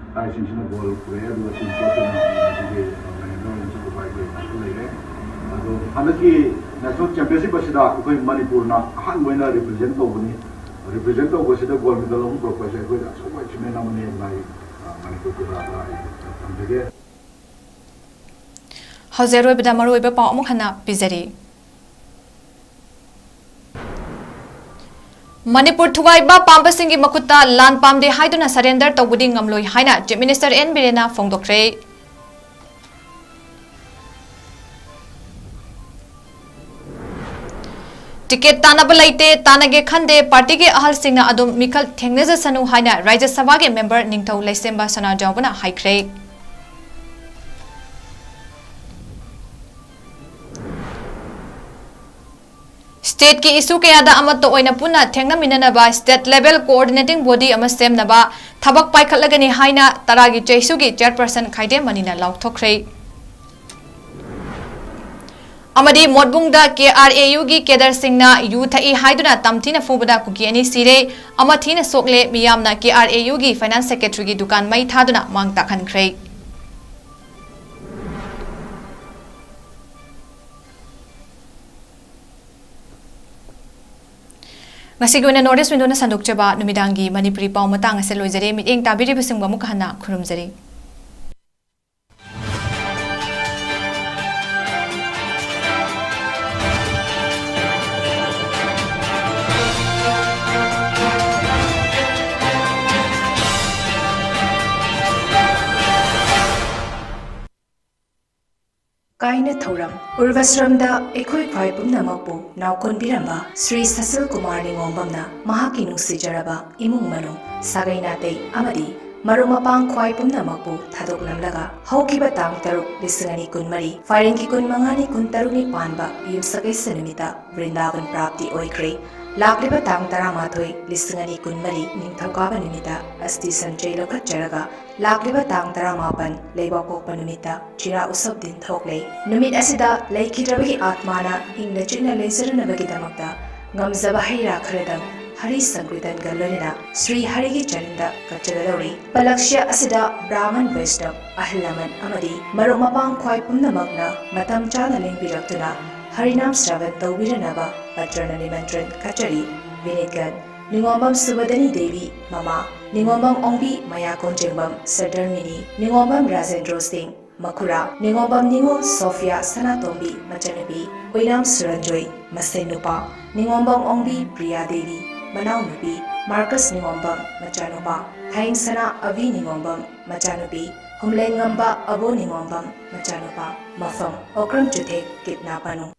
ꯁꯤꯡꯁꯤꯅ ꯒꯣꯜ ꯄꯨꯔꯛꯑꯦ, ꯑꯗꯨꯒ ꯇꯤꯝ ꯀꯣꯆꯁꯤꯅ ꯉꯁꯤꯒꯤ ꯃꯦꯅꯦꯖꯔ ꯑꯣꯏꯅ ꯆꯠꯄ ꯑꯩꯈꯣꯏ ꯉꯥꯛꯇ ꯂꯩꯔꯦ꯫ ꯑꯗꯣ ꯍꯟꯗꯛꯀꯤ ꯅꯦꯁꯅꯦꯜ ꯆꯦꯝꯄꯤꯌꯟꯁꯤꯞ ꯑꯁꯤꯗ ꯑꯩꯈꯣꯏ ꯃꯅꯤꯄꯨꯔꯅ ꯑꯍꯥꯟꯕ ꯑꯣꯏꯅ ꯔꯤꯄ꯭ꯔꯖꯦꯟ ꯇꯧꯕꯅꯤ꯫ ꯔꯤꯄ꯭ꯔꯖꯦꯟ ꯇꯧꯕꯁꯤꯗ ꯒꯣꯜ ꯃꯦꯗꯜ ꯑꯍꯨꯝ ꯄꯨꯔꯛꯄ ꯍꯥꯏꯁꯦ ꯑꯩꯈꯣꯏꯗ ꯑꯆꯧꯕ ꯑꯦꯆꯤꯞꯃꯦꯟ ꯑꯃꯅꯤ ꯍꯥꯏꯗꯅ ꯑꯩ, ꯑ, ꯃꯅꯤꯄꯨꯔ ꯄ꯭ꯔꯖꯥꯗ ꯑꯩ ꯊꯝꯖꯒꯦ꯫ ꯍꯧꯖꯤꯛ ꯑꯔꯣꯏꯕꯗ ꯃꯔꯨꯑꯣꯏꯕ ꯄꯥꯎ ꯑꯃꯨꯛ ꯍꯟꯅ ꯄꯤꯖꯔꯤ꯫ ꯃꯅꯤꯄꯨꯔ ꯊꯨꯒꯥꯏꯕ ꯄꯥꯝꯕꯁꯤꯡꯒꯤ ꯃꯈꯨꯠꯇ ꯂꯥꯟ ꯄꯥꯝꯗꯦ ꯍꯥꯏꯗꯨꯅ ꯁꯔꯦꯟꯗꯔ ꯇꯧꯕꯗꯤ ꯉꯝꯂꯣꯏ ꯍꯥꯏꯅ ꯆꯤꯐ ꯃꯤꯅꯤꯁꯇꯔ ꯑꯦꯟ ꯕꯤꯔꯦꯟꯅ ꯐꯣꯡꯗꯣꯛꯈ꯭ꯔꯦ꯫ ꯇꯤꯀꯦꯠ ꯇꯥꯟꯅꯕ ꯂꯩꯇꯦ, ꯇꯥꯟꯅꯒꯦ ꯈꯟꯗꯦ, ꯄꯥꯔꯇꯤꯒꯤ ꯑꯍꯜꯁꯤꯡꯅ ꯑꯗꯨꯝ ꯃꯤꯈꯜ ꯊꯦꯡꯅꯖꯁꯅꯨ ꯍꯥꯏꯅ ꯔꯥꯖ꯭ꯌ ꯁꯚꯥꯒꯤ ꯃꯦꯝꯕꯔ ꯅꯤꯡꯊꯧ ꯂꯩꯁꯦꯝꯕ ꯁꯅꯥꯖꯥꯎꯕꯅ ꯍꯥꯏꯈ꯭ꯔꯦ꯫ ꯁ꯭ꯇꯦꯠꯀꯤ ꯏꯁꯨ ꯀꯌꯥꯗ ꯑꯃꯠꯇ ꯑꯣꯏꯅ ꯄꯨꯟꯅ ꯊꯦꯡꯅꯃꯤꯟꯅꯅꯕ ꯁ꯭ꯇꯦꯠ ꯂꯦꯚꯦꯜ ꯀꯣꯑꯣꯔꯗꯤꯅꯦꯇꯤꯡ ꯕꯣꯗꯤ ꯑꯃ ꯁꯦꯝꯅꯕ ꯊꯕꯛ ꯄꯥꯏꯈꯠꯂꯒꯅꯤ ꯍꯥꯏꯅ ꯇꯔꯥꯒꯤ ꯆꯩꯁꯨꯒꯤ ꯆꯦꯌꯔꯄꯔꯁꯟ ꯈꯥꯏꯗꯦꯝ ꯃꯅꯤꯅ ꯂꯥꯎꯊꯣꯛꯈ꯭ꯔꯦ꯫ ꯑꯃꯗꯤ ꯃꯣꯠꯕꯨꯡꯗ ꯀꯦ ꯑꯥꯔ ꯑꯦ ꯌꯨꯒꯤ ꯀꯦꯗꯔꯁꯤꯡꯅ ꯌꯨ ꯊꯛꯏ ꯍꯥꯏꯗꯨꯅ ꯇꯝꯊꯤꯅ ꯐꯨꯕꯗ ꯀꯨꯀꯤ ꯑꯅꯤ ꯁꯤꯔꯦ, ꯑꯃ ꯊꯤꯅ ꯁꯣꯛꯂꯦ, ꯃꯤꯌꯥꯝꯅ ꯀꯦ ꯑꯥꯔ ꯑꯦ ꯌꯨꯒꯤ ꯐꯥꯏꯅꯥꯟꯁ ꯁꯦꯀ꯭ꯔꯦꯇꯔꯤꯒꯤ ꯗꯨꯀꯥꯟ ꯃꯩ ꯊꯥꯗꯨꯅ ꯃꯥꯡ ꯇꯥꯛꯍꯟꯈ꯭ꯔꯦ꯫ ꯉꯁꯤꯒꯤ ꯑꯣꯏꯅ ꯅꯣꯔꯠ ꯏꯁ ꯋꯤꯟꯗꯣꯅ ꯁꯟꯗꯣꯛꯆꯕ ꯅꯨꯃꯤꯗꯥꯡꯒꯤ ꯃꯅꯤꯄꯨꯔꯤ ꯄꯥꯎ ꯃꯇꯥꯡ ꯑꯁꯤ ꯂꯣꯏꯖꯔꯦ꯫ ꯃꯤꯠꯌꯦꯡ ꯇꯥꯕꯤꯔꯤꯕꯁꯤꯡꯕꯨ ꯑꯃꯨꯛꯀ ꯍꯟꯅ ꯈꯨꯔꯨꯝꯖꯔꯤ꯫ ꯀꯥꯏꯅ ꯊꯧꯔꯝ꯫ ꯎꯔꯕꯁ꯭ꯔꯝꯗ ꯑꯩꯈꯣꯏ ꯈ꯭ꯋꯥꯏ ꯄꯨꯝꯅꯃꯛꯄꯨ ꯅꯥꯎꯀꯣꯟꯕꯤꯔꯝꯕ ꯁ꯭ꯔꯤ ꯁꯁꯤꯜ ꯀꯨꯃꯥꯔ ꯅꯤꯉꯣꯝꯕꯝꯅ ꯃꯍꯥꯛꯀꯤ ꯅꯨꯡꯁꯤꯖꯔꯕ ꯏꯃꯨꯡ ꯃꯅꯨꯡ, ꯁꯥꯒꯩ ꯅꯥꯇꯩ ꯑꯃꯗꯤ ꯃꯔꯨꯞ ꯃꯄꯥꯡ ꯈ꯭ꯋꯥꯏ ꯄꯨꯝꯅꯃꯛꯄꯨ ꯊꯥꯗꯣꯛꯂꯝꯂꯒ ꯍꯧꯈꯤꯕ ꯇꯥꯡ ꯇꯔꯨꯛ, ꯂꯤꯁꯤꯡ ꯑꯅꯤ ꯀꯨꯟꯃꯔꯤ, ꯐꯥꯏꯔꯦꯟꯒꯤ ꯀꯨꯟꯃꯉꯥꯅꯤ, ꯀꯨꯟꯇꯔꯨꯛꯅꯤ ꯄꯥꯟꯕ ꯌꯨꯝꯁꯀꯩꯁ ꯅꯨꯃꯤꯠꯇ ꯕ꯭ꯔꯤꯟꯗꯥꯕꯟ ꯄ꯭ꯔꯥꯞꯇꯤ ꯑꯣꯏꯈ꯭ꯔꯦ꯫ ꯂꯥꯛꯂꯤꯕ ꯇꯥꯡ ꯇꯔꯥꯃꯥꯊꯣꯏ, ꯂꯤꯁꯤꯡ ꯑꯅꯤ ꯀꯨꯟꯃꯔꯤ, ꯅꯤꯡꯊꯧꯀꯥꯕ ꯅꯨꯃꯤꯠꯇ ꯑꯁꯇꯤ ꯁꯟꯆꯩ ꯂꯧꯈꯠꯆꯔꯒ ꯂꯥꯛꯂꯤꯕ ꯇꯥꯡ ꯇꯔꯥꯃꯥꯄꯟ, ꯂꯩꯕꯥꯛꯄꯣꯛꯄ ꯅꯨꯃꯤꯠꯇ ꯆꯤꯔꯥ ꯎꯁꯕ ꯗꯤꯟ ꯊꯣꯛꯂꯦ꯫ ꯅꯨꯃꯤꯠ ꯑꯁꯤꯗ ꯂꯩꯈꯤꯗ꯭ꯔꯕꯒꯤ ꯑꯥꯠꯃꯥꯅ ꯏꯪꯅ ꯆꯤꯛꯅ ꯂꯩꯖꯔꯨꯅꯕꯒꯤꯗꯃꯛꯇ ꯉꯝꯖꯕ ꯍꯩ ꯔꯥ ꯈꯔꯗꯪ ꯍꯔꯤ ꯁꯪꯀ꯭ꯔꯤꯇꯟꯒ ꯂꯣꯏꯅꯅ ꯁ꯭ꯔꯤ ꯍꯔꯤꯒꯤ ꯆꯔꯟꯗ ꯀꯠꯆꯒꯗꯧꯔꯤ꯫ ꯄꯂꯛꯁ꯭ꯌ ꯑꯁꯤꯗ ꯕ꯭ꯔꯥꯍꯃꯟ ꯕꯩꯁꯅꯕ, ꯑꯍꯜ ꯂꯃꯟ ꯑꯃꯗꯤ ꯃꯔꯨꯞ ꯃꯄꯥꯡ ꯈ꯭ꯋꯥꯏ ꯄꯨꯝꯅꯃꯛꯅ ꯃꯇꯝ ꯆꯥꯅ ꯂꯦꯡꯕꯤꯔꯛꯇꯨꯅ ꯍꯔꯤꯅꯥꯝ ꯁ꯭ꯔꯕꯟ ꯇꯧꯕꯤꯔꯅꯕ ꯄꯇ꯭ꯔꯅ ꯅꯤꯃꯟꯇ꯭ꯔꯟ ꯀꯠꯆꯔꯤ꯫ ꯕꯤꯅꯤꯠꯒꯟ: ꯅꯤꯉꯣꯝꯕꯝ ꯁꯨꯕꯗꯅꯤ ꯗꯦꯕꯤ, ꯃꯃꯥ, ꯅꯤꯉꯣꯝꯕꯝ ꯑꯣꯡꯕꯤ ꯃꯌꯥ ꯀꯣꯟꯖꯦꯡꯕꯝ ꯁꯔꯗꯔꯃꯤꯅꯤ, ꯅꯤꯉꯣꯝꯕꯝ ꯔꯥꯖꯦꯟꯗ꯭ꯔꯣ ꯁꯤꯡ, ꯃꯈꯨꯔꯥ, ꯅꯤꯉꯣꯝꯕꯝ ꯅꯤꯉꯣꯜ ꯁꯣꯐꯤꯌꯥ ꯁꯅꯥꯇꯣꯝꯕꯤ ꯃꯆꯟꯅꯨꯄꯤ, ꯑꯣꯏꯅꯥꯝ ꯁꯨꯔꯟꯖꯣꯏ ꯃꯁꯦꯟ ꯅꯨꯄꯥ, ꯅꯤꯉꯣꯝꯕꯝ ꯑꯣꯡꯕꯤ ꯄ꯭ꯔꯤꯌꯥ ꯗꯦꯕꯤ ꯃꯅꯥꯎꯅꯨꯄꯤ, ꯃꯥꯔꯀꯁ ꯅꯤꯉꯣꯝꯕꯝ ꯃꯆꯥꯅꯨꯄꯥ, ꯊꯥꯏꯡꯁꯅꯥ ꯑꯕꯤ ꯅꯤꯉꯣꯝꯕꯝ ꯃꯆꯥꯅꯨꯄꯤ, ꯍꯨꯝꯂꯦꯟꯉꯝꯕ ꯑꯕꯣ ꯅꯤꯉꯣꯝꯕꯝ ꯃꯆꯥꯅꯨꯄꯥ꯫ ꯃꯐꯝ: ꯑꯣꯀ꯭ꯔꯝ ꯆꯨꯊꯦꯛ, ꯀꯤꯠꯅꯥ ꯄꯥꯅꯨ꯫